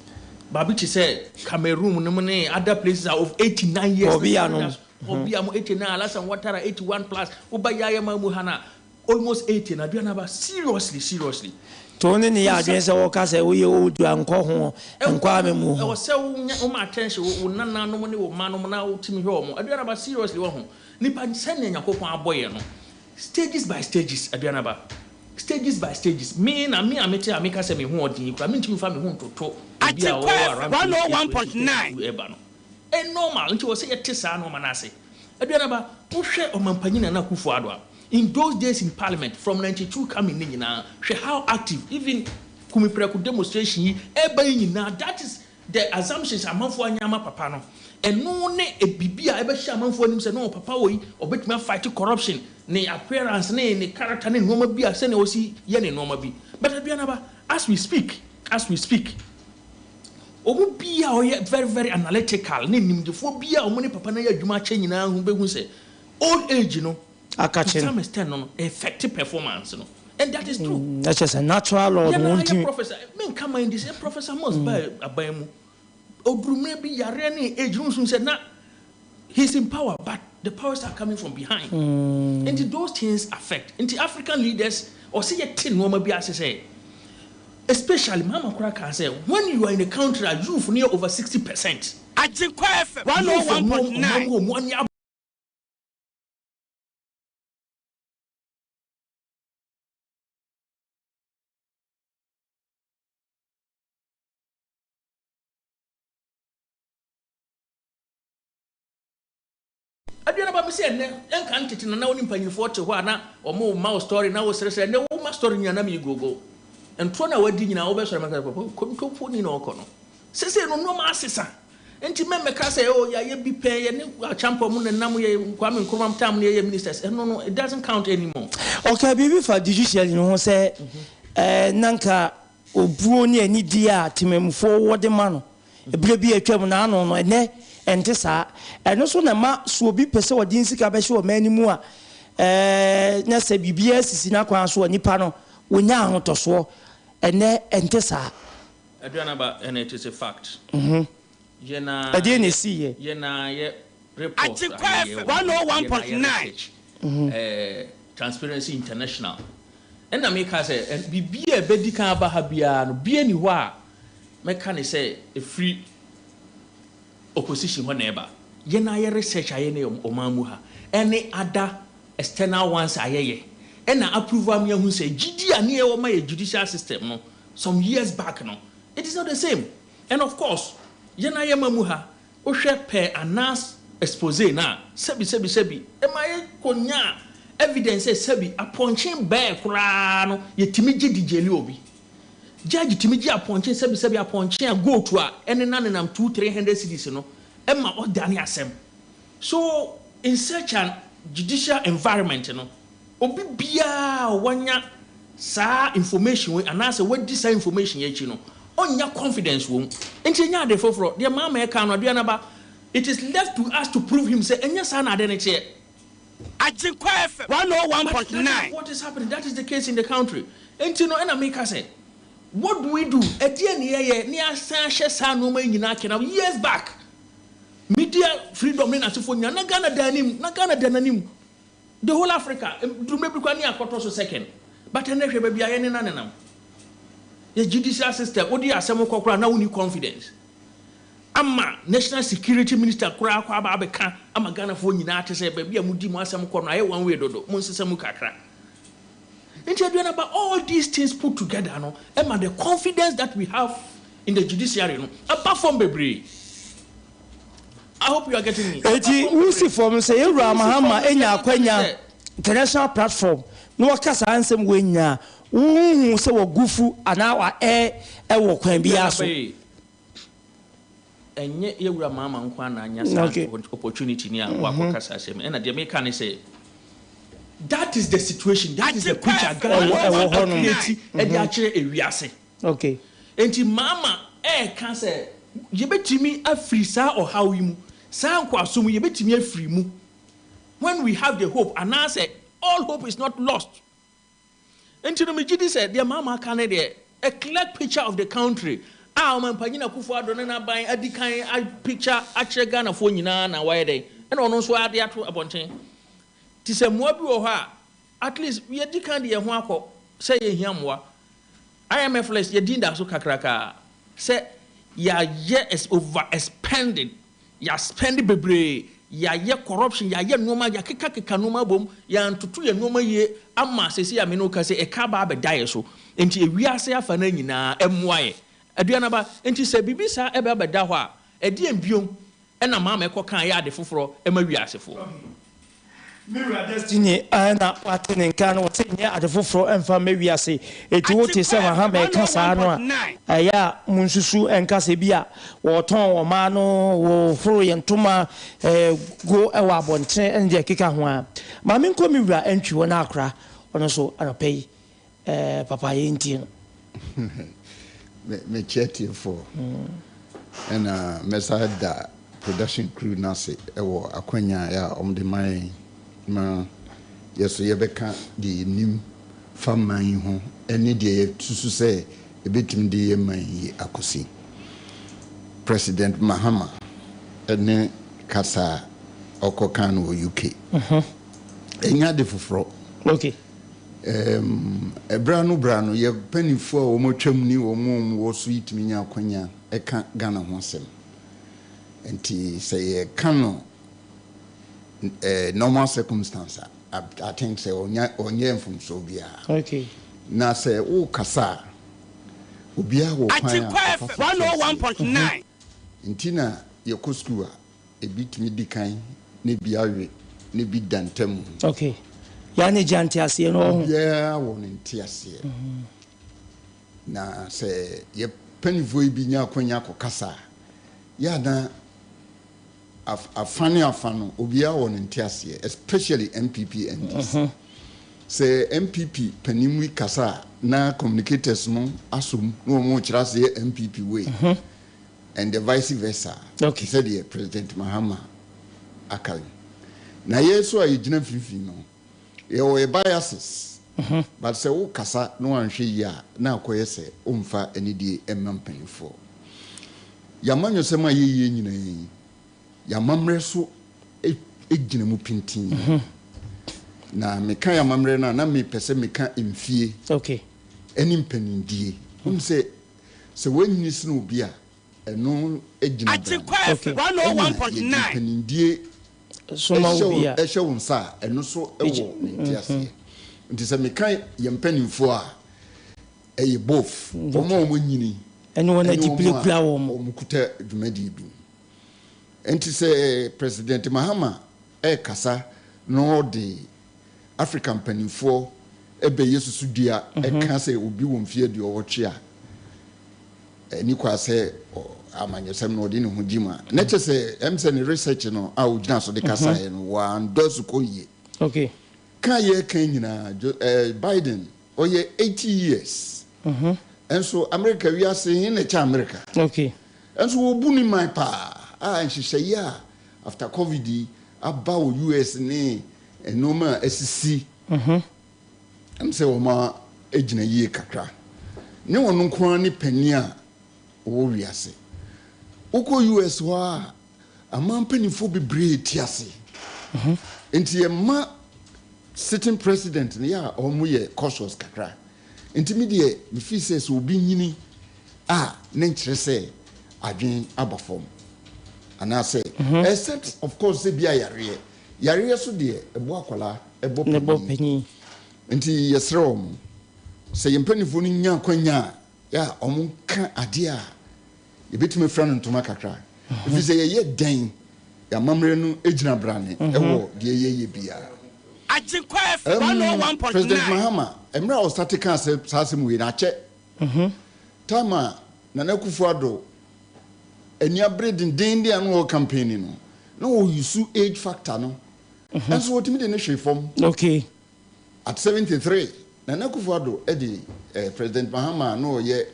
baabi te sɛ Cameroon nom ne other places a of 89 years Obi anom. Obi anom 89 Alassane Ouattara 81 plus wo ba Yaya Mamu ha na Almost 80 na aduane aba seriously seriously. Nti wo ne no yɛ adwene sɛ wɔka sɛ woyɛ old a nkɔ ho nkɔ amemmuo ho. Ɛwɔ sɛ wo nya wo ma attention wo wo nananom ne wo mma nom na wo tumi hwɛ wɔn aduane aba seriously wahu nipa sɛnea Nyankopɔn abɔ yɛn no stages by stages aduane aba stages by stages me na me a mete a meka sɛ me ho ɔden yi koraa mentumi nfa me ho ntoto obi a Atikwa ɔwɔ FM around 28 22 101.9. 32 ɛba no ɛyɛ normal nti ɛwɔ sɛ yɛte saa nnoɔma no ase aduane aba wohwɛ ɔmampanyin Nana Akufo Addo a In those days in parliament from 92 coming ne nyinaa hwɛ how active even Kumi Preko demonstration yi ɛba yi nyinaa that is the assumptions amanfoɔ anya ama papa no ɛno ne biribi a ɛbɛhyɛ amanfoɔ anim sɛ no papa wɔ yi ɔbɛtumi a fight corruption ne appearance ne ne character ne nnoɔma bi a sɛnea ɔsi yɛ ne nnoɔma bi but Aduanaba as we speak as we speak wɔn bi a ɔyɛ very very analytical ne nimdefoɔ bi a wɔn ne papa no ayɛ adwuma akyɛ nyinaa ho bɛhu sɛ old age no To Akakye no. some extent no no effect performance no and that is true. Na kyerɛ sɛ natural law no Yɛn ara yɛ wɔntumi. professor menka man di sɛ Professor Mills baa aban mu oduru mmerɛ bi yareɛ ne age no nso sɛ na he is in power but the powers are coming from behind nti those things affect nti African leaders ɔsɛ yɛte nneɛma bi ase sɛ especially Mahama koraa kaa sɛ when you are in a country a youth no yɛ over 60% Agyenkwa FM youth ɔmo 101.9. ɔmo ɔmo ani Aduane ba mese ɛnɛ ɛnka ntete na na wo ne mpanyinfoɔ te hɔ a na wɔn ma wo story na wo srɛsrɛ ɛnɛ wo ma story nyinaa na mi gogo ntorɔ na wadi nyinaa wobɛsɔre mɛka papa kontompo ni na ɔkɔ no sese no nneɛma asesa nti mɛmɛka sɛ oh yɛayɛ bi pɛn yɛ ne akyampa mu nenam yɛ Kwame Nkrumah tam ne yɛyɛ ministers ɛno no it doesn't count anymore. Ɔkaa biribi fa judiciary no ho sɛ eh, na nka obuo ne anidie a temammufoɔ wɔ de ma no berɛ bi a atwam na ano no, ɛnnɛ ɛnte saa. Ɛno nso na ɛma sɛ obi pɛ sɛ ɔde ne sika bɛhyɛ ɔman no mu a, eh, na sɛ biribiara sisi n'akwan so a, nipa no, wɔnya ahotɔsoɔ. Ɛnnɛ ɛnte saa. Aduanaba and it is a fact. Yɛn ara Ɛdeɛn na yɛ ɛsiiɛ? yɛn ara yɛ report a Agyenkwa yɛyɛ FM wɔ ha, yɛn ara yɛ 101.9. research, eh, Transparency International. Ɛna meka sɛ ɛ biribi a ɛbɛdi kan aba ha biara no, bia nni hɔ a mɛka ne sɛ ɛfiri opposition hɔ na ɛba. Yɛn ara yɛ research a yɛne ɔman mu ha ɛne other external ones a yɛyɛ ɛna approve ama yɛahu sɛ gyidi a ne yɛwɔ ma yɛ judicial system no some years back no it is not the same and of course yɛn ara yɛma mu ha wohwɛ per Anas expose no a sɛbi sɛbi sɛbi ɛma yɛ kɔ nyaa evidence sɛ sɛbi apɔnkye bɛɛ koraa no yɛtumi gye di jaili obi. Judge tumi gye apɔnkye sɛbisɛbi apɔnkye a goat a ɛnena nenam 2 300 cedis no ɛma ɔdane asɛm. So in such an judicial environment no, obi biara a wanya saa information wei anaasɛ wadi saa information yi akyi no, ɔnnya confidence wɔ mu. Nti ɛnyɛ ade foforɔ. Deɛ Mahama ɛka no, Aduanaba, it is left to us to prove him sɛ ɛnyɛ saa na ade no teɛ. Agyenkwa FM 101.9. But that is what is happening, that is the case in the country. Nti no ɛna meka sɛ, what do we do? Ɛdeɛn na yɛyɛ na yɛasan ahyɛ saa nnoɔma yi nyinaa kena? Years back, media freedom ne n'asefoɔ nyinaa, na Ghana da anim, na Ghana da n'anim. The whole Africa, duru mmerɛ bi koraa ne yɛakɔtɔ so second. But ɛnnɛ hwɛ baabi a yɛnena nenam. Yɛ judicial system, wode asɛm kɔ koraa na wonni confidence. Ama national security minister koraa akɔ aba abɛka ama Ghanafoɔ nyinaa ate sɛ baabi a modi mo asɛm kɔ no ayɛ one way dodo, monsesa mu kakra. Nti Aduanaba, all these things put together no ɛma the confidence that we have in the judiciary no aba fam bebree. I hope you are getting me. Eti wosi fam sɛ yɛn wura Mahama anya akwanya international platform na waka saa nsɛm wei nyinaa, wonhu sɛ wagufu anaa wa err wɔ kwan biara so? Ɛnyɛ yɛwura Mahama nko ara na anya saa opportunity ni a wakɔka saa asɛm yi. Ɛna deɛ meka ne sɛ, that is the situation, that is the picture Ghana ɛwɔ hɔ nom. Create ɛde akyerɛ ewiase. Enti Mahama ɛreka sɛ yɛbɛtumi afiri saa ɔhaw yi mu, saa nkoasom yi yɛbɛtumi afiri mu when we have the hope anaasɛ all hope is not lost. Nti no megye di sɛ deɛ Mahama aka no deɛ, a clear picture of the country a Ɔmanpanyin Akufo Addo ne n'aban adi kan a picture akyerɛ Ghanafoɔ nyinaa na wayɛ dɛn ɛna ɔno nso ade ato abɔnten. Nti sɛ mmoa bi wɔ hɔ a, at least yɛadi kan de yɛn ho akɔ sɛ yɛhia mmoa. IMF list yɛ din da so kakraka sɛ yɛayɛ over expending Yɛ spend bebree, yɛayɛ corruption, yɛayɛ nnoɔma, yɛakeka keka nnoɔma abom, yɛantoto yɛn nnoɔma yie ama seesei a me ne wo kasa yi ɛka aba abɛda yɛn so. Enti ewiase afa no nyinaa ɛmmoa yɛn. Aduanaba, enti sɛ biribi saa ɛbɛ abɛda hɔ a, ɛdeɛn bio ɛna maama ɛkɔ kaa yɛ ade foforɔ ɛma wiasefoɔ? Me wura Destiny na wate ne nka no, ɔse nyɛ ade foforɔ mfa mma wiase. Enti wote sɛ Mahama ɛka saa no a, ɛyɛ a monsusu nka sɛ bi a wɔtɔn ɔmaa no, wɔhoro yɛn ntoma go wɔ abɔntene ne deɛ ɛkeka ho a. Ma menkɔ me wura Antwi hɔ na akora ɔno nso anɔpa yi papa yɛntie no. Mekyia atiefoɔ ɛna mɛsa da production crew no ase wɔ akwanya a wɔde ma yɛn ma yɛ so yɛbɛka deɛ yɛnim fa man yi ho ne deɛ yɛsusu sɛ ɛbɛtumi de yɛ man yi akɔsi. President Mahama ne kasa a ɔkɔkaa no wɔ UK. Ɛnyɛ ade foforɔ. Okay. Ɛɛm, ɛberɛ ano berɛ ano, yɛn mpaninfoɔ a wɔn atwam ne wɔn a wɔn wɔ so yi tumi nya akwanya ka Ghana ho asɛm. Nti sɛ yɛka no eh, normal circumstance a, I, I think sɛ ɔnya, ɔnyɛɛ mfomsoɔ biara. Okay. Na sɛ wokasa a, obiara wɔ kwan a Atikwa ɔfa FM so kyerɛ aseɛ. 101.9. Nti na yɛkɔ sukuu a, Ebi tumi di kan na ebi awe na ebi da ntam. Okay. Yaa ne gya nteaseɛ no ɔho. Obiara wɔ ne nteaseɛ. Na sɛ yɛ panifoɔ yi bi nya akwanya kɔ kasa a, yɛ a na afa ne afa no obiara wɔ ne nteaseɛ especially NPP NDC. Sɛ NPP panin bi kasa a na communicators no asɔ mu na wɔn rekyerɛ aseɛ NPP way. And the vice versa, te sɛ deɛ President Mahama aka yi. Na yɛn nso a yɛgyina mfimfini no, yɛwɔ yɛn biases, but sɛ wokasa na woanhwɛ yie a, na akɔyɛ sɛ womfa anidie mma mpanimfoɔ. Yɛn amanyɔsɛm a yɛyɛ nyinaa yi, yɛn amammerɛ nso gyina mu pintinn. Na meka yɛn amammerɛ no a, na mepɛ sɛ meka mfie ne mpanindie. Wohu sɛ Sɛ woanyini sene obi a, ɛno gyina bra no. Ɛna yɛde mpanindie hyɛ wo nsa a, ɛno nso wɔ ne nteaseɛ. Nti sɛ meka yɛn mpanimfoɔ a, ɛyɛ both, wɔn a wɔanyini ne wɔn a wɔkuta dwumadie bi mu. Nti sɛ President Mahama rekasa na ɔde Africa mpanimfoɔ bɛyɛ susudua ka sɛ obi wɔ mfeɛ aduɔwɔtwe a, Ɛni kwa sɛ amanyɔsɛm no ɔde ne ho gye mu a, na kyerɛ sɛ ɛm sɛ ne research no a ɔgyina so de kasaeɛ no, wandɔ asukɔ yie. Okay. Ka a yɛreka nyinaa, Jo eh, Biden, ɔyɛ 80 years. Nso Amerika wiase, he na ɛkyɛ Amerika? Okay. Nso wɔbu ne man paa a nhyehyɛeɛ a after covid yi aba wɔ US ne nnoɔma a asisi. Ɛm sɛ wɔn agyina yie kakra. Nyɛ ɔno nko ara ne panin a ɔwɔ wiase. Wokɔ US hɔ a, aman mpanimfoɔ bebree te ase. Nti yɛma sitting president no yɛ a wɔn yɛ cautious kakra. Nti me deɛ me feel sɛ sɛ obi nyini a ne nkyerɛ sɛ adwene aba fam. Anaasɛ except of course sɛ bi a yareɛ. Yareɛ so deɛ ɛbɔ akwadaa ɛbɔ panyin. Nti yɛsrɛ wɔn sɛ yɛn mpanimfoɔ no nya akwanya a yɛ a wɔn nka adeɛ a yɛbɛtumi afira no ntoma kakra. Ɛfiri sɛ yɛyɛ dɛn yɛn amammerɛ no gyina brane wɔ deɛ yɛyɛ biara. Agyenkwa FM 101.9. President Mahama mmerɛ a ɔstate kaa saa asɛm wei no akyɛ. Time a Nana Akufo-Addo ani abere dendeenden a na ɔwɔ campaign no, na ɔuse age factor no, nso wɔtumi de no hwee fam. Okay. At 73, Nana Akufo-Addo de eh, President Mahama a na ɔyɛ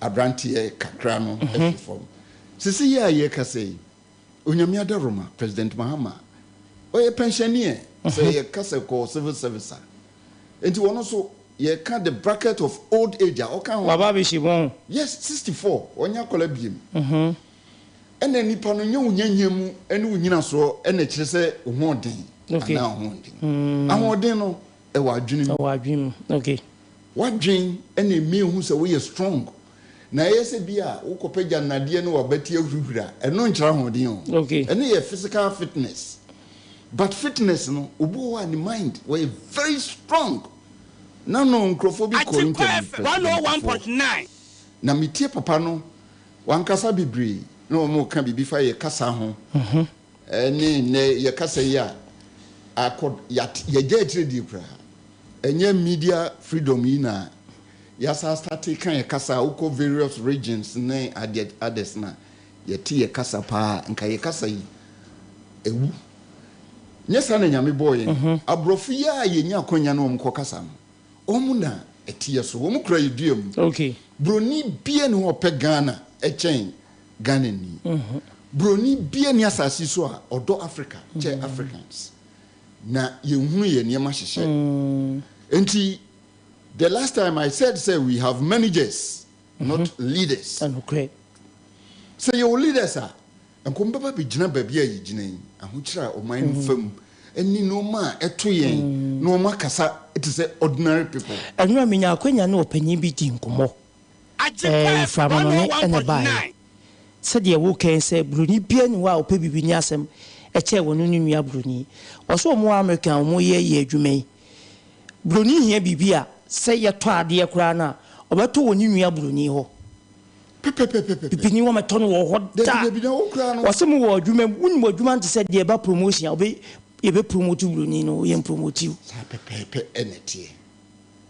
aberanteɛ kakra no hwee fam. Sese yi a yɛrekasa yi, Onyame adaworoma, President Mahama, ɔyɛ pɛnhyɛneɛ, sɛ yɛka sɛ kɔ civil service a. Enti ɔno nso, yɛka the bracket of old age a, ɔka ho. Waba abɛhyɛ mu ɔho. Yes, 64, ɔnyɛ akwadaa biom. Ɛna nipa no, nyɛ wo nyanya mu ne wo nyinasoɔ na ɛkyerɛ sɛ wo ho ɔden anaa wo ho ɔnden. Ahoɔden no, ɛwɔ adwene mu. Ɛwɔ adwene mu, okay. W'adwene na ɛma ɛhu sɛ woyɛ strong. Na ɛyɛ sɛ bi a wokɔpagya nnadeɛ ne w'abati ahurihuri a, ɛno nkyerɛ ahoɔden o. Okay. Ɛno yɛ physical fitness. But fitness no, obi wɔ hɔ a ne mind, ɔyɛ very strong. Na no nkurɔfoɔ bi kɔ interview President Kufuor. Na metie papa no, wankasa bebree, na wɔreka biribi fa yɛ kasa ho. Ɛne nnɛ yɛ kasa yi a akɔ, yɛate, yɛagya akyire die koraa. Ɛnyɛ media freedom yi na yɛasan starte ka yɛ kasa a, wokɔ various regions ne adeɛ others no a, yɛte yɛ kasa paa a, nka yɛ kasa yi awu. Nyɛ saa na Nyame bɔɔ yɛn. Aborɔfo yi a yɛnya akwanya ne wɔn kɔ kasa no, wɔn na ɛte yɛ so. Wɔn kura yɛ dua mu. Broni biara nni hɔ a ɔpɛ Ghana kyɛn Ghanani. Broni biara nni asase yi so a ɔdɔ Africa kyɛn Africans. Na yɛnhunu yɛn nneɛma hyehyɛ. Enti the last time I said sɛ we have managers not leaders. Ɛnokorɛ. Sɛ yɛwɔ leaders a, nka wɔn bɛba abɛgyina baabi a yɛgyina yi, ahokyerɛ a ɔman no fa mu ne nneɛma a ɛto yɛn na wɔn akasa te sɛ ordinary people. Ɛno a menya akwanya ne ɔpanyin bi dii nkɔmmɔ. Ɛɛ, mframa no ne na ɛbaeɛ. Sɛdeɛ woka yi sɛ buroni biara nni hɔ a ɔpɛ bibini asɛm kyɛn ɔno ne nua buroni. Ɔse wɔn wɔ America a wɔyɛ yɛ adwuma yi, buroni hia biribi a, sɛ yɛtɔ adeɛ koraa no a, ɔbɛtɔ wɔ ne nua buroni hɔ. Pɛpɛpɛpɛpɛ. Bibini wɔmɛtɔ no wɔ hɔ da. Dabi dabi na wo koraa no. Ɔse mo wɔ adwuma mu, wonim adwuma no te sɛ deɛ ɛba promotion a, ɔbɛ yɛbɛ promote buroni no, yɛn promote wo. Saa pɛpɛɛpɛ na ɛteɛ.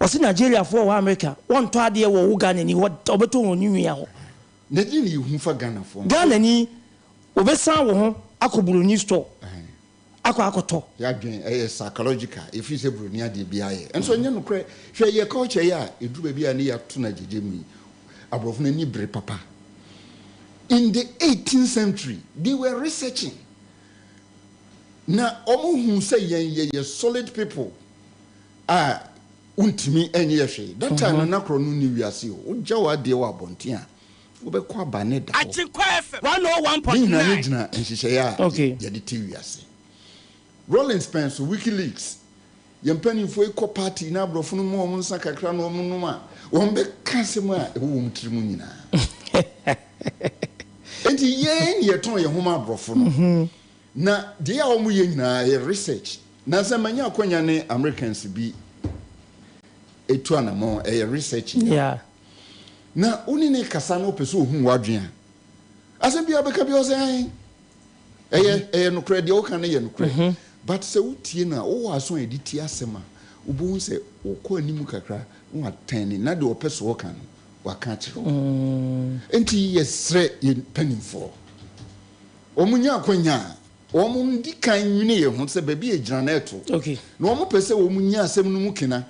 Ɔse Nigeriafoɔ wɔ America, wɔntɔ adeɛ wɔ wo Ghanani hɔ da, ɔbɛtɔ wɔ ne nua hɔ. Na deɛ na yɛhu fa Ghanafoɔ ho. Ghanani, wɔbɛsan wo ho akɔ buroni store akɔ akɔtɔ. Yɛadwen ɛyɛ psychological, yɛfiri sɛ buroni adeɛ biara yɛ. Nso ɛnyɛ nokorɛ. Hwɛ yɛ culture yi a ɛduru baabi a ne yɛato no agyegye mu yi, aborɔfo no ani bere papa. In the 18th century, they were researching. Na wɔhuu sɛ yɛn yɛyɛ solid people a wontumi nyɛ hwee. That time no na korɔ no nni wiase o. Wogya w'adeɛ wɔ abɔnten a, wobɛkɔ aba ne da hɔ. Agyenkwa FM 101.9. Ne nyinaa no gyina nhyehyɛeɛ a yɛde te wiase. Rawlings pɛn so, WikiLeaks, yɛn mpanimfoɔ yi kɔ party na aborɔfo no ma wɔn nsa kakra na wɔnom a, wɔbɛka asɛm a ɛwɔ wɔn tiri mu nyinaa. Enti yɛn na yɛtɔn yɛn ho ma aborɔfo no. Na deɛ a wɔyɛ nyinaa yɛ research. Nansa manya akwanya ne Americans bi etu anamɔn, ɛyɛ research yi a. Na wo ne no kasa na ɔpɛ sɛ ɔhu w'adwene a, asɛm biara ɔbɛka biara ɔsɛ ae. Ɛyɛ ɛyɛ nokorɛ, deɛ woka no yɛ nokorɛ. But sɛ wotie no a, wowɔ aso a yɛde tie asɛm a, wobɛhu sɛ ɔkɔ anim kakra na watɛne na deɛ ɔpɛ sɛ ɔka no. waka akyerɛ wo. Enti yɛsrɛ yɛn mpanimfoɔ, wɔn nya akwanya a, wɔn ndi kan nwene yɛn ho sɛ baabi a yɛgyina no ɛto. Na wɔn pɛ sɛ wɔn nya asɛm no mu kena.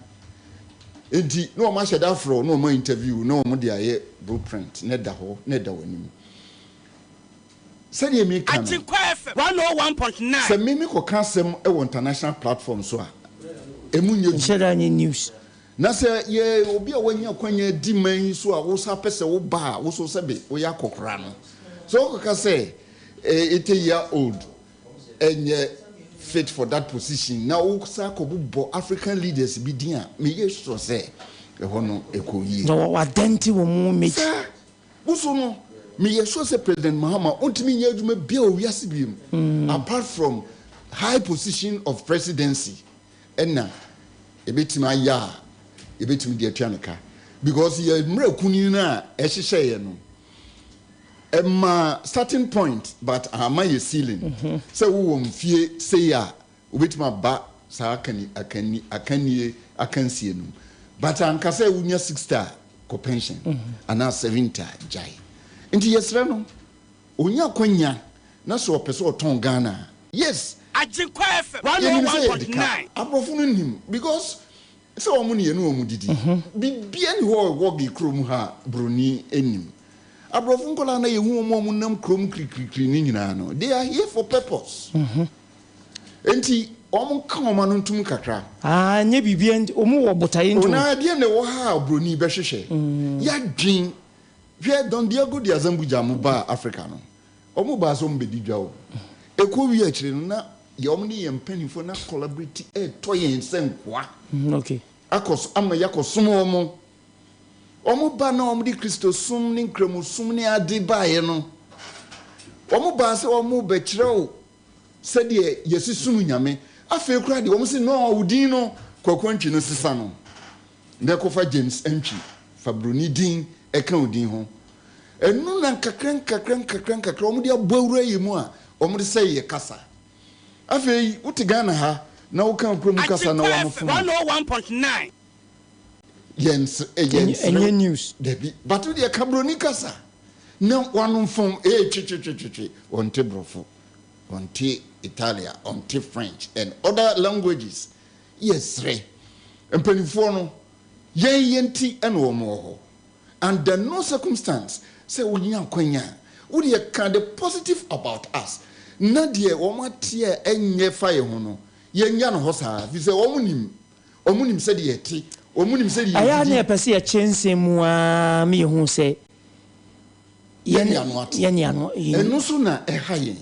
Enti na wɔn ahyɛ da afrɛ wo na wɔn a interview wo na wɔn de ayɛ blueprint na ɛda hɔ na ɛda w'anim. Sɛdeɛ meka no, Agyenkwa FM 101.9. sɛ me mekɔka asɛm wɔ international platform so a, ɛmu nyɛ du. Nhyɛ da nyɛ news. Na sɛ yɛ obi a wanya akwanya adi man yi so a wosan pɛ sɛ woba a, wo so sɛbe woyɛ akɔkora no, sɛ wokɔka sɛ 80 year old nyɛ fit for that position na wosan kɔbobɔ African leaders bi din a, meyɛ sure sɛ ɛhɔ no ɛkɔ yie. Na wadɛnte wɔn mu image. Saa. Wo so no, meyɛ sure sɛ President Mahama ontumi nyɛ adwuma biara wɔ wiase biom apart from high position of presidency ɛna ɛbɛtumi ayɛ a yɛbɛtumi de atua ne ka because yɛ mmerɛ kunini no a ɛhyehyɛeɛ no ɛmaa starting point but amma yɛ ceiling sɛ wowɔ mfie sei a wobɛtumi aba saa akanni akanni akannie akansie no mu but anka sɛ wonya 60 a kɔ pension anaa 70 a gyae nti yɛsrɛ no ɔnya akwanya na sɛ ɔpɛ sɛ ɔtɔn Ghana a yes Agyenkwa FM yɛnim sɛ yɛde ka 101.9. aborɔfo no nim because sɛ wɔn ne yɛne wɔn didi biribiara ni hɔ a ɛwɔ ge kurom ha a buroni nnim aborɔfo nkwadaa na yɛhu wɔn a wɔnam kurom kirikirikiri no nyinaa no they are here for purpose Enti wɔn nka wɔn ano ntom kakra. Ah, ɛnyɛ biribiara nti, wɔn wɔ botaeɛ nti o. Onaa, deɛn na ɛwɔ ha a obroni bɛhwehwɛ? Yɛadwen, hwɛ Don Diego de Azambuja mo baa Africa no, wɔn baa sɛ wɔn bɛdi dwa o. Ɛkɔ wie akyire no, na yɛ wɔn ne yɛn mpanimfoɔ na collaborate ɛretɔ yɛn sɛ nkoa. Okay. Akɔ so, ama yɛakɔsom wɔn. Wɔn ba na wɔde Kristosom ne Nkramosom ne ade baeɛ no, wɔn baa sɛ wɔn rebɛkyerɛ wo sɛdeɛ yɛsi som Nyame. Afei koraa deɛ wɔn se no wo din no Kwaku Antwi no sesa no na kɔfa James Antwi fa broni din ka wo din ho. Ɛno na nkakra nkakra nkakra nkakra wɔn de abɔ awura yɛ mu a wɔn de sɛe yɛ kasa. Afei wote Ghana ha na woka kurom kasa na Agyenkwa wano FM fom a. 101.9. Yɛn Ɛnyɛ news. Dabi but wo deɛ ka broni kasa na wano fom ee twetwetwetwe wɔnte brɔfo. Ɔnte Italia, ɔnte French and other languages. Yɛsrɛ mpaninfoɔ no, yɛn yɛn nti na wɔn wɔ hɔ. Under no circumstance sɛ wonya akwanya a, wodeɛ ka the positive about us na deɛ wɔn ate a ɛnyɛ fa yɛn ho no, yɛnnya no hɔ saa firi sɛ wɔn nim, wɔn nim sɛdeɛ yɛte, wɔn nim sɛdeɛ Ɛyɛ a na yɛdidi. yɛpɛ sɛ yɛkyerɛ nsɛm mu ara ma yɛhu sɛ Yɛn ano ate. Yɛn ano. Ɛno nso na ɛha yɛn.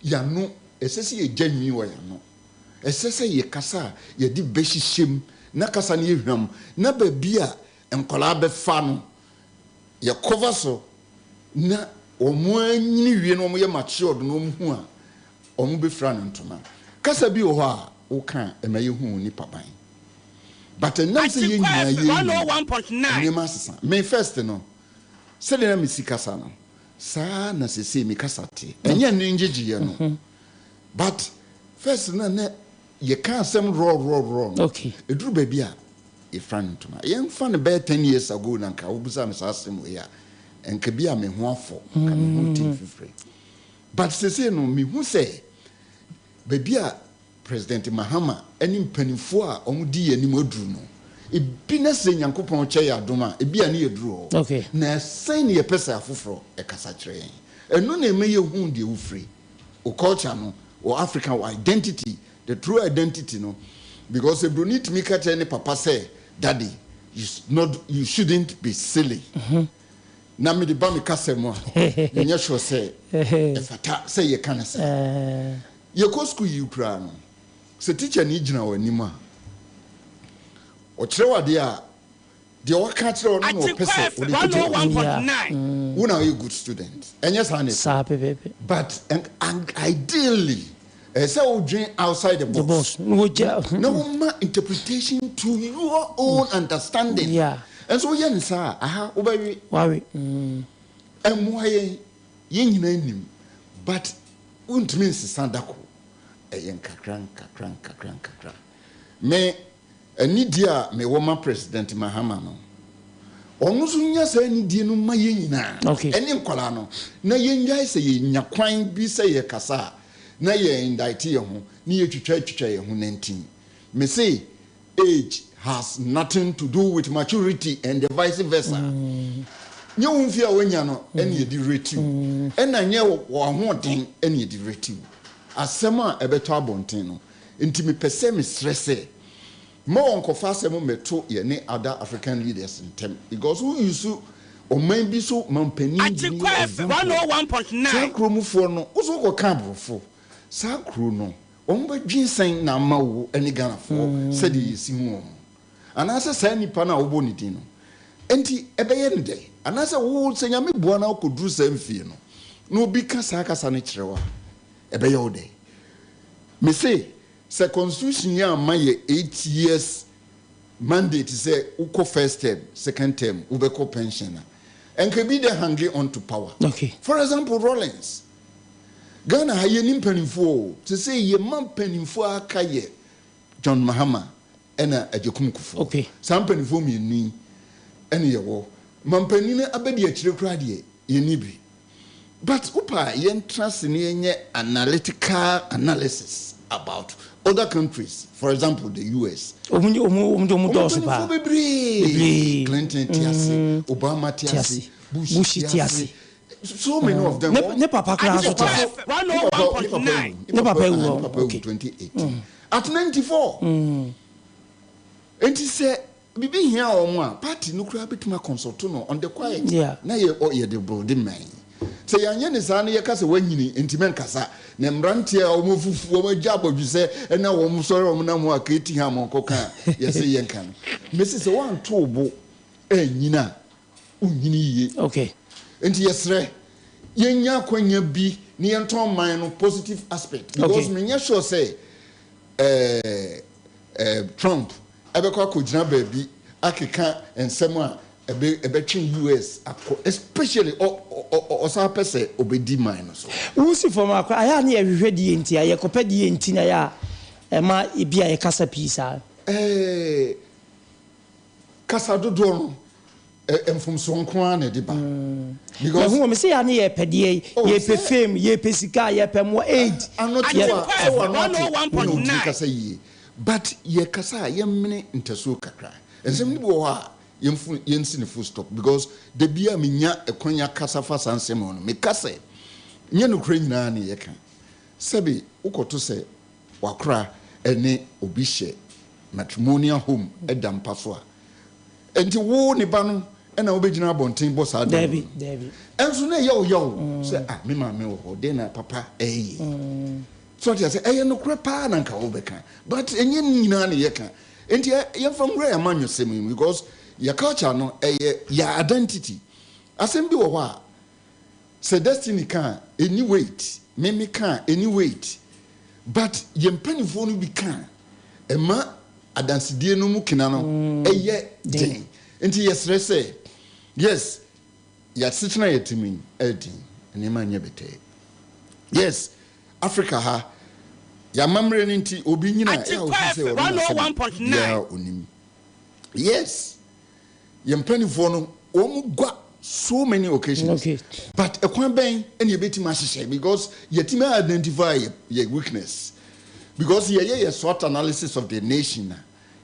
Yɛn ano, ɛsɛ sɛ yɛgya nwi wɔ yɛn ano. Ɛsɛ sɛ yɛkasa a, yɛde bɛ hyehyɛ mu, na kasa no yɛ hwam, na baabi a nkwadaa bɛfa no, yɛ cover so, na wɔanyini wie na wɔyɛ matured na wɔhu a, wɔbɛfira no ntoma. Kasa bi wɔ hɔ a, woka a, ɛma yɛhu wo nipaban. But ɛnam sɛ yɛn nyinaa yɛnyini no, nneɛma asesa. Me first no, Sɛdeɛ na mesi kasa no, saa ara na seesei me kasa te. Ɛnyɛ nne ngyegyeeɛ no, but first no a na yɛka asɛm rɔɔrɔɔrɔɔ no, ɛduru baabi a, yɛfira no ntoma. Yɛmfa no bɛyɛ ten years ago na nka wobisa me saa asɛm wei a, nka bi a me ho afɔ, nka me ho rete mfifire. But seesei no, mehu sɛ baabi a President Mahama ne mpaninfoɔ a wɔn di yɛn anim aduru no, ebi na sɛ Nyankopɔn kyɛ yɛn adom a, ebi a ne yɛduru hɔ. Na sɛn na yɛpɛ sɛ afoforɔ kasa kyerɛ yɛn? Ɛno na ɛma yɛhu deɛ wofiri, wo culture no, wo African, wo identity, the true identity no. Because sɛ broni tumi ka kyerɛ ne papa sɛ, Daddy, you not, you shouldn't be silly. Na mede ba me kasa mu a, menyɛ sure sɛ ɛfata sɛ yɛka no saa. Yɛkɔ sukuu yi koraa no, sɛ tikyani gyina w'anim a, ɔkyerɛ wo adeɛ a, deɛ waka akyerɛ wo no na ɔpɛ sɛ wode toto w'anim. Wo na woyɛ good student, ɛnyɛ saa na ɛte? But ideally, ɛsɛ sɛ wodwen outside the box na woma interpretation to your own understanding. Ɛnso woyɛ no saa a, aha wobɛwe. Ɛmmoa yɛn, yɛn nyinaa nim, but Wontumi nsesa da koro. Ɛyɛ nkakra nkakra nkakra nkakra. Me anidie a mewɔ ma President Mahama no, Ɔno nso nya saa anidie no ma yɛn nyinaa, ɛne nkwadaa no, na yɛnnyae sɛ yɛnya kwan bi sɛ yɛkasa a, na yɛ indict yɛn ho, ne yɛtwitwa twitwa yɛn ho nantin. Mese age has nothing to do with maturity and the vice versa. Nyɛ wo mfie a woanya no na yɛde rate wo, ɛna nyɛ w'ahoɔden na yɛde rate wo. Asɛm a ɛbɛtɔ abɔnten no nti mepɛ sɛ mesrɛ sɛ mma wɔnkɔfa asɛm mmɛto yɛne other African leaders ntɛm because wo use ɔman bi so manpanin de no Agyenkwa yɛ FM example a, 101.9. saa kuro mufoɔ no wo so wokɔka aborɔfo saa kuro no wɔn bɛdwen sɛn na ama wo ne Ghanafoɔ sɛdeɛ yɛsi hu wɔn anaasɛ saa nipa no a wobɔ ne din no nti ɛbɛyɛ no dɛn anaasɛ wo sɛ Nyame boa na wokɔduru saa mfie no na obi ka saa kasa no kyerɛ wo a ɛbɛyɛ wo dɛn? Mese sɛ constitution yi amma yɛ 8 years mandate sɛ wokɔ first term, second term wobɛkɔ pension a, ɛnka bi dɛ hange on to power. For example, Rawlings. Ghana ha yɛnni mpanimfoɔ o, sesei yɛma mpanimfoɔ a aka yɛ John Mahama ɛna Agyekum Kufuor. Saa mpanimfoɔ mmienu yi ɛne yɛwɔ. Mampanin abɛdi akyire koraa deɛ yɛnni bi. But wopɛ a yɛntra ase na yɛnyɛ analytical analysis about other countries, for example the US. Wɔn de wɔn de wɔn Wɔn dɔɔso paa. mpanimfoɔ bebree. Bebree. Clinton te ase, Obama te Te ase, ase. Bush Bush te te ase. ase. So many of them. Ne ne papa koraa nso te ase. Ne papa ne papa ewu. Ne papa ewu Ne hɔ. papa ewu 2018 at 94. Nti sɛ biribi hia wɔn a, party no koraa bɛtumi aconsult no on the quiet. Na yɛ ɔ yɛde build man. Sɛ yɛanyɛ ne saa no yɛka sɛ wanyini nti mɛnkasa. Na mmeranteɛ a wɔn afufu wɔn agya abɔdwesɛ ɛna wɔn sɔre wɔn nam hɔ a keeti ha wɔn kɔka a yɛsɛ yɛnka no. Mesi sɛ wɔanto wo bo anyini a wonyini yie. Nti yɛsrɛ yɛnya akwanya bi na yɛntɔn man no positive aspect because menyɛ sure sɛ ɛɛ ɛɛ Trump ɛbɛkɔ akɔgyina baabi akeka nsɛm a ɛbɛ ɛbɛtwe US akɔ, especially ɔ ɔ ɔsan pɛ sɛ ɔbɛdi man no so. Wosi fam akora ayɛ a ne yɛhwehwɛ deɛ nti a yɛkɔpɛ deɛ nti na yɛ a ɛma ebi a yɛkasa pii saa. Kasa dodoɔ no ɛ mfomsoɔ nko ara na ɛde ba. Because Yɛhu wɔn sɛ yɛ a ne yɛpɛ deɛ Oh, yɛpɛ sɛ fame, yɛpɛ sika, yɛpɛ mmoa, aid. Ano te Yɛ wa sɛ wano ate wo na wotumi kasa yie, but yɛkasa a yɛmmene ntasuo kakra. Nsɛm no bi wɔ hɔ a yɛmfu yɛnsi no full stop because da bi a menya ɛkwan akasa fa saa nsɛm ho no meka sɛ nyɛ nokorɛ nyinaa ne yɛka. Sɛbe wokɔto sɛ wakora ɛne obi hyɛ matrimonial home ɛda mpa so a, nti wo ne ba no ɛna wobɛgyina abɔnten bɔ saa dawuro Dabi, no? dabi. Ɛnso na ɛyɛ wo yaw sɛ ah, me maame wɔ hɔ deɛ na papa ɛyɛ so ɔte ase ɛyɛ nokorɛ paa na nka wobɛka, but ɛnyɛ ne nyinaa ne yɛka. Nti yɛmfa nwura yɛn amanyɔsɛm yi mu because yɛ culture no ɛyɛ yɛ identity. Asɛm bi wɔ hɔ a sɛ Destiny ka a ɛni weight, meme ka a ɛni weight, but yɛn mpanimfoɔ no bi ka a ɛma adansedie no mu kena no ɛyɛ den. Nti yɛsrɛ sɛ yes, yɛasetena yɛte mu yi ɛyɛ den, nneɛma nyɛ bɛtɛɛ. Yes, Africa ha yɛamammerɛ no nti obi nyina ɛyɛ a ofi sɛ ɔno na sɛbi biara onim. Yes, yɛn mpanimfoɔ no wɔn gua so many occasions, but ɛkwan bɛn ɛna yɛbɛtumi ahyehyɛ because yɛtumi identify yɛ weakness because yɛyɛ yɛ SWOT analysis of the nation a,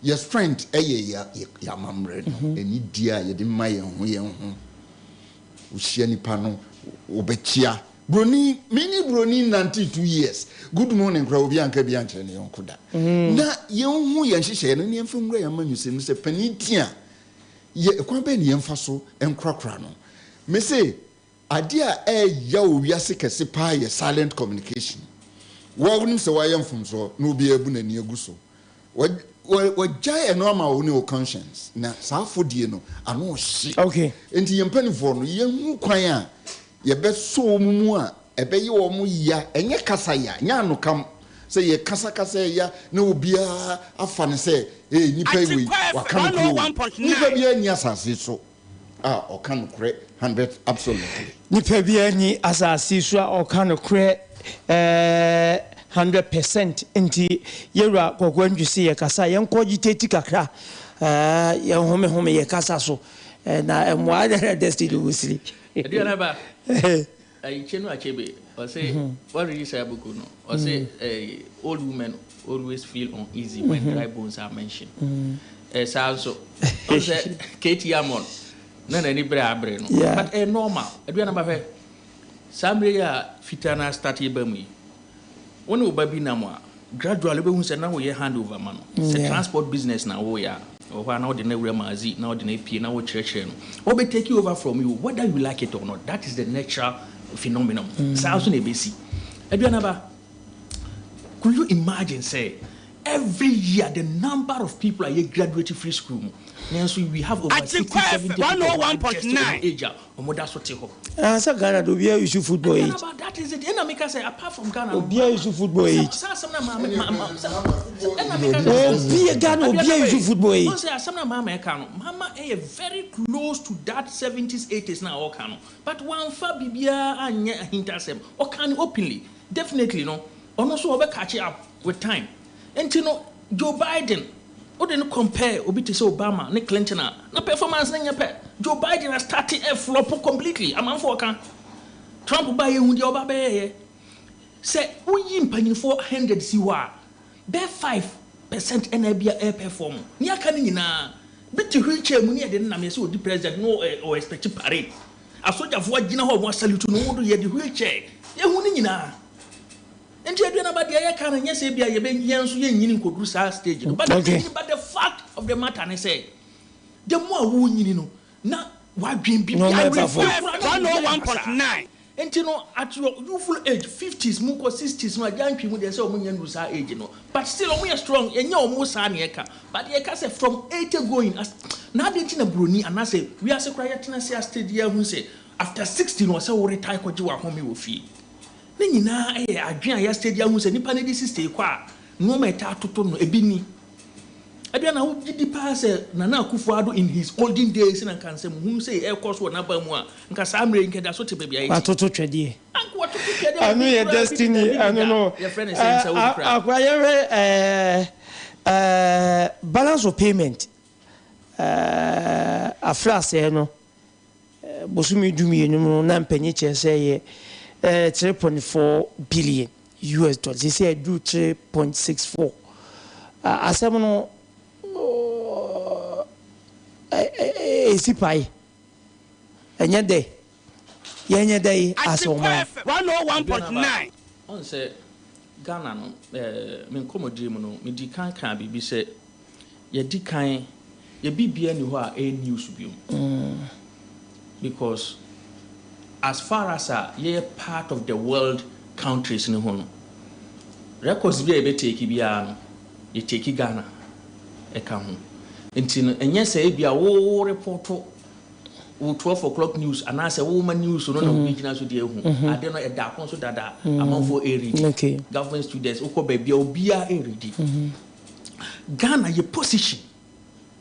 yɛ strength ɛyɛ yɛ amammerɛ no, ɛni di a yɛde ma yɛn ho yɛn ho. Wohyia nipa no wɔbɛkyia. Broni mini broni nante 2 years, good morning koraa obi anka bi ankyerɛ ne yɔnko da. Na yɛn ho yɛn nhyehyɛeɛ no ne yɛmfa nwura yɛn amanyɔsɛm mu sɛ panin ti a yɛ ɛkwan bɛn ne yɛmfa so nkorakora no. Mese adeɛ a ɛyɛ wɔ wiase kɛse paa yɛ silent communication. Wɔn sɛ wɔayɛ mfomsoɔ na obiara bu n'ani agu so, wɔgyae ɛno ama wo ne wo conscience na saa afɔdie no ano ɔhye. Nti yɛn mpanimfoɔ no yɛnhu kwan a yɛbɛsɔ wɔn mu a ɛbɛyɛ wɔn ya, ɛnyɛ kasa ya, nyɛ anokam sɛ yɛ kasakasa ya na obiara afa no sɛ ee nipa yi wei waka no kuro, nipa biara ni asase so a ɔka nokorɛ 100 absolutely. Nipa biara ni asase so a ɔka nokorɛ 100%. Nti yɛwura Kɔkɔɔ Ntwi se yɛ kasa yɛn kɔ gye teti kakra, yɛn homehome yɛ kasa so. Na ɛmmoa na destiny wo siri. Aduane ba ayi Chinua Achebe ɔse wɔreyi saa buku no ɔse old women always feel uneasy when dry bones are mentioned. Saa nso ɔn sɛ KT Amon na n'ani bere abere no but ɛyɛ normal. Aduane ba hwɛ saa mmerɛ yi a fitaa no astart ba mu yi Wo ne wo ba bi nam a, gradually wobɛhu sɛ na woyɛ hand over ma no. Sɛ transport business na woyɛ a, ɛwɔ hɔ a na wode no awura maazi na wode no apue na wokyerɛkyerɛ no. Ɔbɛ take over from you whether you like it or not. That is the natural phenomenon. Saa nso na ɛbɛsi. Aduanaba, could you imagine sɛ every year the number of people a yɛ graduate firi school mu, nanso we have over 60, 70 people who are just wɔn age a Ɔmo da so te hɔ. Ah sɛ Ghana de obiara use football age. Aduanaba that is it ɛna meka sɛ apart from Ghana no. Obiara use football age. Saa asɛm na maame ma ma ɛna meka sɛ. Obiara Ghana obiara use football age. Wɔn sɛ asɛm na maama ɛka no maama ɛyɛ very close to that 70s 80s na ɔka no but wanfa biribiara anyɛ ahintasɛm ɔka no openly definitely no ɔno nso ɔbɛ catch up with time nti no Joe Biden Wode no compare obi te sɛ Obama ne Clinton a, na performance no nyɛ pɛ. Joe Biden a starte flop completely, amanfoɔ ka. Trump baeɛ yɛhu deɛ ɔba bɛyɛeɛ. Sɛ woyi mpanyinfoɔ 100 si hɔ a, bɛyɛ 5% ɛna ebia ɛreperform. Nea aka no nyinaa, bi te wheelchair mu ne yɛde no nam, yɛsɛ ɔdi president na ɔ expect parade. Asogyafoɔ agyina hɔ a wɔn asalute no, wo do yɛde wheelchair. Yɛhu ne nyinaa. Nti Aduanaba deɛ yɛka no nyɛ sɛ ebia yɛbɛ yɛn nso yɛnnyini nkɔduru saa stage no but okay. But the fact of the matter ne sɛ the more a wonyini no na wadwen bi Nneɛma ɛba fam. 101.9. Nti no at your youthful age 50s mu kɔ 60s mu agya ntwi mu deɛ sɛ wɔn nyɛ nuru saa age no but still wɔn yɛ strong ɛnyɛ wɔn saa na yɛka but yɛka sɛ from 80 going as na adeɛ nti na buroni anaasɛ wiase koraa yɛtena se a stage yɛ ahu sɛ after 60 no ɔsɛ wo retire kɔgye w'ahome wɔ fie. Ne nyinaa yɛ adwene a yɛasɛdi ahu sɛ nipa no de sista yi kɔ a, nnoɔma a ɛtaa toto no, ebi ni. Ebia na wogye di paa sɛ Nana Akufo-Addo in his olden days na nka nsɛmhunu sei ɛrekɔ so wɔ n'aban mu a, nka saa mmerɛ yi nka ɛda so te baabi a yɛte yi. Watoto twɛdeɛ. Anka watoto twɛdeɛ ma Ɛno obi yɛ koraa bi destiny, da bi ɛno da. no. Yɛfrɛ no sɛ nsa obi koraa. Akora yɛhwɛ ɛɛ balance of payment ɛɛ afrasɛɛ no. Bosome dumienu mu no na mpanyin kyerɛ sɛ ɛyɛ 3.4 billion US dollars, seesei aduru 3.64. Asɛm no ɛsi pae, ɛnyɛ dɛ, yɛnyɛ dɛ yi asɛ ɔman. Adekwaa 101.9. Ɔn sɛ Ghana no, me nkɔmmɔdie mu no, medii kan kaa biribi sɛ Yɛdi kan, yɛ biribiara nni hɔ a ɛyɛ news biom because as far as a yɛyɛ part of the world countries no ho no, records bi a yɛbɛ take biara no, yɛ take Ghana ɛka ho. Nti no, ɛnyɛ sɛ ebia wo wo report wo 12 o'clock news anaasɛ wo ma news no na obi gyina so de ahu. Ade no ɛda ako so dada, amanfoɔ ɛredi. Government students, wokɔ baabi a obiara ɛredi. Ghana yɛ position,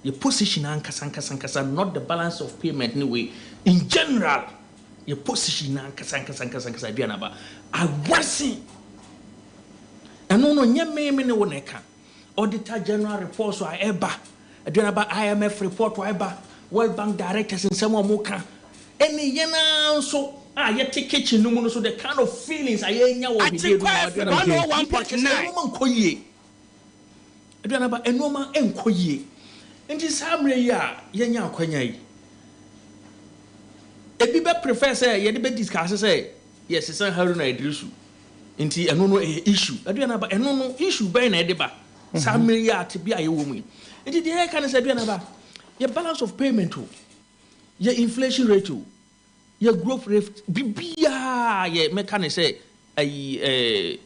yɛ position ankasa ankasa ankasa not the balance of payment ne wei, in general yɛ position no ankasa ankasa ankasa ankasa aduane aba awase. Ɛno no nyɛ me me ne wo na ɛka. Auditor General report so a ɛba, aduane aba IMF report a ɛba, World Bank directors nsɛm a wɔka, ɛne yɛn ara nso a yɛte kitchen no mu no so the kind of feelings a yɛnya wɔ hwedie no mu aduane aba. Biribi akyɛ sɛ nneɛma nkɔ yie. Aduanaba, nnoɔma nkɔ yie. Nti saa mmerɛ yi a yɛanya akwanya yi, ebi bɛ prefer sɛ yɛde bɛ discuss sɛ yɛsesa Haruna Iddrisu nti ɛno no ɛyɛ issue. Aduanaba, ɛno no issue bɛn na ɛde ba saa mmerɛ yi a tebea a yɛwɔ mu yi? Nti deɛ yɛka ne sɛ Aduanaba, yɛ balance of payment o, yɛ inflation rate o, yɛ growth rate, biribiara yɛ mɛka ne sɛ ayi ɛɛ.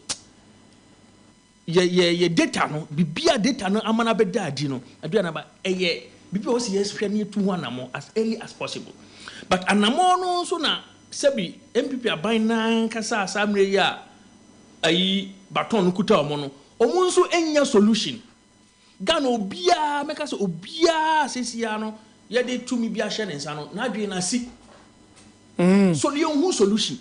Yɛ yɛ yɛ data no, biribi a data no ama no abɛda adi no, aduane aba, ɛyɛ biribi a wɔsi yɛhwɛ na yɛtu ho anamɔ as early as possible. But anamɔ no nso na sɛbi NPP aban no ankasa a saa mmerɛ yi a ayi baton no kuta wɔn no, wɔn nso nnya solution. Ghana obiara, mɛka sɛ obiara seesei ara no yɛde tumi bi ahyɛ ne nsa no, n'adwene no asi. So yɛnhu solution.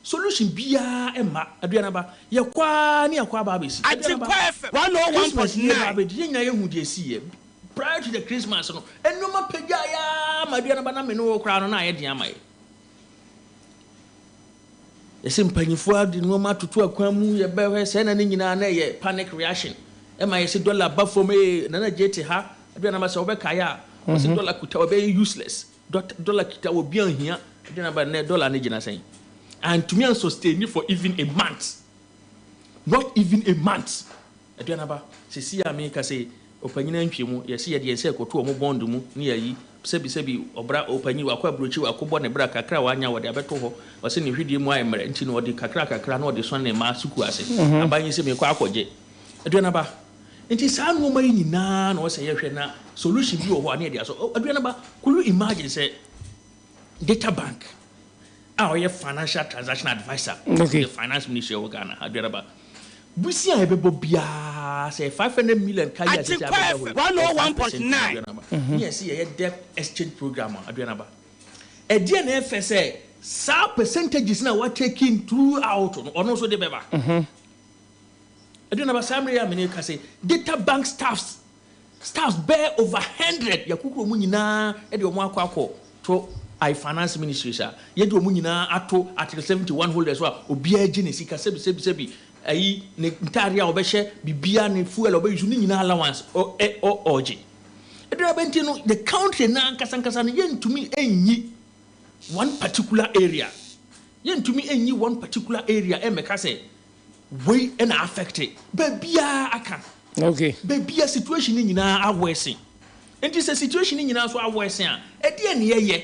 Solution biaa mma Aduanaba. Yɛkɔ aa ne yɛkɔ aba abɛsi. Aduanaba, Christmas nie ba abɛdi, yɛn nyinaa yɛhu deɛ ɛsiiɛ. Prior to the Christmas no, nnoɔma pagyaeɛ aa ma. ama aduanaba na me ne wo koraa no na ayɛ den ama yɛ. Yɛsɛ mpanyinfoɔ de nneɛma atoto akwan mu, yɛbɛhwɛ sɛ na ne nyinaa na ɛyɛ panic reaction. Ɛma yɛsɛ dollar ba fam, ee Nana Gye te ha, aduanaba sɛ wobɛkaeɛ a, ɔsɛ dollar kuta ɔbɛyɛ useless. Dollar kita obi anhia, aduanaba nnɛ dollar no gyina sɛn? Antumi ansustain for even a month. Not even a month. Aduanaba, sesei a meka sei, ɔpanyin antwi mu, yɛse yɛde yɛn nsa ɛkɔto wɔn bond mu ne yɛayi, sɛbi sɛbi ɔbra, ɔpanyin wakɔ aburokyi wakɔbɔ ne bra kakra a wanya wɔde abɛto hɔ, ɔse ne hwedeɛ mu ayɛ mmerɛ nti no ɔde kakra kakra na ɔde sɔne ne mma sukuu ase, aban yi se mekɔ akɔgye. Aduanaba, nti saa nnoɔma yi nyinaa na ɔsɛ yɛhwɛ na solution bi wɔ hɔ a ne yɛde asɔ. Oh, Aduanaba, could you imagine sɛ data bank a ɔyɛ financial transaction adviser to the finance ministry ɛwɔ Ghana ha, Aduanaba, Bosea a yɛbɛbɔ biara, sɛ ɛyɛ 500 million ka yi a ɛsɛ sɛ abɛda hɔ yi, ɛyɛ 5% no, Aduanaba. Ne yɛse yɛyɛ debt exchange program a, Aduanaba, ɛdeɛn na ɛfɛ sɛ saa percentages no a wa take in throughout no, ɔno nso de bɛba? Aduanaba, saa mmerɛ yi a me ne wo kasa yi, data bank staffs, staffs bɛyɛ over hundred, yɛakukuru wɔn nyinaa de wɔn akɔ akɔ to I finance ministries a, yɛde wɔn nyinaa ato Article 71 holders so a obiara gye ne sika sɛbi sɛbi sɛbi ayi ne ntaare a ɔbɛhyɛ biribiara ne fuel a ɔbɛ use ne nyinaa allowance ɔ ɛ ɔ ɔgye. Ɛduru abɛ nti no the country no ankasa ankasa no yɛntumi nyi one particular area yɛntumi nyi one particular area ɛmmɛka sɛ wei na affect baabiara aka. Okay. Baabiara situation no nyinaa awɔɛse. Nti sɛ situation no nyinaa nso awɔɛse a, ɛdeɛn na yɛyɛ?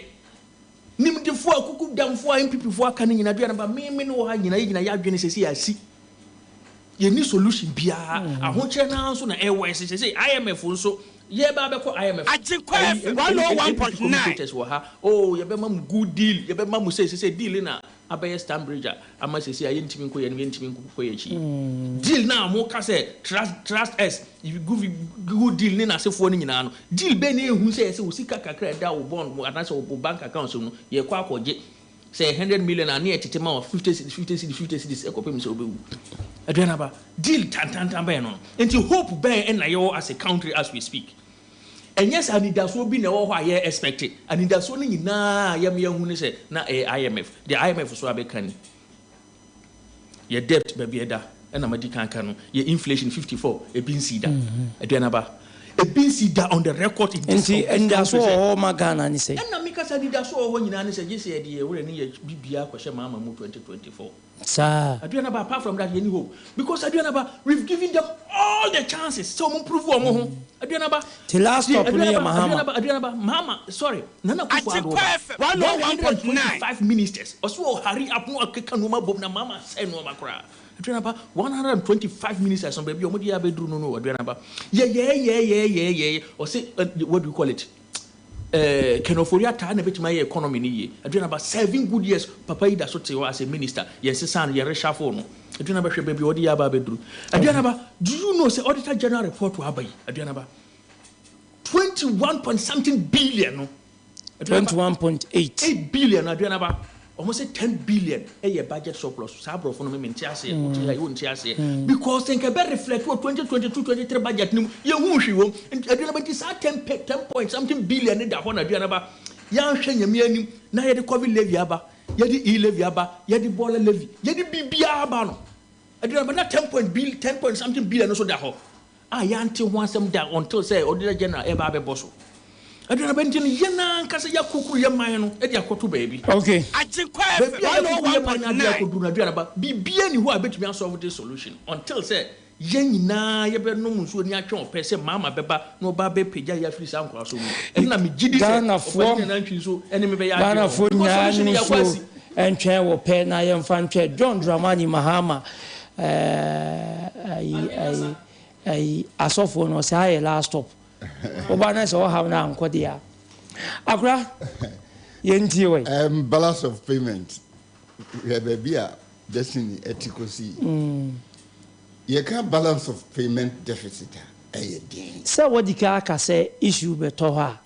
Nimdefoɔ akukudamfoɔ a NPP foɔ aka no nyinaa, aduane ba me me ne wɔ ha nyinaa, yɛn nyinaa yɛadwene sɛsei asi. Yɛnni solution biara. Ahokyerɛ no ara nso na ɛwɔɛse. Sɛsei IMF nso, yɛreba abɛkɔ IMF. Agyenkwa Ayi, FM NPP 101.9. communicators wɔ ha, oh yɛbɛma mo good deal, yɛbɛma mo sei, sɛsei deal no na abɛyɛ Stanbridge a ama seesei a yɛntumi nkɔ yɛn anim, yɛntumi nkɔ yɛn akyi yi. Deal no a wɔka sɛ trust trust us, you give good deal ne n'asefoɔ no nyinaa no, deal bɛn na ɛhu sɛ ɛsɛ wo sika kakra a ɛda wo bond mu anaasɛ wo bank account mu no, yɛrekɔ akɔgye. Sɛ ɛyɛ hundred million a, ne yɛtete ma wo fifty cedis, fifty cedis, fifty cedis ɛkɔpem sɛ wobɛwu. Aduanaba, deal tantantan bɛn no no? Nti hope bɛn na yɛwɔ as a country as we speak? Ɛnyɛ sɛ anidasoɔ bi na ɛwɔ hɔ a yɛ expect. Anidasoɔ no nyinaa a yɛma yɛahu ne sɛ na ɛyɛ IMF. Deɛ IMF nso abɛka ni. Yɛ debt baabi a ɛda ɛna madi kan aka no. Yɛ inflation 54, ebi nsii da. Aduanaba, ebi nsii da on the record in this Nti of this country anidasoɔ sɛ. wɔ hɔ ma Ghana ne sɛn? Ɛna meka sɛ anidasoɔ a ɛwɔ hɔ nyinaa ne sɛ gye sɛ yɛde yɛn werɛ ne yɛ biribiara kɔhyɛ Mahama mu 2024. Saa. Aduanaba apart from that yɛnni hope because Aduanaba we've given them all the chances sɛ wɔn prove wɔn ho Aduanaba. Ti last stop no yɛ Mahama. Aduanaba Aduanaba Mahama sorry Nana Akufo Addo Atikwa ba FM 101.9. 125 ministers ɔsɛ wɔ hurry up na wakeka nneɛma bom na Mahama asɛe nneɛma koraa Aduanaba 125 ministers no baabi a wɔde yɛ abɛduru no no Aduanaba yɛyɛɛyɛɛyɛɛyɛɛ ɔsɛ what do you call it Eh, Ken Ofori-Atta na ebetumi ayɛ economy no yie. Aduanaba, 7 good years papa yi da so te hɔ as a minister. Yɛnsesaa no, yɛ reshuffle no. Aduanaba, hwɛ baabi a ɔde yɛ aba abɛduru. Aduanaba, do you know sɛ Auditor General report aba yi, Aduanaba, 21 point something billion no. Aduanaba, 21.8. 8 billion no, Aduanaba, wɔn sɛ 10 billion ɛyɛ budget surplus. Saa aborɔfo no me mente aseɛ, wote ha yi wonte aseɛ. Because nka ɛbɛ reflect wɔ 2022 23 budget no mu, yɛnhuu hwee wɔ mu. Nti Aduanaba nti saa 10 pe 10 point something billion no da hɔ na Aduanaba yɛanhwɛ Nyame anim na yɛde covid levy aba, yɛde e levy aba, yɛde bɔɔla levy, yɛde biribiara aba no. Aduanaba na 10 point bill 10 point something billion no nso da hɔ. a yɛante ho asɛm da until sɛ Auditor General reba abɛbɔ so. Aduanaba nti no, yɛn ankasa yɛakukuru yɛn man no de akɔto baabi. Okay. Agyenkwa FM Baabi a yɛakukuru yɛn man no ade 101.9. akɔduru no, Aduanaba, biribiara nni hɔ a ɛbɛtumi asɔlve this solution until sɛ yɛn nyinaa yɛbɛnom nsuo ne atwɛn ɔpɛ sɛ Mahama bɛba na ɔba abɛpagya yɛn afiri saa nkoasom mu. Ɛno na megye di sɛ Ghanafoɔ Ɔpanin Nana Antwi nso ne me bɛyɛ adwene wɔ ho. Ghanafoɔ Because nyinaa solution no nom yɛakɔ nsuo asi. ntwɛn wɔ pɛ na yɛmfa ntwɛn John Dramani Mahama eh, ayi ayi ayi asɔfoɔ no ɔsɛ ayɛ last stop. Woba na sɛ ɔhaw no ankɔ deɛ a. Akora yɛntie wɔ yi. Um, balance of payment hwɛ baabi a destiny ɛte kɔsi. Yɛka balance of payment deficit a ɛyɛ den. Sɛ wɔdi kan aka sɛ issue bɛtɔ hɔ a,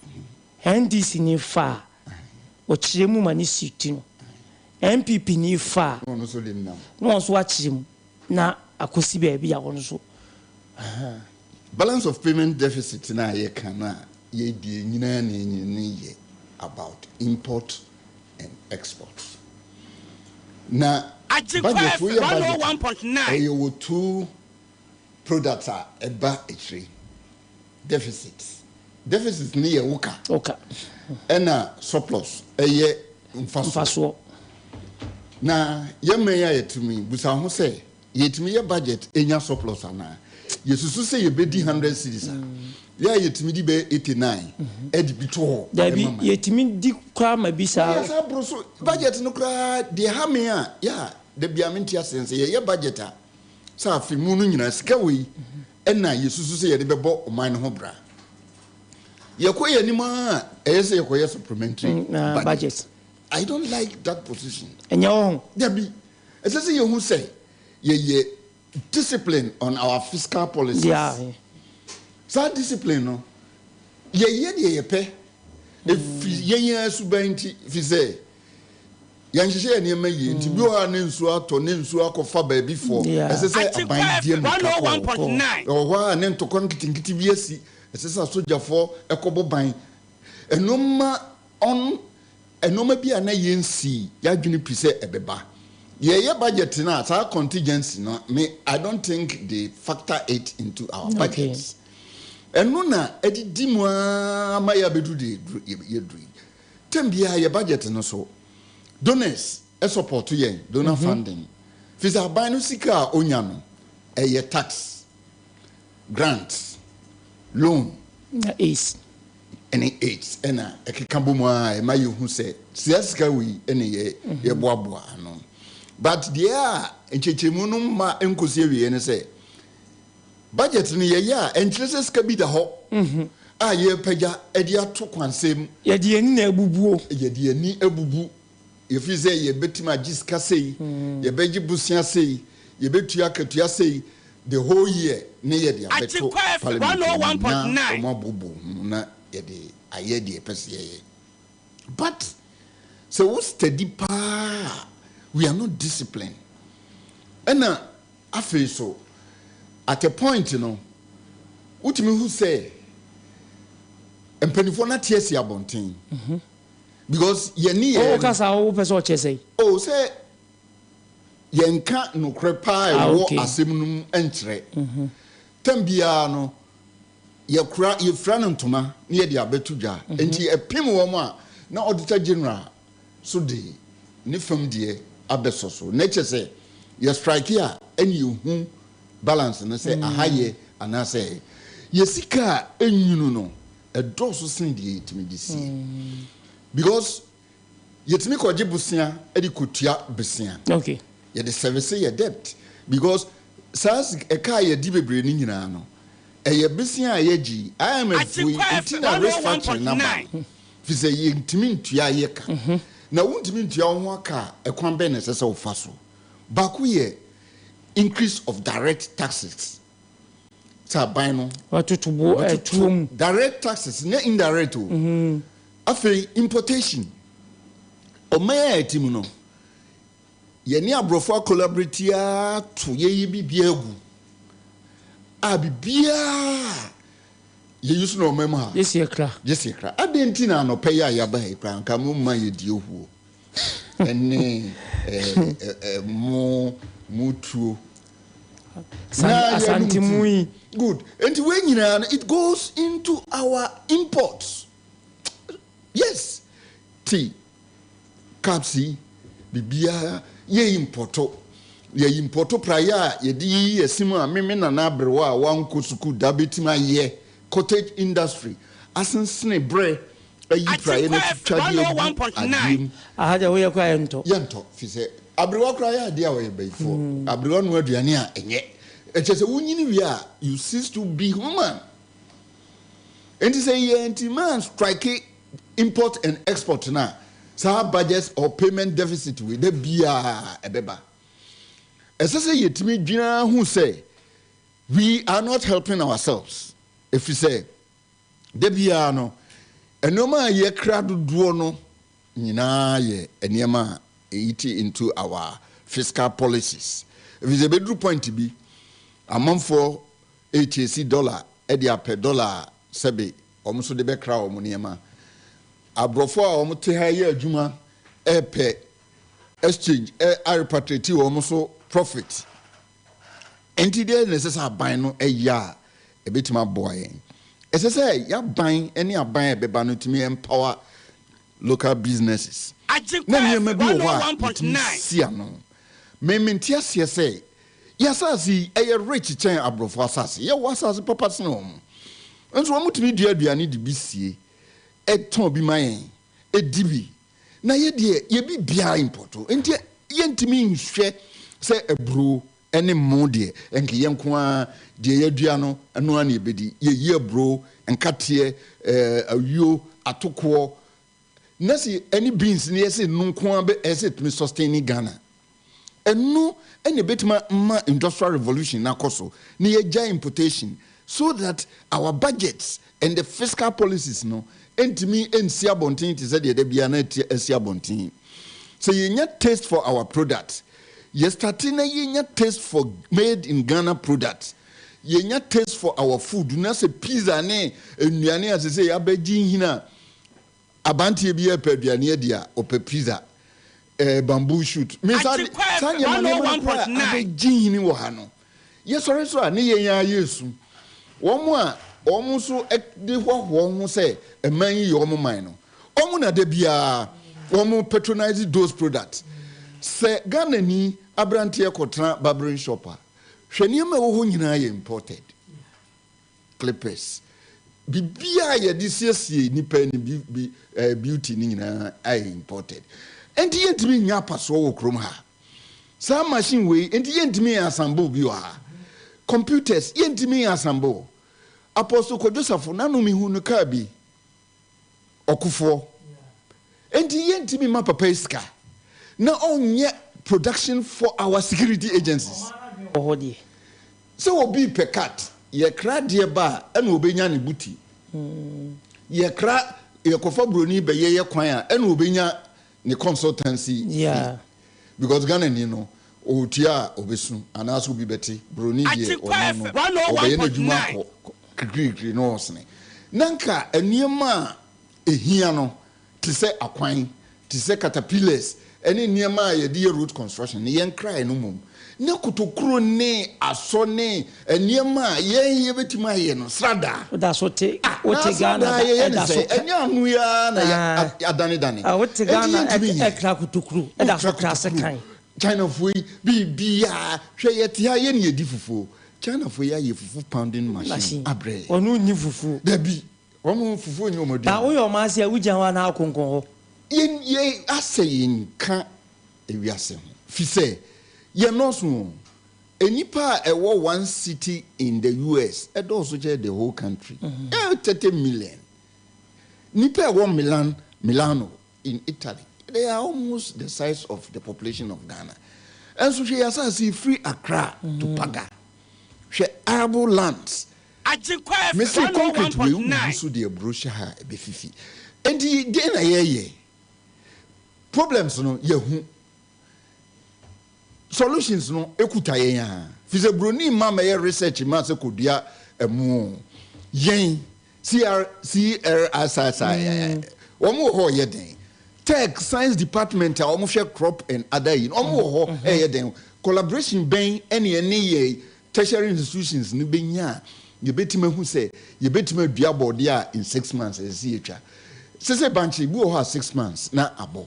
NDC ni fa a, ɔkyerɛ mu ma ne si ti no. NPP ni fa a, Na ɔno nso de nam. na ɔno nso akyerɛ mu na akɔsi baabi a ɔno nso ahaa. Balance of payment deficit no a yɛka no a yɛdie nyinaa na ɛnyini yɛ. about import and export. Na budget woyɛ budget a, ɛyɛ wɔ two products a ɛba akyire, deficit. Deficit no yɛ wo ka. Ɛna surplus ɛyɛ mfasoɔ. Na yɛn man yi a yɛte mu yi, busa ho sɛ, Yɛtumi yɛ budget nya surplus anaa? Yɛsusu sɛ yɛbɛdi hundred cedis a, yɛ a yɛtumi di bɛyɛ 89 de bi to hɔ Dabi, ma man. yɛtumi di koraa ma bi saa. Yɛ saa boro so. Budget no koraa, deɛ ɛha me a, yɛ a da biara mente aseɛ ne sɛ yɛyɛ budget a, sɛ afe mu no nyinaa sika wei na yɛsusu sɛ yɛde bɛbɔ ɔman no ho bra. Yɛkɔ yɛn anim ara a, ɛyɛ sɛ yɛkɔyɛ supplementary budget. Budget. I don't like that position. Ɛnyɛ wo ho. Dabi. Ɛsɛ sɛ yɛhu sɛ yɛyɛ discipline on our fiscal policies. Saa discipline no, yɛyɛ deɛ yɛpɛ. Ɛfiri yɛn ara suban nti, ɛfiri sɛ yɛnhyehyɛ yɛn nneɛma yie nti, bi wɔ hɔ a ne nsuo atɔ, ne nsuo akɔfa baabi foɔ. Ɛsɛ sɛ aban di mmirika kɔ hɔ. Ɛwɔ hɔ a ne ntɔkwa nketenkete bi asi, ɛsɛ sɛ asogyafoɔ kɔbɔ ban. Nneɛma on Nnoɔma bi a na yɛnsii y'adwene pi sɛ ɛbɛba. Yɛyɛ budget no a, saa contingency no, me I don't think they factor it into our budget. Ɛno na ɛdidi mu ara ma yɛabɛduru deɛ yɛduru yi. Term biara yɛ budget no so, donors support yɛn, donor funding. Firi sɛ aban no sika a ɔnya no, ɛyɛ tax, grant, loan. Na aids. ne AIDS na ɛkeka bɔ mu ara a ɛma yɛhu sɛ saa sika wei na yɛ yɛboaboa ano. But deɛ a nkyerɛkyerɛmu no mma nkɔsi awieɛ ne sɛ budget no yɛyɛ a ɛnkyerɛ sɛ sika bi da hɔ a yɛrepagya de ato kwansɛm. Yɛde yɛn ani na abubuo. Yɛde yɛn ani abubu. Yɛfiri sɛ yɛbɛtumi agye sika sei, yɛbɛgye bosea sei, yɛbɛtua akatua sei the whole year ne yɛde abɛto parliament anim na wɔn abobo ho na yɛde ayɛ deɛ yɛpɛ sɛ yɛyɛ. But sɛ wo steady paa a, we are not disciplined. Ɛna afei so at a point no, wotumi hu sɛ mpanimfoɔ no ate asi abɔnten. Because yɛn ne yɛn. Wo kasa wo pɛ sɛ ɔkyɛ sɛn? Oh sɛ yɛnka nokorɛ paa a ɛwɔ asɛm no mu nkyerɛ. Tam biara no yɛkora yɛfira no ntoma na yɛde abɛto dwa. Nti ɛpem wɔn a na Auditor General so de ne fam deɛ abɛsɔ so. Na kyerɛ sɛ yɛ strike a ɛne yɛhu balance no sɛ aha yɛ anaasɛ ɛyɛ. Yɛ sika a ɛnwunu no ɛdɔɔso sen deɛ yɛtumi de sie because yɛtumi kɔgye bosea de kɔtua bosea. Okay. Yɛde service yɛ debt because saa ɛka a yɛdi bebree no nyinaa no ɛyɛ bosea a yɛgye yi IMF foɔ yi nti na restructuring no aba no firi sɛ yɛntumi ntua yɛ ka na wontumi ntua wo ho aka a ɛkwan bɛn na ɛsɛ sɛ wofa so? Baako yɛ increase of direct taxes. Sɛ aban no. Wɔtoto bo ɛtoɔ mu. Direct taxes nyɛ indirect o. Afei importation. Ɔman a yɛte mu no, yɛne aborɔfo akolaborate ara to yɛyi biribiara gu a biribiara yɛyi so na ɔman mu ha. Gye sɛ yɛkra. Gye sɛ yɛkra. Adɛn nti na anɔpa yi a yɛaba ha yi koraa nka mo mma yɛdi ahuo ɛne mo mo tuo. Na Asante mu yi. Good. Nti wei nyinaa no it goes into our imports. Yes. Ti cups yi biribiara yɛ importo. Yɛ importo praeɛ a yɛde yiyi yɛ se mu a me me nana aberewa a wankɔ sukuu da bɛtumi ayɛ cottage industry asensene berɛ ayi praeɛ no atwitwa de agu adeɛ mu. Aha deɛ woyɛ koraa yɛntɔ. Yɛntɔ firi sɛ aberewa koraa yɛ adeɛ a ɔyɛ bayifoɔ. Aberewa noa aduane a ɛnyɛ. Ɛkyerɛ sɛ wonyini wie a you cease to be human. Enti sɛ yɛantumi an strike import and export no a, saa budget or payment deficit wei da biara ɛbɛba. Ɛsɛ sɛ yɛtumi dwene ara hu sɛ we are not helping ourselves ɛfiri sɛ da biara no nneɛma a yɛkra dodoɔ no nyinaa yɛ nneɛma a ɛyiti into our fiscal policies. Ɛfiri sɛ ɛbɛduru point bi amanfoɔ ɛrekyɛsi dollar de apɛ dollar a sɛbe wɔn nso de bɛkra wɔn nneɛma. Aborɔfo a wɔte ha yɛ adwuma repɛ exchange arepatriate wɔn so profit. Enti deɛ na ɛsɛ sɛ aban no yɛ a ɛbɛtumi aboa yɛn? Ɛsɛ sɛ yɛaban ne aban a ɛbɛba no tumi empower local businesses. Na nneɛma bi wɔ hɔ a yɛtumi si ano. Me mente aseɛ sɛ yɛn asase yi ɛyɛ rich kyɛn aborɔfo asase. Yɛwɔ asase papa sene wɔn. Nso wɔtumi dua aduane de bi sie, tɔn bi ma yɛn, di bi. Na yɛ deɛ yɛ biribiara import. Nti yɛntumi nhwɛ sɛ aburo ne mmo deɛ nka yɛn nko ara deɛ yɛadua no ɛno ara na yɛbɛdi. Yɛyi aburo, nkateɛ, ayuo, atokoɔ na se ɛne beans no yɛse ɛno nko ara bɛ ɛsɛ ɛtumi sustain Ghana. Ɛno na ɛbɛtumi ama industrial revolution no akɔ so na yɛagyae importation so that our budgets and the fiscal policies no ntumi nsi abɔnten te sɛ deɛ da biara na ɛte asi abɔnten. Sɛ yɛnya taste for our product, yɛ starte na yɛnya taste for made in Ghana product, yɛnya taste for our food na sɛ pizza ne nnuane a sesei abɛgye nhini a Abanteɛ bi repɛ aduane adi a, ɔpɛ pizza, eh, bamboo shoot. Me saa de, saa nneɛma nneɛma no koraa a abɛgye nhini wɔ ha no, yɛsɔre so a, ne yɛn ara yɛresu. Wɔn a wɔn nso de hoahoa wɔn ho sɛ ɛman yi yɛ wɔn man no, wɔn na da biara wɔn patronise those products. Sɛ Ghanani aberanteɛ kɔtena barbering shop a, hwɛ nneɛma a ɛwɔ hɔ nyinaa yɛ imported. Clippers, biribiara a yɛde siesie nnipa ani, bi, bi, eh, beauty no nyinaa ayɛ imported. Enti yɛntumi nyɛ apasoɔ wɔ kurom ha. Saa machine wei, enti yɛntumi assemble bi wɔ ha. Computers, yɛntumi assemble. Apostle Kwadwo Safo, n'ano mehu no kaa bi. Ɔkofoɔ. Enti yɛntumi mma papa yi sika na ɔnyɛ production for our security agencies. Wɔ hɔ deɛ. Sɛ obi repɛ cut, yɛkra adeɛ ba a ɛna ɔbɛnya ne buti. Yɛkra, yɛkɔfa buroni bɛyɛ yɛ kwan a ɛna ɔbɛnya ne consultancy fee. Because Ghanani no, ɔretua a ɔbɛsu anaasɛ obi bɛte. Buroni deɛ ɔno no, ɔbɛyɛ n'adwuma akɔ kirikirikiri na ɔresene. Na nka nneɛma a ɛhia no te sɛ akwan, te sɛ caterpillars ne nneɛma a yɛde yɛ road construction no, yɛnkrae no mmom. Na kotokuro ne asɔ ne nneɛma a yɛn yɛbɛtumi ayɛ no, sradaa. Woda so te, Ah, wote na Ghana sradaa da, yɛyɛ ne ɛda so sɛn? ka. Ɛnyɛ ano yi ara na yɛ, Ah, adanedane. ah, wote Enti Ghana yɛntumi nyɛ. ɛkra kotokuro, ɛda so Wokra kra kotokuro. sekan. Chinafoɔ yi, biribiara, hwɛ yɛte ha yɛne yɛdi fufuo. Chinafoɔ yi ayɛ fufu pounding machine Machine. abrɛ yɛn. Ɔno nni fufuo. Dabi. Wɔn fufuo nyɛ wɔn aduane. Na woyɛ ɔman ase a wogyina hɔ anaa akonkɔn hɔ? Yɛn yɛ asɛ yɛn nka ewiase ho fisɛ yɛn nɔɔso o. Nnipa a ɛwɔ one city in the US ɛdɔɔso kyɛn the whole country. Ɛyɛ 30 million. Nnipa a ɛwɔ Milan, Milano in Italy they are almost the size of the population of Ghana. Ɛnso hwɛ yɛn asase yi firi Accra to Paga. Hwɛ arable lands. Agyenkwa Me FM se concrete wei wo 101.9. gu so de aburo hyɛ ha a ɛbɛfifi. Enti deɛn na yɛyɛ? Problems no yɛhu. Solutions no ɛkuta yɛn a. Firi sɛ buroni mma mmɛyɛ research mma sɛ kɔdua ɛmo. Yɛn CR, CRSSI, wɔn wɔ hɔ yɛ dɛn? Tech, science department a wɔn hwɛ crop and other yi no, wɔn wɔ hɔ ɛyɛ dɛn? Collaboration bɛn ɛne ɛne yɛ tertiary institutions no bɛnya a yɛbɛtumi ahu sɛ yɛbɛtumi adua bɔɔdeɛ a in 6 months ɛsɛ sɛ yɛtwa. Sese bankye bi wɔ hɔ a 6 months na abɔ.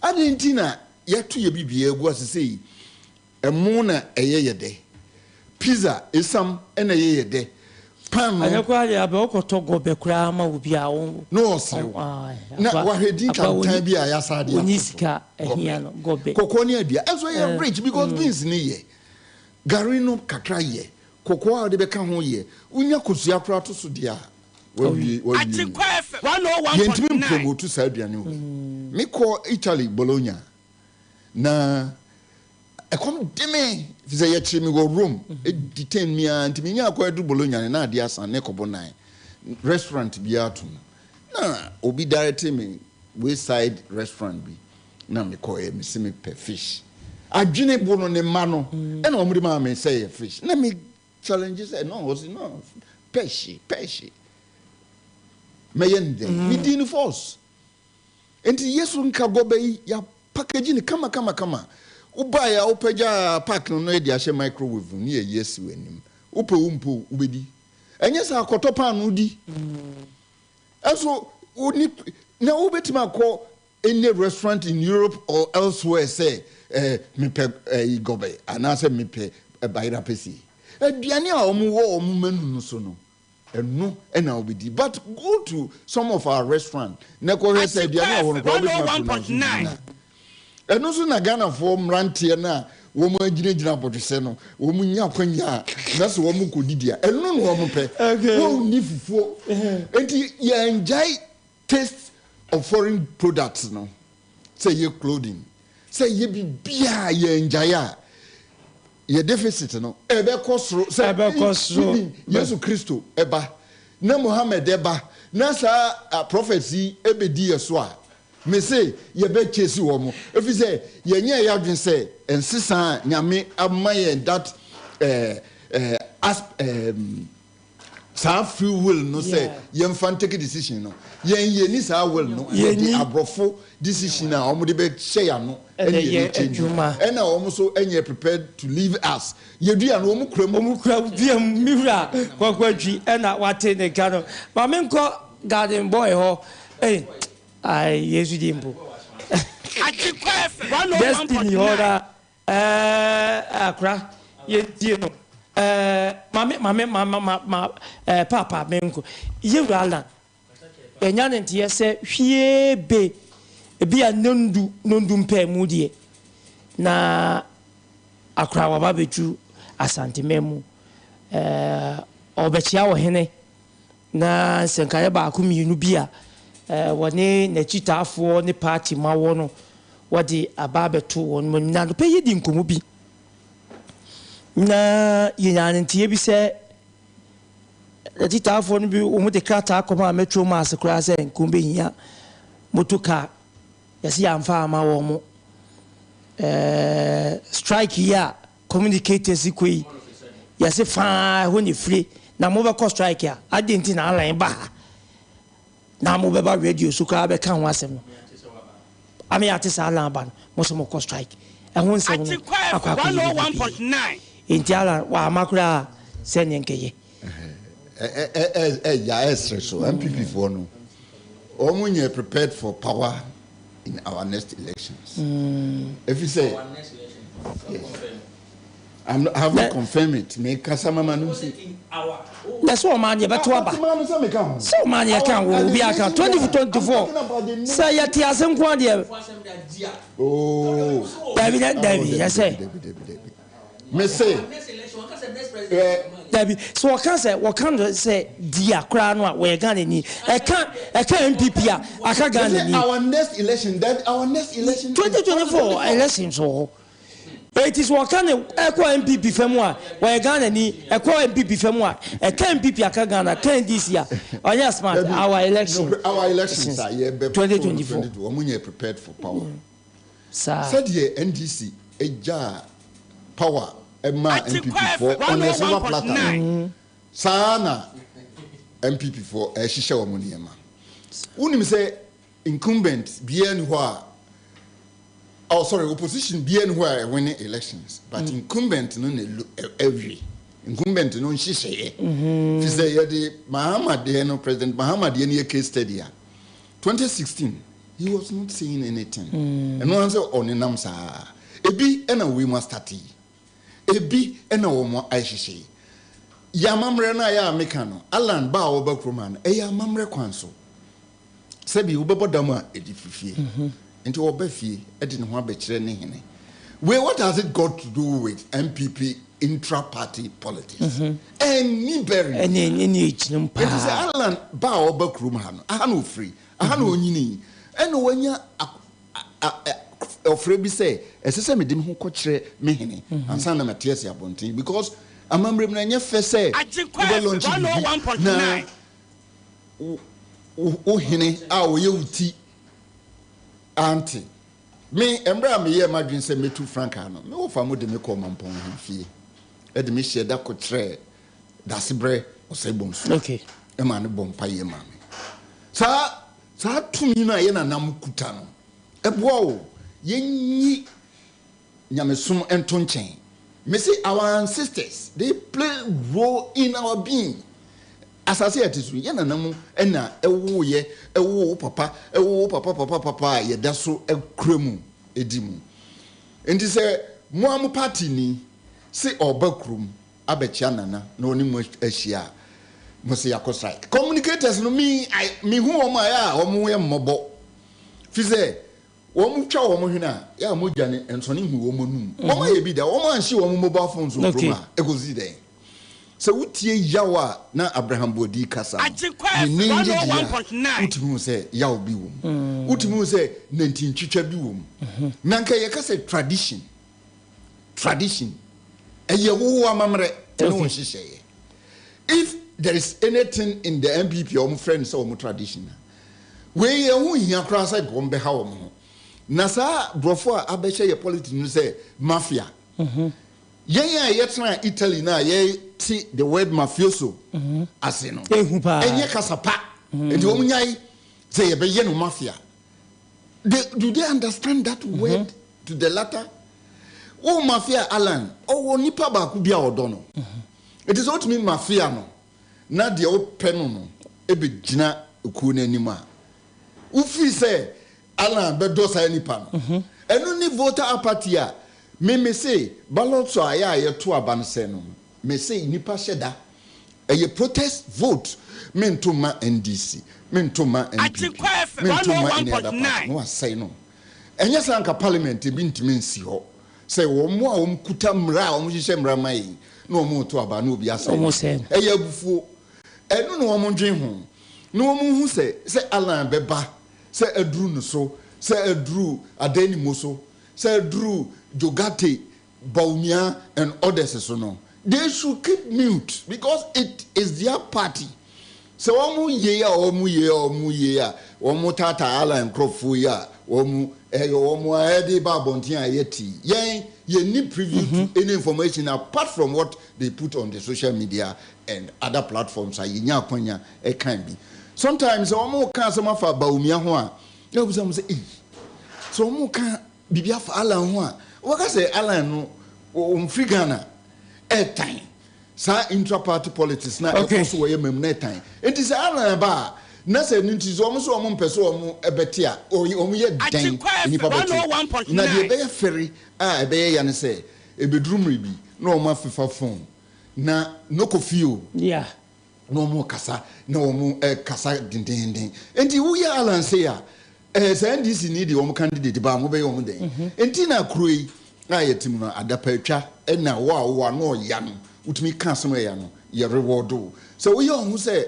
Adɛn nti na yɛato yɛ biribiara agu ase sei? Ɛmo na ɛyɛ yɛ dɛ. Pizza, esiam na ɛyɛ yɛ dɛ. Paanoo. Ɛnyɛ koraa deɛ abɛ wokɔtɔ gɔbɛ koraa ma obi a wo. Na ɔsere wo. Na wahwɛ din tantan bi a yɛasa de ato so. Ɔnni sika ahia no gɔbɛ. Kɔkɔɔ ne adua. Ɛnso ɛyɛ rich because beans no yɛ. Gari no kakra yɛ. Kɔkɔɔ a wode bɛka ho yɛ. Wonya kosua koraa to so deɛ a, wawie wawie. Yɛntumi mpromote saa aduane wei. Mekɔɔ Italy, Bologna, na ɛkɔm de me efisɛ yɛkyere me wɔ Rome, detain me ara nti menyaa kwan aduru Bologna no na adeɛ asa ne kɔbɔ nan. Restaurant biara to no. Na obi directe me wayside restaurant bi na mekɔeɛ, mese mepɛ fish. Adwene bo no ne mma no ɛna wɔn de maa me sɛ yɛ fish. Na me challenge sɛ no, ɔse no, pɛhye, pɛhye. Mɛyɛ no dɛn? Medii no force. Nti Yesu nka gɔbɛ yi ya package no kama kama kama. Wo baeɛ a wo pagya pack no na yɛde ahyɛ microwave mu na yɛyi asi w'anim. Wo pɛ o wo mpɛ o wo bɛdi. Ɛnyɛ saa kɔtɔ paanoo di. Ɛnso wo ni na wo bɛtumi akɔ any restaurant in Europe or elsewhere sɛ eh, mepɛ eh, gɔbɛ anaasɛ mepɛ eh, bayera pɛsie. Aduane a wɔn wɔ wɔn menu no so no, ɛno na wobɛdi. But go to some of our restaurant na kɔhwɛ sɛ aduane a wɔ hɔ no koraa wobɛtumi apronounce din no a. Ɛno nso na Ghanafoɔ mmeranteɛ no a wɔn agyinagyina abɔdwesɛ no, wɔn nya akwanya a na sɛ wɔn kɔdidi a, ɛno na wɔn pɛ. Wɔn nni fufuo. Enti yɛngyae taste of foreign products no, sɛ ɛyɛ clothing, sɛ ɛyɛ biribiara yɛngyae a, yɛ deficit no ɛbɛkɔ soro sɛ Ɛbɛkɔ soro. even Yesu Kristo ɛba na Mohammed ɛba na saa ah, prophets yi ɛbɛdi yɛ so a, mese yɛbɛ chase wɔn ɛfiri sɛ yɛnyɛɛ yɛ adwene sɛ nsesa a Nyame ama yɛn that eh, eh, as, eh, saa free will no sɛ yɛnfa ntake decision no, yɛn yɛnni saa will no, yɛde aborɔfo decision a wɔn de bɛhyɛ yɛn ano ɛne yɛn change, ɛna wɔn nso nyɛ prepared to leave us, yɛdua no wɔn kura mu. Wɔn kura mu dua mu, me wura Kwaku Antwi ɛna wate ne nka no, ma me nkɔ garden boy hɔ, ei ae Yesu din mpo, Destiny hɔ na. Ɛɛ akora yɛntie no ɛɛ mame mame ma ma ma ma ɛɛ paapa menko yɛwura Alan yɛnya ne nteɛ sɛ hwie be ebi a nondu nondu mpɛɛ mu deɛ na akora waba bɛduru Asanteman mu ɛɛ ɔbɛkyea ɔhene na nsɛnkaeɛ baako mmienu bi a wɔne n'akyitaafoɔ ne party ma wɔ no wɔde aba abɛto wɔn anim. Na anɔpa yi yɛdi nkɔmmɔ bi na yɛnyaa ne nteɛ bi sɛ n'akyitaafoɔ no bi wɔn de krataa kɔmaa Metro Mass koraa sɛ nka wɔn bɛhia motor car, yɛsi yɛamfa ama wɔn. Ɛɛ strike yi a Communicators kɔ yi yɛse faa ɛhɔ na ɛfire na mobɛkɔ strike a adɛn nti na Alan ba ha na mobɛba radio so koraa bɛka ho asɛm no ame yɛate sɛ Alan aba no mo so mokɔ strike ɛho nsɛm no akɔ akɔyɛ bebree enti Alan wama koraa sɛneɛ nkɛyɛ. Ɛya ɛsere so NPP foɔ no wɔn nyɛ prepared for power in our next elections. Ɛfiri sɛ yes I'm not, I haven't confirmed it. Me kasa mama no si. Na sɛ ɔman deɛ bɛto aba sɛ ɔman deɛ ka wɔ obi aka 2024 sɛ yɛte ase nko adeɛ. Oh. Dabi dabi yɛsɛ. Me se, ɛ. Dabi, sɛ wɔka sɛ wɔka no sɛ dia koraa no a wɔyɛ Ghana ni. Ɛka ɛka NPP a aka Ghana ni. Me se our next election that our next election. 2024 elections wɔ hɔ. Eti sɛ wɔka no ɛkɔ NPP fam a wɔyɛ Ghana ni, ɛkɔ NPP fam a ɛka NPP aka Ghana, ɛka NDC a ɔnyɛ smart. Our election. Our elections a yɛbɛ 2024. Wɔn nyɛ prepared for power. Saa. Sɛdeɛ NDC gyaa power maa NPP foɔ on a silver platter no, saa ara na NPP foɔ ɛrehyehyɛ wɔn nneɛma. Wonim sɛ incumbent biara nni hɔ a, oh sorry, opposition biara nni hɔ a ɛwene elections, but incumbent no na ɛwe. Incumbent no nhyehyɛeɛ. Fi sɛ yɛde Mahama deɛ no, President Mahama deɛ no yɛ case study a, 2016 he was not saying anything ɛno ara sɛ ɔnenam saa ebi ɛna wei mu astate yi ebi ɛna wɔn ahyehyɛ yi yɛ amammerɛ no a yɛ a meka no Alan ba a ɔba kurom ha no ɛyɛ amammerɛ kwan so sɛbi wobɛbɔ dam a ɛdi firi fie nti ɔba fie ɛde ne ho abɛkyerɛ ne hene wei what has it got to do with NPP intra party politics ɛnni bɛri ɛne ɛne ɛgyina mu paa ɛti sɛ Alan ba a ɔba kurom ha no aha na ɔfiri Aha na ɔnyinii, ɛnna wanya ɔfrɛ bi sɛ ɛsɛ sɛ mede me ho kɔkyerɛ me hene ansa na mate asi abɔnten because amammerɛ mu no ɛnyɛ fɛ sɛ wobɛ launch biribi na wo hene a ɔyɛ wo ti ante. Me, mmerɛ a meyɛɛ m'adwene sɛ mɛtu frankaa no, me wɔfa mo de me kɔɔ Mampɔn ahemfie de me hyɛɛ da kɔkyerɛɛ Dasebrɛ Ɔsɛebɔnsu Okay. maa no bɔ mpaeɛ maa me. Saa. Saa tumi no a yɛn nananom kuta no, ɛboa o. Yɛnyi nyamesom nto nkyɛn. Mese our ancestors, they play role in our being. Asase a yɛte so yi, yɛn nananom na ɛwoo yɛ, ɛwoo wo papa, ɛwoo wo papa papa papa a yɛda so kura mu di mu. Nti sɛ mo ara mo party ni se ɔreba kurom abɛkyea Nana na ɔne mo ahyia a, mo se yɛakɔ strike. Communicators no, me, I, mehu wɔn a, ɛyɛ a wɔn yɛ mmɔbɔ. Fi sɛ, wɔn twa wɔn hwene a, yɛ a mogya no nsɔne nhu wɔn anum. Wɔn ayɛ bi da, wɔn anhye wɔn mobile phones wɔ kurom a, ɛkɔsi dɛn? Sɛ wotie yaw a na Abraham Boadi kasa no, ne nne nnyegyeeɛ a, wotumi hu sɛ yaw bi wɔ mu. Wotumi hu sɛ nantintwitwa bi wɔ mu. Na anka yɛka sɛ tradition, tradition, ɛyɛ wo amammerɛ ne wo nhyehyɛeɛ. If there is anything in the NPP a wɔfrɛ no sɛ wɔn tradition a, wei ɛho nhia koraa sɛ nka wɔbɛha wɔn ho. Na saa borɔfo a abɛhyɛ yɛ politics no sɛ mafia, Yɛn a yɛtenaa Italy no a yɛte the word mafioso ase no, ɛnyɛ kasa pa. Nti wɔn nyae sɛ yɛbɛyɛ no mafia. They, do they understand that word to the latter? Wo mafia Alan, ɔwɔ nipa baako bi a ɔdɔ no. Nti sɛ wotumi mafia no na deɛ wopɛ no no ɛbɛgyina kuo no anim a, wofii sɛ Alan bɛdɔ saa nipa no. Ɛno ne voter apathy a me me se ballot a yɛ a yɛto aba no sɛ no me se nipa hyɛ da ɛyɛ protest vote me nto mma NDC me nto mma NPP me nto mma any other party na wasɛe no. Ɛnyɛ saa nka parliament ebi ntumi nsi hɔ sɛ wɔn a wɔn kuta mmara a wɔn hyehyɛ mmara ma yɛn na wɔn reto aba na obi asɛe no. Ɛyɛ abufuo. Ɛno na wɔn dwen ho na wɔn hu sɛ sɛ Alan bɛba sɛ aduru no so, sɛ aduru Adenimo so, sɛ aduru Jogate, Bawumia and others so no, they should keep mute because it is their party. Sɛ wɔn yei a wɔn yei a wɔn yei a wɔn taataa Alan nkorɔfoɔ yi a wɔn ɛyɛ wɔn a ɛde ba abɔnten a ɛyɛ tii. Yɛn yɛn ni preview to any information apart from what they put on the social media and other platforms a yɛnya akwanya ɛkan bi. Sometimes sɛ wɔn reka asɛm afa Bawumia ho a, na wobisa wɔn sɛ, ei, sɛ wɔn reka biribi afa Allan ho a, wɔbɛka sɛ Allan no ɔmfiri Ghana, ɛɛtan saa intra party politics na ɛkɔ so wɔ yɛ mam na ɛtan. Nti sɛ Allan ba a, na sɛ ɛno nti sɛ wɔn sɛ wɔn mpɛ sɛ wɔn bɛte a, wɔn yɛ dɛn nnipa bɛte? Na deɛ ɛbɛyɛ fɛre a ɛbɛyɛ ya ne sɛ, ɛbɛduru mmerɛ bi na wɔn afefa phone na no kɔ fie o. Yeah. Na wɔn rekasa na wɔn rekasa dendeenden. Nti woyɛ Allan sei a, ɛɛ sɛ NDC ni de wɔn candidate ba a, mobɛyɛ wɔn dɛn? Nti na kuro yi a yɛte mu no, adapatwa na wo a wowɔ ano ɔya no, wotumi ka asɛm a ɛya no, yɛ reward wo. Sɛ woyɛ wo ho sɛ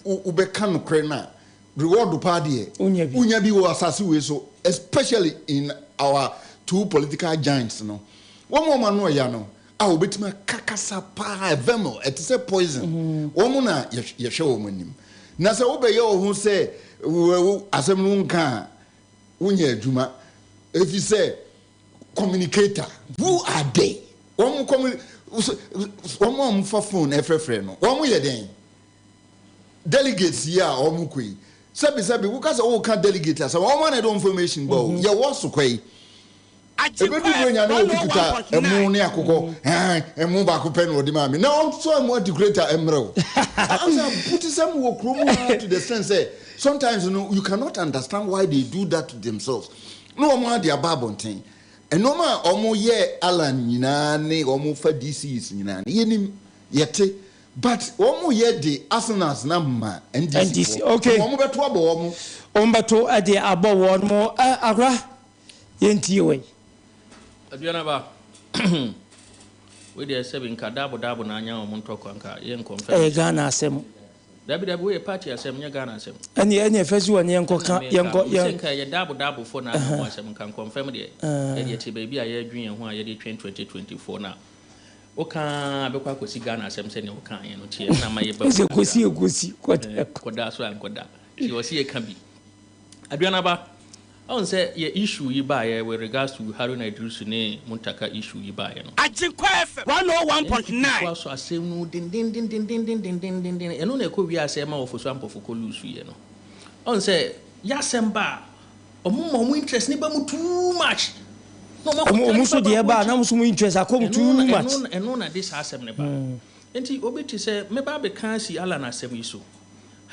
wobɛka nokorɛ no a, reward paa deɛ, wonya bi wɔ asase wei so, especially in our two political giants no. Wɔn a wɔn ano ɔya no, a wɔbɛtumi aka kasa paa, venom, ɛte sɛ poison, wɔn na yɛhwɛ wɔn anim. Na sɛ wobɛyɛ wo ho sɛ asɛm no wonka a, wonyɛ adwuma. Ɛfiri sɛ communicator, who are they? Wɔn wɔn a wɔfa phone ɛfrɛfrɛ no, wɔn yɛ dɛn? Delegates yi a wɔn kɔ yi, sɛbi sɛbi, woka sɛ woka delegate asɛm, wɔn a na ɛde information ba o, yɛwɔ so kɔ yi. Ebedu Buronya na obi kuta ɛmo ne akokɔ, ɛn, ɛmo baako pɛ na ɔde maa me. Na ɔnsɔ ɛmo atikuleta mmerɛ o. Asa abutisɛm wɔ kurom ha to the sense sɛ sometimes no you cannot understand why they do that to themselves. Na wɔn ade aba abɔnten. Nneɛma a wɔn yɛ Alan nyinaa ne wɔn fa DCs nyinaa no yɛnim, yɛte. But wɔn yɛ de Arsenals na ma NDC foɔ. Okay. Wɔn bɛto abɔ wɔn. Wɔn bɛto de abɔ wɔn. Akora. Yɛntie wei. Aduanaba, wei deɛ sɛbi nka daabo daabo na anya wɔn ntɔkwa nka yɛ nkɔmfɛ. Ɛyɛ Ghana asɛm. Dabi dabi wei yɛ party asɛm nyɛ Ghana asɛm. Ɛne ɛne ɛfɛ si wɔ ne yɛnkɔ ka yɛnkɔ yɛn. Nka ɛyɛ daabo daabo fo na anya wɔn asɛm nka nkɔmfɛm deɛ. Yɛdeɛ te baabi a yɛdwen yɛn ho a yɛde twɛn 2024 na woka bɛkɔ akɔsi Ghana asɛm sɛ nea woka yɛn no teɛ na ama yɛba. Ɛsɛ kɔsi ekosi kɔda. Kɔda so a nkɔda. Ti ɔsi yɛ ka bi. Aduanaba, Ɔn sɛ yɛ issue yi baeɛ with regards to Haruna Iddrisu ne Muntaka issue yi baeɛ no. Agyenkwa FM 101.9. NPP foɔ asɔ asɛm no mu dendendendendendendenden, ɛno na ɛkɔ wiee ase ɛma Ofosu Ampofo kɔ loose yɛ no. Ɔn sɛ. Yɛ asɛm ba a, ɔmo ma ɔmo interest no ba mu too much. Na ɔmo Ɔmo akɔtaa ɔmo nipa nso deɛ baako ba a akyi. na mo nso mo interest akɔ mu Ɛno too na much. ɛno na ɛno na ɛde saa asɛm no ba. Nti obi te sɛ mɛba abɛka asi Allan asɛm yi so.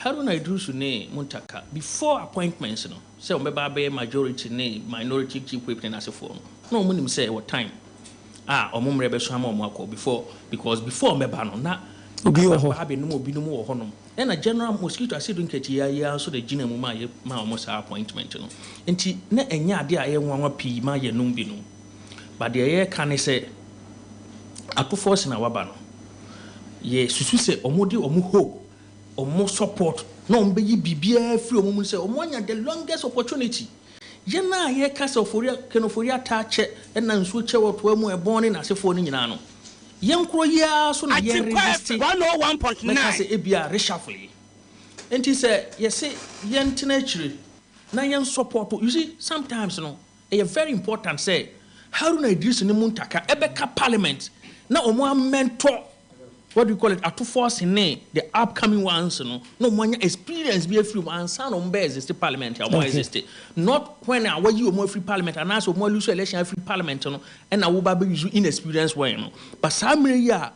Haruna Iddrisu ne Muntaka before appointments no sɛ wɔn bɛba abɛyɛ majority ne minority chief whip ne n'asefoɔ no, na wɔn nim sɛ ɛwɔ time a wɔn mmerɛ bɛso ama wɔn akɔ before because before wɔn bɛba no na Obi wɔ hɔ. Aba abɛnom obinom wɔ hɔnom. Ɛna General Mosquito Asiedu Nketia yi ara nso na ɛgyina mu maa yɛ maa wɔn saa appointment no. Nti na ɛnyɛ adeɛ a ɛyɛ nwanwa pii ma yɛnom binom. But deɛ yɛreka ne sɛ Ato Forson a waba no, yɛsusu sɛ wɔde wɔn hope, wɔn support na wɔbɛyi biribiara afiri wɔn mu sɛ wɔanya the longest opportunity. Yɛn a yɛreka sɛ Ofori, Ken Ofori Atta kyɛ ɛna nsuo kyɛ wɔ toa mu ɛbɔn ne n'asefoɔ no nyinaa no, yɛn korɔ yi ara so na yɛn Atikwa resist FM 101.9. mɛka sɛ ebia reshuffle yi. Nti sɛ yɛse yɛntena akyire na yɛn support, you see, sometimes no ɛyɛ very important sɛ Haruna Iddrisu ne Muntaka ɛbɛka parliament na wɔn amɛntɔ, what do you call it, Ato Forson ne the upcoming ones no, na wɔn anya experience bi afiri mu ansa na wɔn bɛ exist parliament a wɔn exist, not when a wɔyi wɔn afiri parliament anaasɛ wɔn alose election afiri parliament no ɛna wɔba bɛ use inexperienced one no. But saa mmerɛ yi a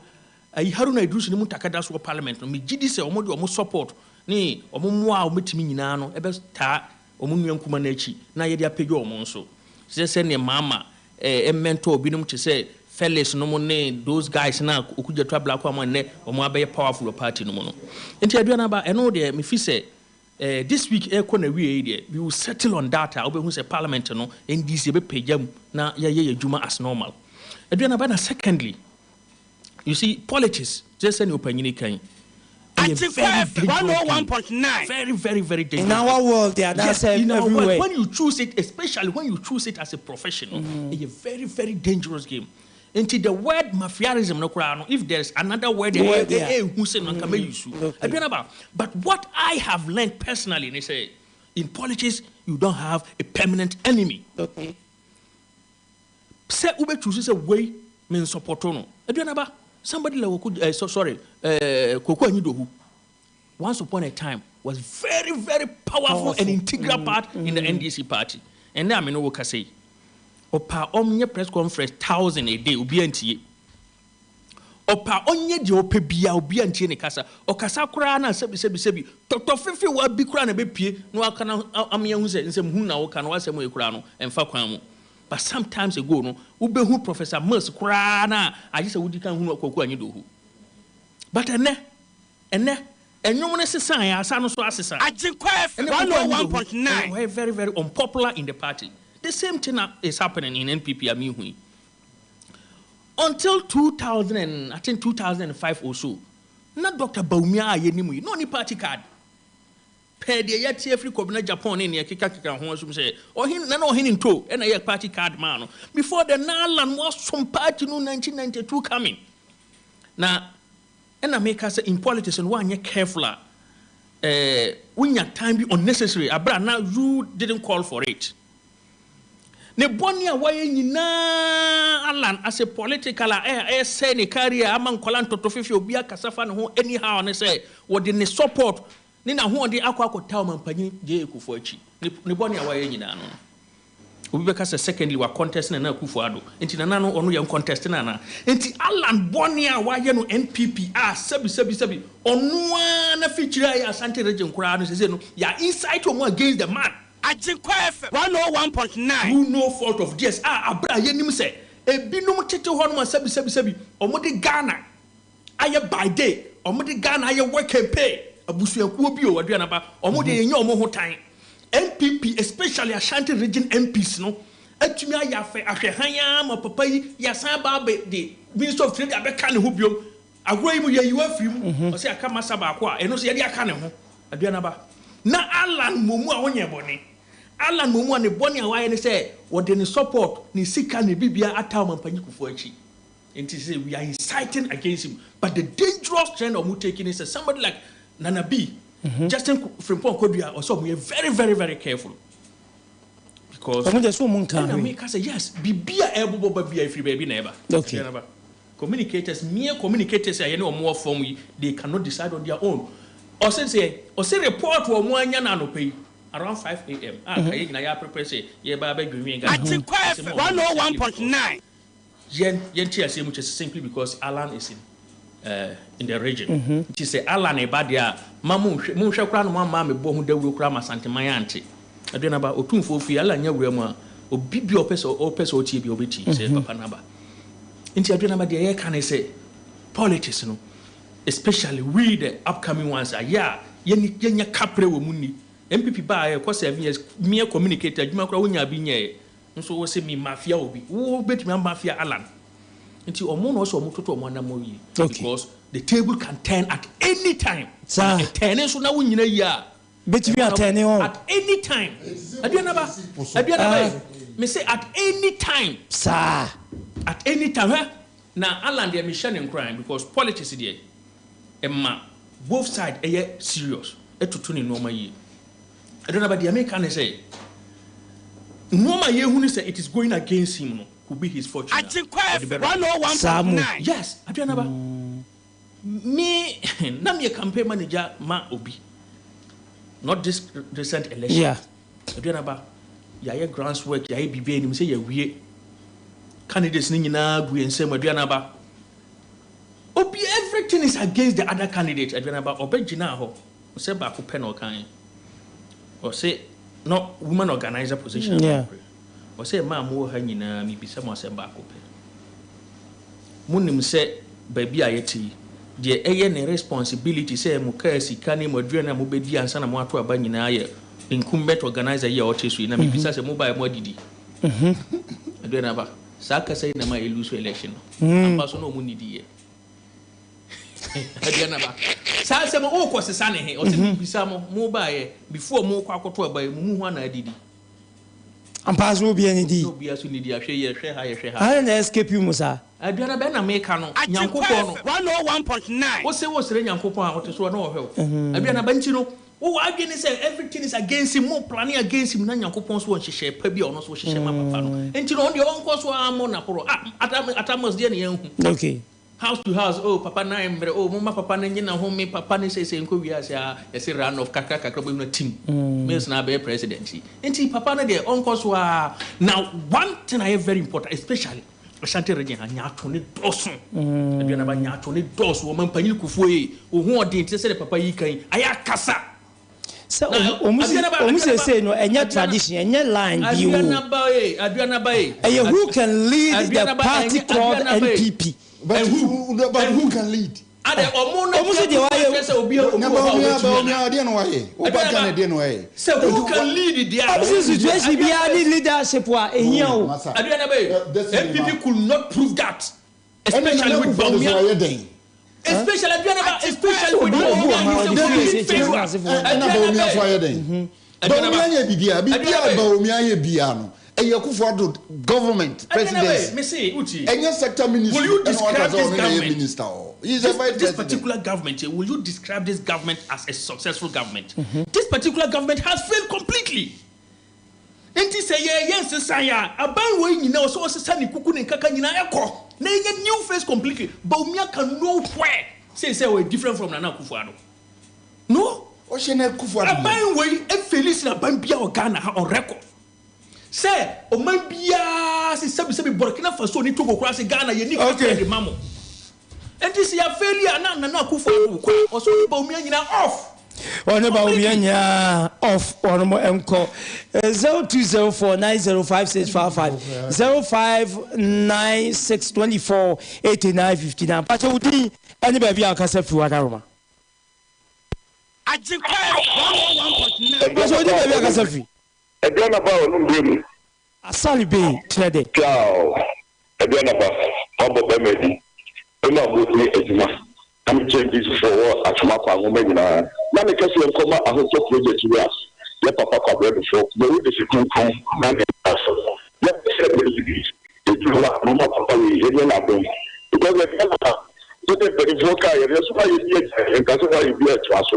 ayi Haruna Iddrisu ne Muntaka da so wɔ parliament no, megye di sɛ wɔn de wɔn support ne wɔn mmoa a wɔbɛtumi nyinaa no ɛbɛtaa wɔn nua nkuma no akyi na yɛde apagya wɔn nso sɛ sɛdeɛ maama ɛmɛntɔ binom te sɛ Felix no mu ne those guys na Okudzeto Ablakwa mu ɛnɛ wɔn abɛyɛ powerful wɔ party no mu no. Nti aduane aba ɛno deɛ, mefi sɛ this week ɛkɔ na wie yi deɛ, we will settle on that a wobɛhu sɛ parliament no NDC ɛbɛpagya mu na yɛyɛ yɛ adwuma as normal. Aduane aba. Na secondly, you see, politics kyerɛ sɛ ne ɔpanyini kan ɛyɛ very dangerous game. 101.9. Very, very, very dangerous. In our world, yeah, Yes, that's in our everywhere. world, when you choose it, especially when you choose it as a profession, it's a very, very dangerous game. Nti the word mafiarism no koraa no, if there's another word, Word, yeah. who say no nka mɛ use. Aduane, but what I have learned personally ne sɛ in politics you don't have a permanent enemy. Sɛ wobɛchoose sɛ wei me nsupporto no, aduane ba, somebody like Oku, so, sorry, Koku Anyidohu once upon a time was very, very powerful, Powerful. And integral part in the NDC party. And now I know what I say. Ɔpa ɔnyɛ press conference thousand a day, obi antie. Ɔpa ɔnyɛ deɛ ɔpɛ bia, obi antie ne kasa. Ɔkasa koraa na sɛbi sɛbi sɛbi tɔtɔ fefe wa bi koraa na bɛpie na waka na amea hu sɛ nsɛm hu na woka na wasɛm yɛ koraa no ɛmfa kwan mu. But sometimes ago no, wobɛhu Professor Mills koraa na agye sɛ wodi kan hunu Koku Anyidohu. But ɛnɛ ɛnwom no sesa yɛ asa no so asesa. Agyenkwa FM Ɛnɛ Koku Anyidohu, 101.9. ɛyɛ very, very unpopular in the party. The same thing is happening in NPP amihu yi. Until 2000 and, I think 2005 or so, na Dr. Bawumia a yɛnim yi na ɔne party card pɛɛ deɛ yɛte afiri Kwabena Agyapong ne neɛ kekakeka ho asom sɛ ɔhen na ɔhene nto ɛna yɛ party card maa no. Before the na Alan wasom party no 1992 coming na ɛna meka sɛ in politics no, woanyɛ careful a wonya time bi unnecessary abra na you didn't call for it. Ne bɔne a wɔyɛ nyinaa, Alan as a political a ɛsɛ ne career ama nkɔla ntɔtɔ fifi obi akasa fa ne ho anyhow ne sɛ wɔde ne support ne n'ahoɔden akɔ akɔta ɔmampanyin J.A. Kufuor akyi. Ne bɔne a wɔyɛ nyinaa no, obi bɛka sɛ secondly wa contest Nana Akufo Addo nti Nana no ɔno yɛ contest Nana. Nti Alan bɔne a wayɛ no NPP a sɛbi sɛbi sɛbi ɔno ara na fikyire a yɛ Asante Region koraa no sɛ no yɛ incite wɔn against the man. Agyenkwa FM 101.9. Through no fault of theirs a abere a yɛnim sɛ ebinom tete hɔ nom a sɛbi sɛbi sɛbi wɔde Ghana ayɛ by day, wɔde Ghana ayɛ work and pay abusuakuo bi o aduanaba wɔn de yɛnyɛ wɔn ho tan. NPP, especially Ashanti Region MPs no atumi ayɛ afɛ ahwɛ han ama papa yi yɛasan ba abɛ de Minister of Trade abɛka ne ho biom. Agorɔ yi mu yɛyi wa afiri mu ɔsɛ aka masa baako a ɛno nso yɛde aka ne ho. Aduanaba, na Alan momu a wonyɛ bɔne, Alan momu a ne bɔne a wayɛ ne sɛ wɔde ne support ne sika ne bibia ata ɔmampanyin Kufuor akyi. Nti sɛ we are inciting against him, but the dangerous trend ɔmo taking is sɛ somebody like Nana B, Justin Frimpong Kodua, ɔsɛ ɔmo yɛ very, very, very careful because Ɔmo deɛ so ɔmo nka ɛna hwee. Meka sɛ yes, biribi a ɛbobɔ ba bia ɛfiri baabi na ɛba. Ɛba. Communicators, mere communicators a yɛne ɔmo wɔ fam yi, they cannot decide on their own. Ɔsɛ sɛ ɔsɛ report wɔ ɔmo anya na anɔpɛ yi. Around 5 a.m. a nka yɛn nyinaa yɛ aprepare sɛ yɛreba abɛdwennwen Ghana ho. Agyenkwa Asɛm FM a wɔn simply because 101.9. yɛn yɛnte aseɛ mu kyɛ sɛ simply because Alan is in eh, in the region. Nti sɛ Alan reba deɛ a, ma monhwɛ monhwɛ koraa na moamma ammɛbɔ ho dawuro koraa ma Asanteman ante. Aduanaba, Otumfoɔ fie, Alan nya wura mu a, obi bi a ɔpɛ sɛ ɔpɛ sɛ ɔtie bi a ɔbɛtie sɛ papa no aba. Nti Aduanaba deɛ yɛreka ne sɛ politics no, especially we the upcoming ones a yɛ a yɛni yɛnya kaprɛ wɔ mu nni. NPP baa yɛkɔ 7 years mere communicator adwuma koraa wonyaa bi nyɛɛ nso wo se me mafia obi wo bɛtumi amafia Alan nti ɔmo na ɔsɛ ɔmo toto ɔmo anamɔ yie because the table can turn at any time. Saa. Na ɛtɛne nso na wo nyina yie a Bɛtumi atɛne wɔn. At any time Aduanaba Aduanaba yi me se at any time. Saa. At any time hwɛ na Alan deɛ me hyɛ no nkuran because politics deɛ ɛma both side ɛyɛ serious ɛtoto ne nnoɔma yie. Aduanaba deɛ meka ne sɛ nnoɔma a yɛhu ne sɛ it is going against him no could be his fortune a Agyenkwa ɔde FM bɛrɛ. Saa mu. 101.9. Yes Aduanaba me na meyɛ campaign manager ma obi not this recent election. Aduanaba yɛayɛ grounds work yɛayɛ biribiara anim sɛ yɛawie candidates no nyinaa gu yɛn nsam Aduanaba obi everything is against the other candidate Aduanaba ɔbɛgyinaa hɔ sɛ baako pɛ na ɔkae ɔse no woman organizer position ɔsɛ mmaa mowɔ ha nyinaa mebisa mo asɛm baako pɛ monim sɛ baabi a yɛte yi deɛ ɛyɛ ne responsibility sɛ mo kaa sika ne mo aduane a mobɛdi ansa na moato aba nyinaa yɛ incumbent organizer yi a ɔte so yi na mebisa sɛ mobaeɛ mo adidi aduane aba saa kasa yi na ma ɛlu so election no ampa so na ɔmo nnidiiɛ aduane aba saa asɛm wokɔ sesa ne he ɔsɛ mebisa mo mobaeɛ before mokɔ akɔto aba yi mo mu ho ana adidi Ampa so obiara nidi. Na obiara so nidi ahwɛ yi yɛhwɛ ha yɛhwɛ ha. Adɛn na escape mu saa? Aduane bɛn na meka no? Agyenkwa Nyankopɔn no. FM 101.9. Wose wosrɛ Nyankopɔn a ɔte so a na ɔhwɛ wo. Aduane ba nti no wowɔ adwene ne sɛ everything is against him, mo plane against him na Nyankopɔn nso wɔ nhyehyɛɛ pa bi a ɔno nso hyehyɛ ma papa no. Nti no ɔno deɛ ɔnkɔ so ara mmɔ n'aporɔ. Ah Atta Mills deɛ na yɛnhu. House to house oh papa no ayɛ mmerɛ oh momma papa no nye n'ahome papa no seesei nkɔ wiase aa yɛse run off kakra kakra wobɛhunu a tim Mills na abɛyɛ president yi nti papa no deɛ ɔnkɔ so aa na one thing ayɛ very important especially Ashanti region ha nyaatwo ne dɔɔso Aduanaba nyaatwo ne dɔɔso ɔmampanyini Kufuor ee wo ho ɔden te sɛ sɛdeɛ papa yi kan yi ayɛ akasa Sɛ ɔmo si ɔmo sesei no ɛnyɛ tradition ɛnyɛ line bio o. Ɛyɛ who can lead the party called NPP. But who but who can lead? Ɔmo si deɛ wayɛ. Na Bawumia Bawumia deɛ na wayɛ. Woba Ghana deɛ na wayɛ. Ɔmo si situation biara ne leadership a ehia o. NPP could not prove that. Ɛna Especially Nana with Akufo-Addo so Bawumia. wayɛ dɛn? Especially Aduanaba, especially with Bawumia, he's a complete failure. Ɛna Bawumia so ayɛ dɛn? Bawumia yɛ biribiara, biribiara Bawumia yɛ biara no, ɛyɛ Akufo-Addo government presidency. Ɛnyɛ sector ministry Will you ɛna waka describe sɛ this ɔno na ɛyɛ government? minister hɔ. He is a This, vice this president. particular government, will you describe this government as a successful government? This particular government has failed completely. Nti sɛ yɛyɛ nsesaeɛ a, aban wei nyinaa ɔsɛ ɔsesa ne kuku ne nkaka nyinaa ɛkɔ na ɛnyɛ new face completely. Bawumia can nowhere say sɛ ɔyɛ different from Nana Akufo-Addo. No. Ɔhyɛ na Akufo-Addo. Aban wei efaili sin aban bia wɔ Ghana ha on record. Sɛ ɔman biara se sɛbi sɛbi Burkina Faso ne Togo koraa se Ghana yɛ ni kakra de ma mo. Nti sɛ yɛafaili a na Nana Akufo-Addo kɔ a ɔsɛ ɔne Bawumia nyinaa off. Ɔne Bawumia nyinaa off wɔnom nkɔ 0204 905655 0596 24 89 59 Pakyɛ wo din ɛne baabi a wokasa firi Wadaroma. Agyenkwa FM 101.9. Pakyɛ wo din baabi a wokasa firi. Aduanaba a ɔnom bere mu. Asare Bey kyerɛ dɛ. Ciao Aduanaba wabɔ bɛma adi ɛma abotire adwuma na me kyɛn busy foɔ wɔ atwoma kwan nwoma nyinaa na me kɛseɛ nkɔma ahotɔ project wura yɛ papa kwabrɛ dufoɔ kumawu de fi kronkron na ne nsa so yɛ sɛ president ɛduru hɔ a mama papa wei yɛnyɛ no adom because Aduanaba sɛdeɛ mpaninfoɔ kaa yɛ no yɛso wayɛ bi agyae yɛnka sɛ wayɛ bi atoa so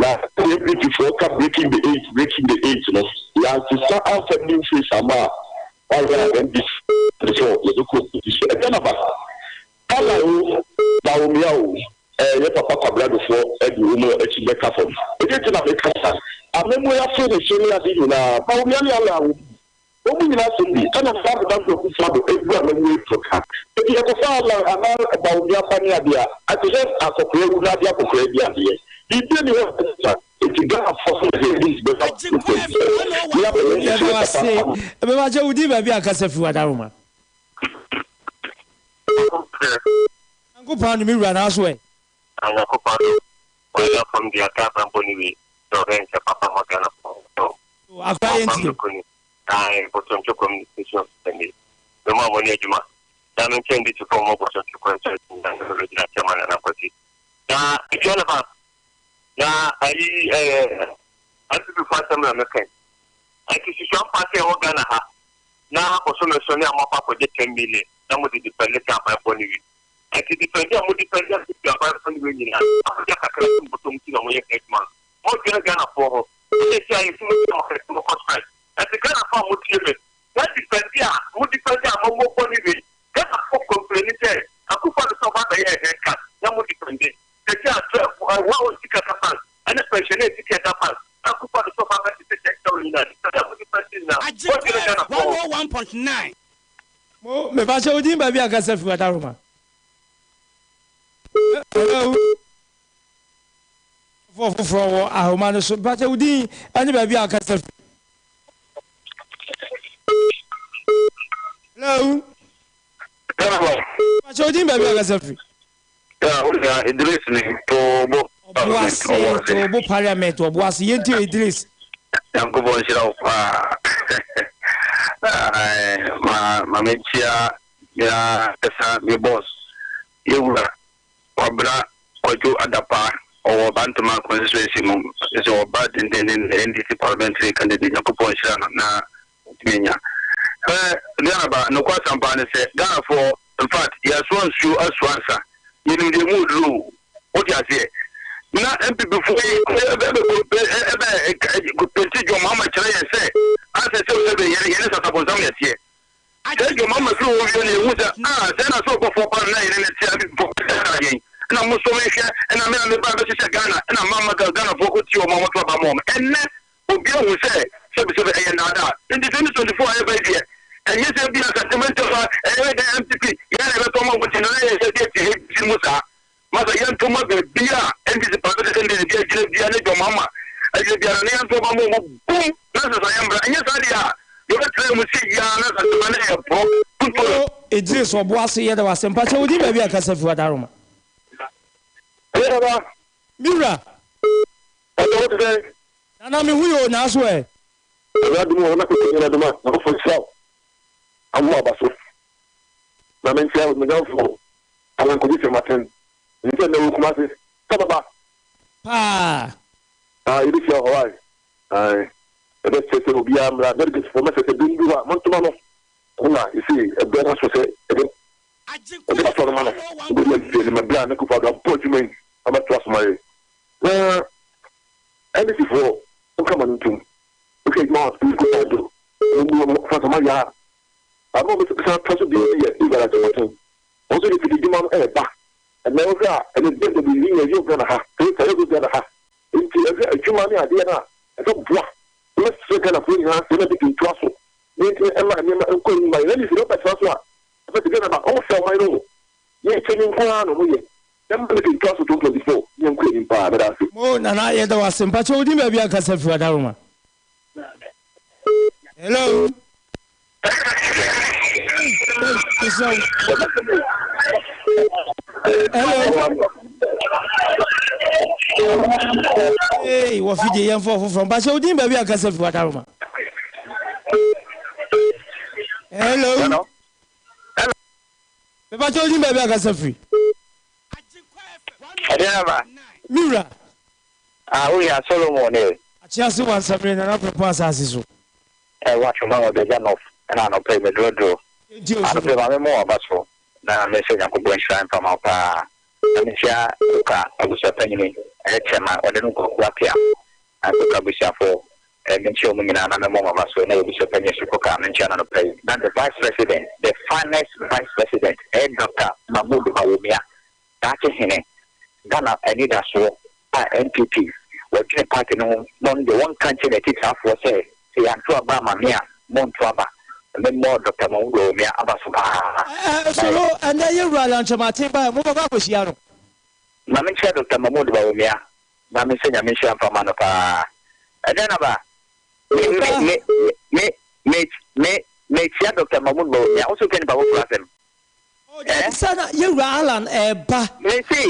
Na sɛdeɛ NPP foɔ ka breaking the eight breaking the eight no, yɛansesa amfa new face amma a, wayɛ a NDC foɔ yɛbɛkɔ opposition. Ɛdeɛn aba? Kala o, Bawumia o, ɛɛ yɛ papa Kwabena Dufoɔ de wɔn akyi bɛka fam. Ɛdeɛn nti na meka saa? Amammuo yi afe ne so ne ade nyinaa, Bawumia ne Allah wɔ mu. Wɔn mu nyinaa som bi, ɛna saa Nana Dankwa Akufo-Addo abu amammuo yi so ka. Enti ɛkɔfa Allah anaa Bawumia ba ne adeɛ a, ɛte sɛ akɔkoraa wu na ade akɔkoraa di adeɛ. Biribi nni hɔ a ɛsesa. Enti Ghanafoɔ sɛ yɛde NDC bɛba ne abɛyɛ Yɛda nhyehyɛeɛ wo papa ase. ama. Mepakyɛ wo din baabi a kasa firi Wadaroma. Nyankopɔn adom me wura naaso ɛ. Nyankopɔn adom wayɛ afam deɛ aka aban bɔne wei sɛ ɔbɛyɛ nkyɛ papa ma Ghana foɔ so Akora yɛ ɔfam ntie. no koni ae bosomtwe communication officer nie me mo a mo ne adwuma na me nkyɛn de sika ɔmo bosomtwe constituency na ne regional chairman Nana Kwasi na etua ne ba na ayi ɛɛ NPP fo asɛm na meka yi ɛti susua mpa sɛ ɛwɔ Ghana ha na bosome so ne a mo akɔ akɔgye 10 million na mo de depende sɛ aban bɔne wei Enti depɛndi a mo depɛndi a mo aban fo ne wei nyinaa na mo gya kakra to mo bɔtɔ mu ti na mo yɛ saa adwuma no. Mo dwene Ghana foɔ ho. Ɛna ɛsi a yɛsi mo tua mo kɛse mo kɔ strike. Ɛnti Ghana foɔ a mo tie me saa depɛndi a mo depɛndi a mo mo bɔ ne wei Ghana foɔ complaini sɛ Akufo Addo sɛ ɔba abɛyɛ hair cut na mo depɛndi sɛsi a sɛ wɔn a wɔn sika da bank ɛne pensioner sika ɛda bank na Akufo Addo sɛ ɔba abɛtete kyɛ kyɛw nyinaa depɛndi a mo depɛndi nyinaa mo dwene Ghana foɔ ho. Mo me pa kyɛ wo din baabi a kasa firi Adaroma. Hello. Foɔ foforɔ wɔ ahoma no so. Pa kyɛ wo din ɛne baabi a kasa firi. Hello. Pa kyɛ wo din baabi a kasa firi. Yeah, wo nua Idris ni Tobo Parliament Ɔboase ɔwɔ ase. Tobo Parliament Ɔboase yɛntie Idris. Nyankopɔn nhyira wo paa. Ae, ma ma menkyia me ankasa me boss yɛwura Kwabena Kwadwo Adapaa ɔwɔ Bantama constituency mu sɛ ɔba dendenden NDC parliamentary candidate Nyankopɔn nhyira no na Ɔtumi anya. Hwɛ Ghana ba, nokwasɛm paa ne sɛ Ghanafoɔ infact yɛasoa nsuo asoa nsa, yɛnim deɛ ɛmu ɔduro o, wote aseɛ? Na NPP foɔ yi ɛbɛ ɛbɛ penti John Mahama kyerɛ yɛn sɛ asɛ sɛ sɛ bɛ yɛne yɛne sasabonsam na ɛteɛ. Sɛ John Mahama firi hɔ wie no yɛhu sɛ ah sɛ na sɛ ɔbɔfoɔ paa no na yɛne no te a NPP foɔ bɛdaadaa yɛn ɛna mo nso menhwɛ ɛna me na meba bɛhyehyɛ Ghana ɛna mama Ghanafoɔ kɔtie wɔn a wɔto aba ma wɔn. Ɛnnɛ Obi ahu sɛ sɛbesɛbe ɛyɛ nnaadaa. Nti 2024 a ɛreba yi deɛ, ɛnyɛ sɛ ebia sentimental a ɛyɛ dɛn NPP yɛn na yɛbɛto ama wɔn nti no na yɛyɛ de ati APC mu saa. Masa yɛnto mma baabi a NDC parliamentary candidate bi agyina biara ne John Mahama agyina biara no na yɛnto aba ma wɔn bum na nsesaeɛ mmra. Ɛnyɛ saa deɛ a, yɛbɛtena mu sei ara na Asantema no yɛ borɔ tuntun. O Idris Ɔboase yɛda wo ase. Mpakyɛ wo din baabi a kasa firi Adaroma. Ɛyɛ baba. Me wura. Ɔdɔ wo te sɛn? Nana me ho yɛ o naaso ɛ. Nyame adom o na koko nyina dom a Nyankopɔn nhyira wo ama aba so na me nkyia me dɔfo Alan Kwadwo Kyerematen menim sɛ nnɛ wɔ Kumase sɛ bɛba Paa. Ah yɛbɛhyia wɔ hɔ ae ae yɛbɛsrɛ sɛ obiara mmra delegates foɔ mɛsrɛ sɛ bi ndu hɔ a montoma no ɛno na yɛsei ɛberɛ no aso sɛ yɛde yɛde asoa no ma no wobɛdi awie no ma berɛ a na Kufuor abɔ adwuma yi abɛtoa so ma yɛ na NDC foɔ nka ma no ntom. Wohwɛ adwuma a Philip Kufuor do wɔn mu fa sɛ ɔma yaa ama wɔn san toa so bio no yɛ Israel Agyematen. Wɔn nso de fidi dwuma no ɛreba. Ɛnɛ wohwɛ a ɛnɛ BMW yi nyɛ yɛ Ghana ha, Toyota yɛ Ghana ha. Nti ɛhwɛ adwuma ne adeɛ no a ɛbɛ boa. Mɛsrɛ Ghana foɔ nyinaa sɛ NPP ntoa so na yɛntumi ɛma nneɛma nkɔ anim ma yɛn. NDC deɛ wɔbɛtena so a ɛfɛ sɛ Ghana ba wɔn sɛ ɔman no o. Yɛn kyɛ ni nko ara na wɔyɛ. Yɛmma no ntoa so 2024 ne yɛnkɔ anim paa. Meda ase. Mo Nana yɛda wo ase. Mpakyɛ wo din baabi a kasa firi Adaroma. Hello. Mesrɛ wo. Hello. Hey, wɔ fidie yɛn fɔ foforɔ. Mpakyɛ wo din baabi a kasa firi Adaroma. Hello. Hello. Mepakyɛ wo din baabi a kasa firi. Ɛdeɛn aba? Me wura. Ah, wo wura Solomon e. Akyease Wansamire Nana Prempong asase so. Ɛ watwe ma wɔ Bɛgya North ɛna anɔpa yi me duro duro. Yɛntie wo Anɔpa yi Solomon. ma me mo waba so na me sɛ Nyankopɔn nhyira mfa ma wo paa. Na me nhyia Koka abusua panyini ɛyɛ chairman ɔde no Kwaku Apia na Koka abusuafoɔ Eh, menkyia wɔn nyinaa na memmɔ wɔn aba so, na yɛabusua panyin nso kɔka a, menkyia no anɔpa yi. Na the Vice President, the finest Vice President, ɛyɛ Doctor Mahmood Bawumia, Daakye Hene, Ghana anidasoɔ a NPP Wɔdwene party no ho na ɔno deɛ wɔnka nkyerɛ n'atitirafoɔ sɛ sɛ yɛanto aba ama me a monto aba. Memmɔ Doctor Mahmood Bawumia aba so paa. Ɛɛ Solo, ɛnnɛ yɛn wura Alan Kyerematen baeɛ, mobɛkɔ akɔhyia no? Ma menkyia Doctor Mahmood Bawumia na mensɛ Nyame nhyira mfa mma no paa. Ɛdɛn na ba? Me me me me me mekyia Doctor Mahmood Bawumia, wo nso woka nipa foforɔ asɛm. Oh dabi sɛ na yɛwura Allan ɛɛba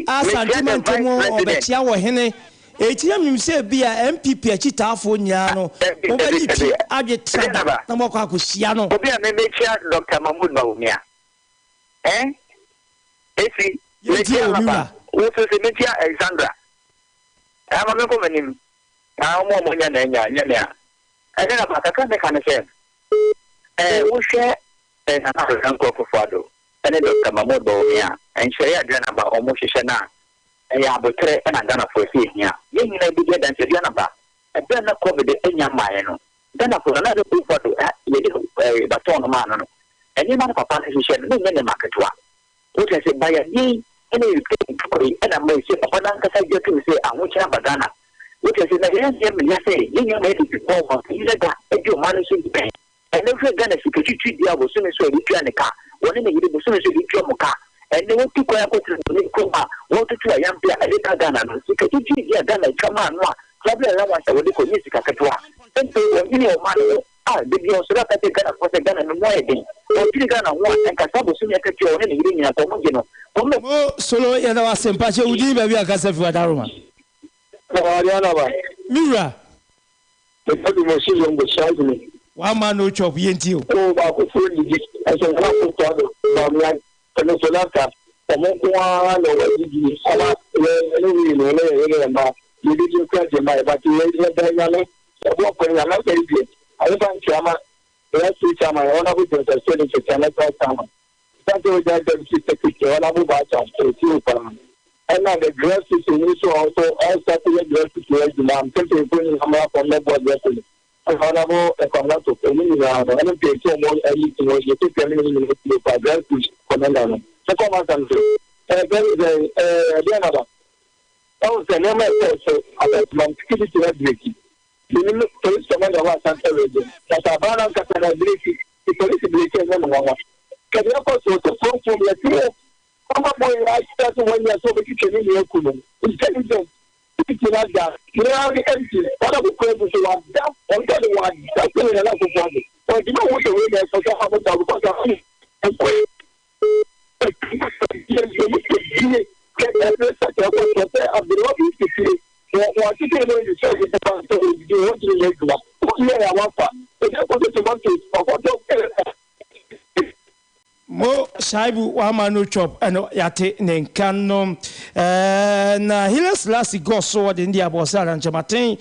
Asante mantam ɔbɛkyea wɔ hene eti na menim sɛ ebia NPP akyitaafoɔ nyinaa no mobɛgye twi adwe trada na moakɔ akɔhyia no. Obi a me mekyia Doctor Mahmood Bawumia eh esi mekyia Alaba wo nso se mekyia Alexandra eh ma menkɔ m'anim ah wɔn a wɔnya na anya nyɛ me a ɛne na ba kakra meka ne sɛ eh wohwɛ Sɛ Nana Addo Dankwa Akufo-Addo ne Dɔkta Mahmood Bawumia a, nhyehyɛeɛ a Aduana ba wɔn hyehyɛ no a, ɛyɛ aboterɛ na Ghanafoɔ ɛsɛ yɛhia. Yɛn nyinaa bɛdi adanseɛ Aduana ba, ɛberɛ a na Covid nnya mmaeɛ no, Ghanafoɔ Nana Addo Akufo-Addo yɛde baton no maa no no, nneɛma no papa no hyehyɛ no, na ɛnyɛ nneɛma ketewa. Wote ase? Bayadeɛ yi ne Ukraine ntɔkwa yi na ama ɛsɛ papa no ankasa gye atum sɛ ahokyere aba Ghana. Wote ase? Na yɛn nyɛ mmea sɛ yɛn nyinaa na yɛde bɔ ɔmanpanyin dada di ɔman no so pɛn. Ɛnnɛ wohwɛ Ghana sika twitwi deɛ a bosome so a yɛde tua ne ka, wɔne ne yere bosome so yɛde tua wɔn ka. Ɛnnɛ watu kwan akɔtena buroni kurom a wɔretoto ayampe a ɛde ka Ghana no. Sika twitwi deɛ a Ghana twa maa no a travelling allowance a wɔde kɔ nyɛ sika ketewa. Mpo wɔnnwene ɔman no ho a da biara ɔsɔre aka kyerɛ Ghanafoɔ sɛ Ghana no mu ayɛ den. Wɔdwene Ghana ho a nka saa bosome akatua a wɔne ne yere nyinaa nka wɔgye no wɔn Mo Solo yɛda wo ase mpakyɛ wo din baabi a kasa fi wadaroma. Me wura. Mepɛ bi mo si zongo size me. One man no chop yɛ nti o. Oh baako foɔ nnidi ɛsɛ nana akufo addo bawumia ɛno so naka ɔmo nko ara na ɔwɔ adidie ama yɛn yɛne wei no ne yɛn yere yɛn mma yɛdidi kura gye mma yɛ but yɛ yɛda nyame yɛbɔ mpae nyame aka yi deɛ ayefa nkyea ma yɛ state chairman yɛ honourable Joseph Selife national chairman. Sɛ wogyae deputy secretary Honourable Bacha ɛti wo paa. Ɛna the dress yi nso a ɔso ɔstart yɛ dress adwuma mpempemfo nyinaa mmra fam mmɛboa dress no. Ɛna Honourable Kwamnato ɔmo nyinaa no ɛne mpanyinfo a ɔmo ayi ti no yɛ sisi ɛne ne nyinaa ti pa dress commander no. Mekɔ m'asɛm so. Ɛɛ very very ɛɛ ɛdeɛn naba. Ɔhu sɛ nneɛma ɛkɔɔ so Asanteman security no abireki. Menim police commander wɔ Asante region but abaa no ankasa no abireki. Ti polisi bireki ɛnyɛ me nwanwa. Hwɛ deɛ ɛkɔ so sɛ kurom yɛte hɔ ama boy yi ahyɛ sɛ wanya sɛ ɔbɛtwitwa ne nua aku no. Intelligence titi no ada nyinaa ne empty. Wɔn akokora gu so wada wɔn tɔ de wada sɛ ne nana akokora de. Ɔntumi nhu sɛ wei na ɛkɔ so ama mo because ahɔ nkɔ Mo Shaibu wama no chop ɛno yate ne nka no ɛɛ na Haile Selassie gɔ so ɔde ne deɛ abɔ sɛ arankyɛmaten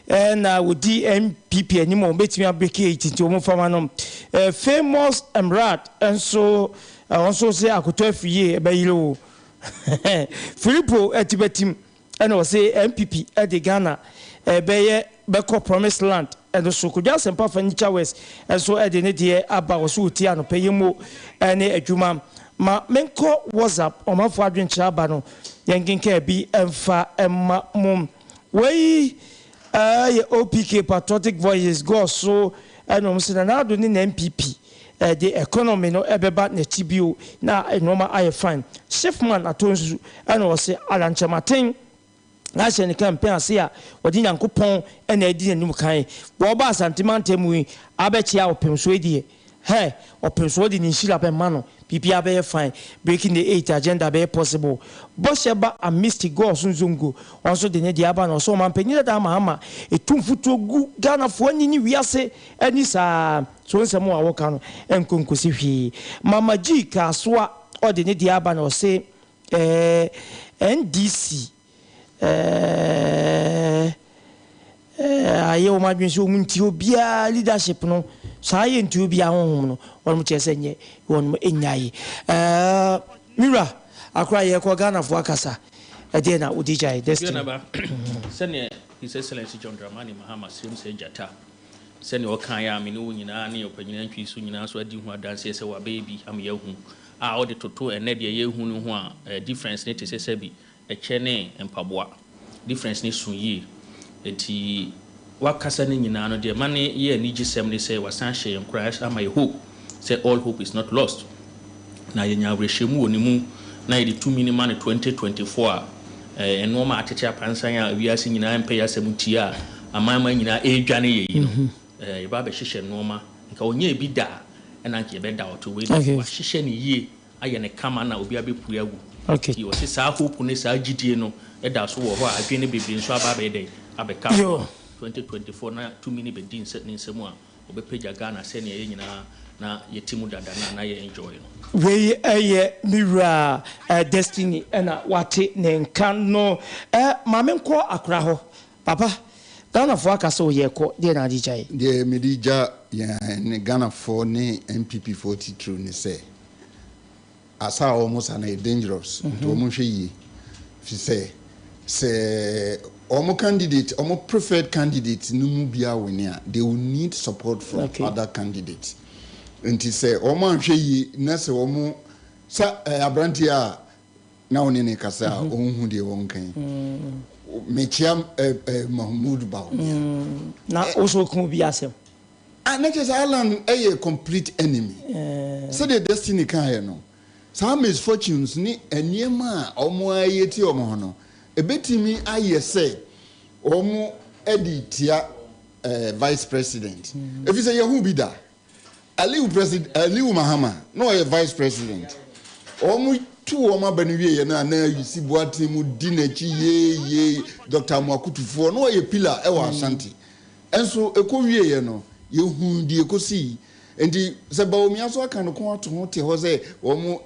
ɛɛ na wɔdi NPP anim a wɔbɛtumi abreak 8 nti wɔn fama no ɛɛ famous Emrad nso Ɛhɔ nso ɔse akoto afiri yie ɛbɛyere o. Filipo Atibatim ɛna ɔse NPP ɛde Ghana ɛbɛyɛ bɛkɔ promise land ɛno so. Kwadwo Asɛmpa Furniture West nso ɛde ne deɛ aba ɔse ɔtie anɔpa yi mo ɛne adwuma. Ma menkɔ WhatsApp ɔmanfoɔ adwenkyerɛ aba no yɛnkenkan bi ɛmfa ɛma mo. Wei ɛyɛ OPK Patriotic Voices gɔɔ so ɛna ɔmo se Nana Addo ne ne NPP Ɛde economy no ɛbɛba n'akyi bio na nnoɔma ayɛ fine. Shifman Atonsu ɛna ɔse Alan Kyerematen ahyɛ ne campaign ase a ɔde Nyankopɔn na adi n'anim kan. Wɔba Asante mantam mu yi abɛkyea Ɔpemsoɔ yi deɛ hɛ Ɔpemsoɔ de ne nhyira bɛma no biribiara bɛyɛ fine. Breaking the eight agenda bɛyɛ possible. Bɔhyɛ ba Amisti Gɔɔso Nzongo ɔnso de ne deɛ aba na ɔse Ɔmanpanyin Dada Mahama ɛtu mfutuo gu Ghanafoɔ ani ne wiase ani saa. So nsɛm a wɔka no nkɔ nkosi hwee? Mama G kaa so a ɔde ne deɛ aba na ɔse eh NDC eh eh ayɛ wɔn adwene sɛ wɔn ntie obiara leadership no saa yɛ ntie obiara honhom no wɔn kyerɛ sɛ nyɛ wɔn nyae eh me wura akora yɛkɔ Ghanafoɔ akasa ɛdeɛ na wode gyae destiny. Naba, sɛdeɛ His Excellency John Dramani Mahama srem sɛ gyata Sɛnea ɔkaeɛ a me ne wo nyinaa ne ɔpanyin Antwi so nyinaa nso adi ho adanseɛ sɛ wabɛyɛ bi ama yɛahu a wode toto ɛnnɛ deɛ yɛrehu no ho a, difference no te sɛ sɛbi ɛkyɛ ne mpaboa. Difference no so yie. Enti wakasa no nyinaa no, deɛ ɛma no yɛ anigyesɛm ne sɛ wasan ahyɛ yɛn nkuran ama yɛ hope sɛ all hope is not lost. Na yɛnya awerɛhyɛmu wɔ ne mu na yɛde tumi no ma no 2024 a, eh, nnoɔma a atete apansan a wiase nyinaa mpɛ yɛn asɛm ntie a amanaman nyinaa ɛredwane yɛn yi no, eh, yɛba abɛhyehyɛ nnoɔma. Nka ɔnyɛɛ bi da a, ɛna anka yɛbɛda ɔto. Wei deɛ, wahyehyɛ no yie ayɛ no kama na obiara bɛpue agu. Nti ɔse saa hope ne saa gyidie no da so wɔ hɔ a adwene bebree nso aba abɛyɛ dɛn? Abɛka ho. 2024 na tumi no bɛdi ne nsa mu a, ɔbɛpagya Ghana sɛnea yɛn nyinaa na yɛte mu dada no a na yɛ enjoy no. Wei yɛ me wura Destiny na wate ne nka no. Ma menkɔ akora hɔ. Papa, Ghanafoɔ aka sɛ woyɛ kɔ, deɛ na wode gya yɛn? Deɛ mede gya yɛn ne Ghanafoɔ ne NPP foɔ titiriw ne sɛ, asa a wɔn sa no yɛ dangerous, nti wɔn nhwɛ yie, firi sɛ, sɛ wɔn candidate, wɔn preferred candidate no mu biara wini a, they will need support from okay. other candidates. Nti sɛ wɔn anhwɛ yie na sɛ wɔn sɛ aberanteɛ a na wo ne no kasa a ɔnhu deɛ wɔnka yi. Mekyea Mahmood Bawumia. Na wo so woka obi asɛm. Ah, na kyerɛ sɛ Alan yɛ complete enemy. Sɛdeɛ Destiny kaeɛ no, saa misfortunes ne nneɛma a wɔayɛ tia wɔn ho no, ɛbɛtumi ayɛ sɛ wɔde tia vice president. Ɛfiri sɛ yɛhu bi da. Aliu president Aliu Mahama na ɔyɛ vice president. Wɔn tu wɔn aba no wieɛ no a na Ayisi Boateng mu di n'akyi yee yee Doctor Amoah Kutufoɔ na ɔyɛ pillar ɛwɔ Ashanti. Nso ɛkɔ wieɛ no yɛhuu deɛ ɛkɔsii. Nti sɛ Bawumia nso aka ne kɔn ato ho te hɔ sɛ wɔn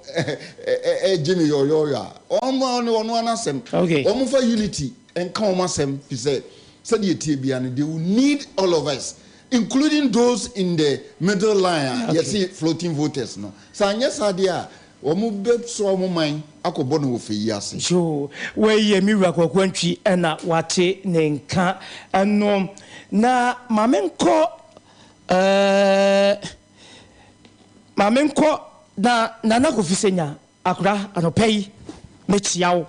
ɛregye no yɔɔyɔɔyɔ a, wɔn ɔno ara n'asɛm. Wɔn mfa unity nka wɔn asɛm firi sɛ sɛdeɛ ɛteɛ biara no they will need all of us Including those in the middle line a yɛse floating voters no. Sɛ anyɛ saa deɛ a, wɔn bɛsoa wɔn man akɔbɔ no wɔ fɛ yi ase. Yoo, wei yɛ me wura Kwaku Antwi na wate ne nka no. Na ma menkɔ eh, ma menkɔ na Nana Kofi Senya, Akora, anɔpa yi mekyia wo.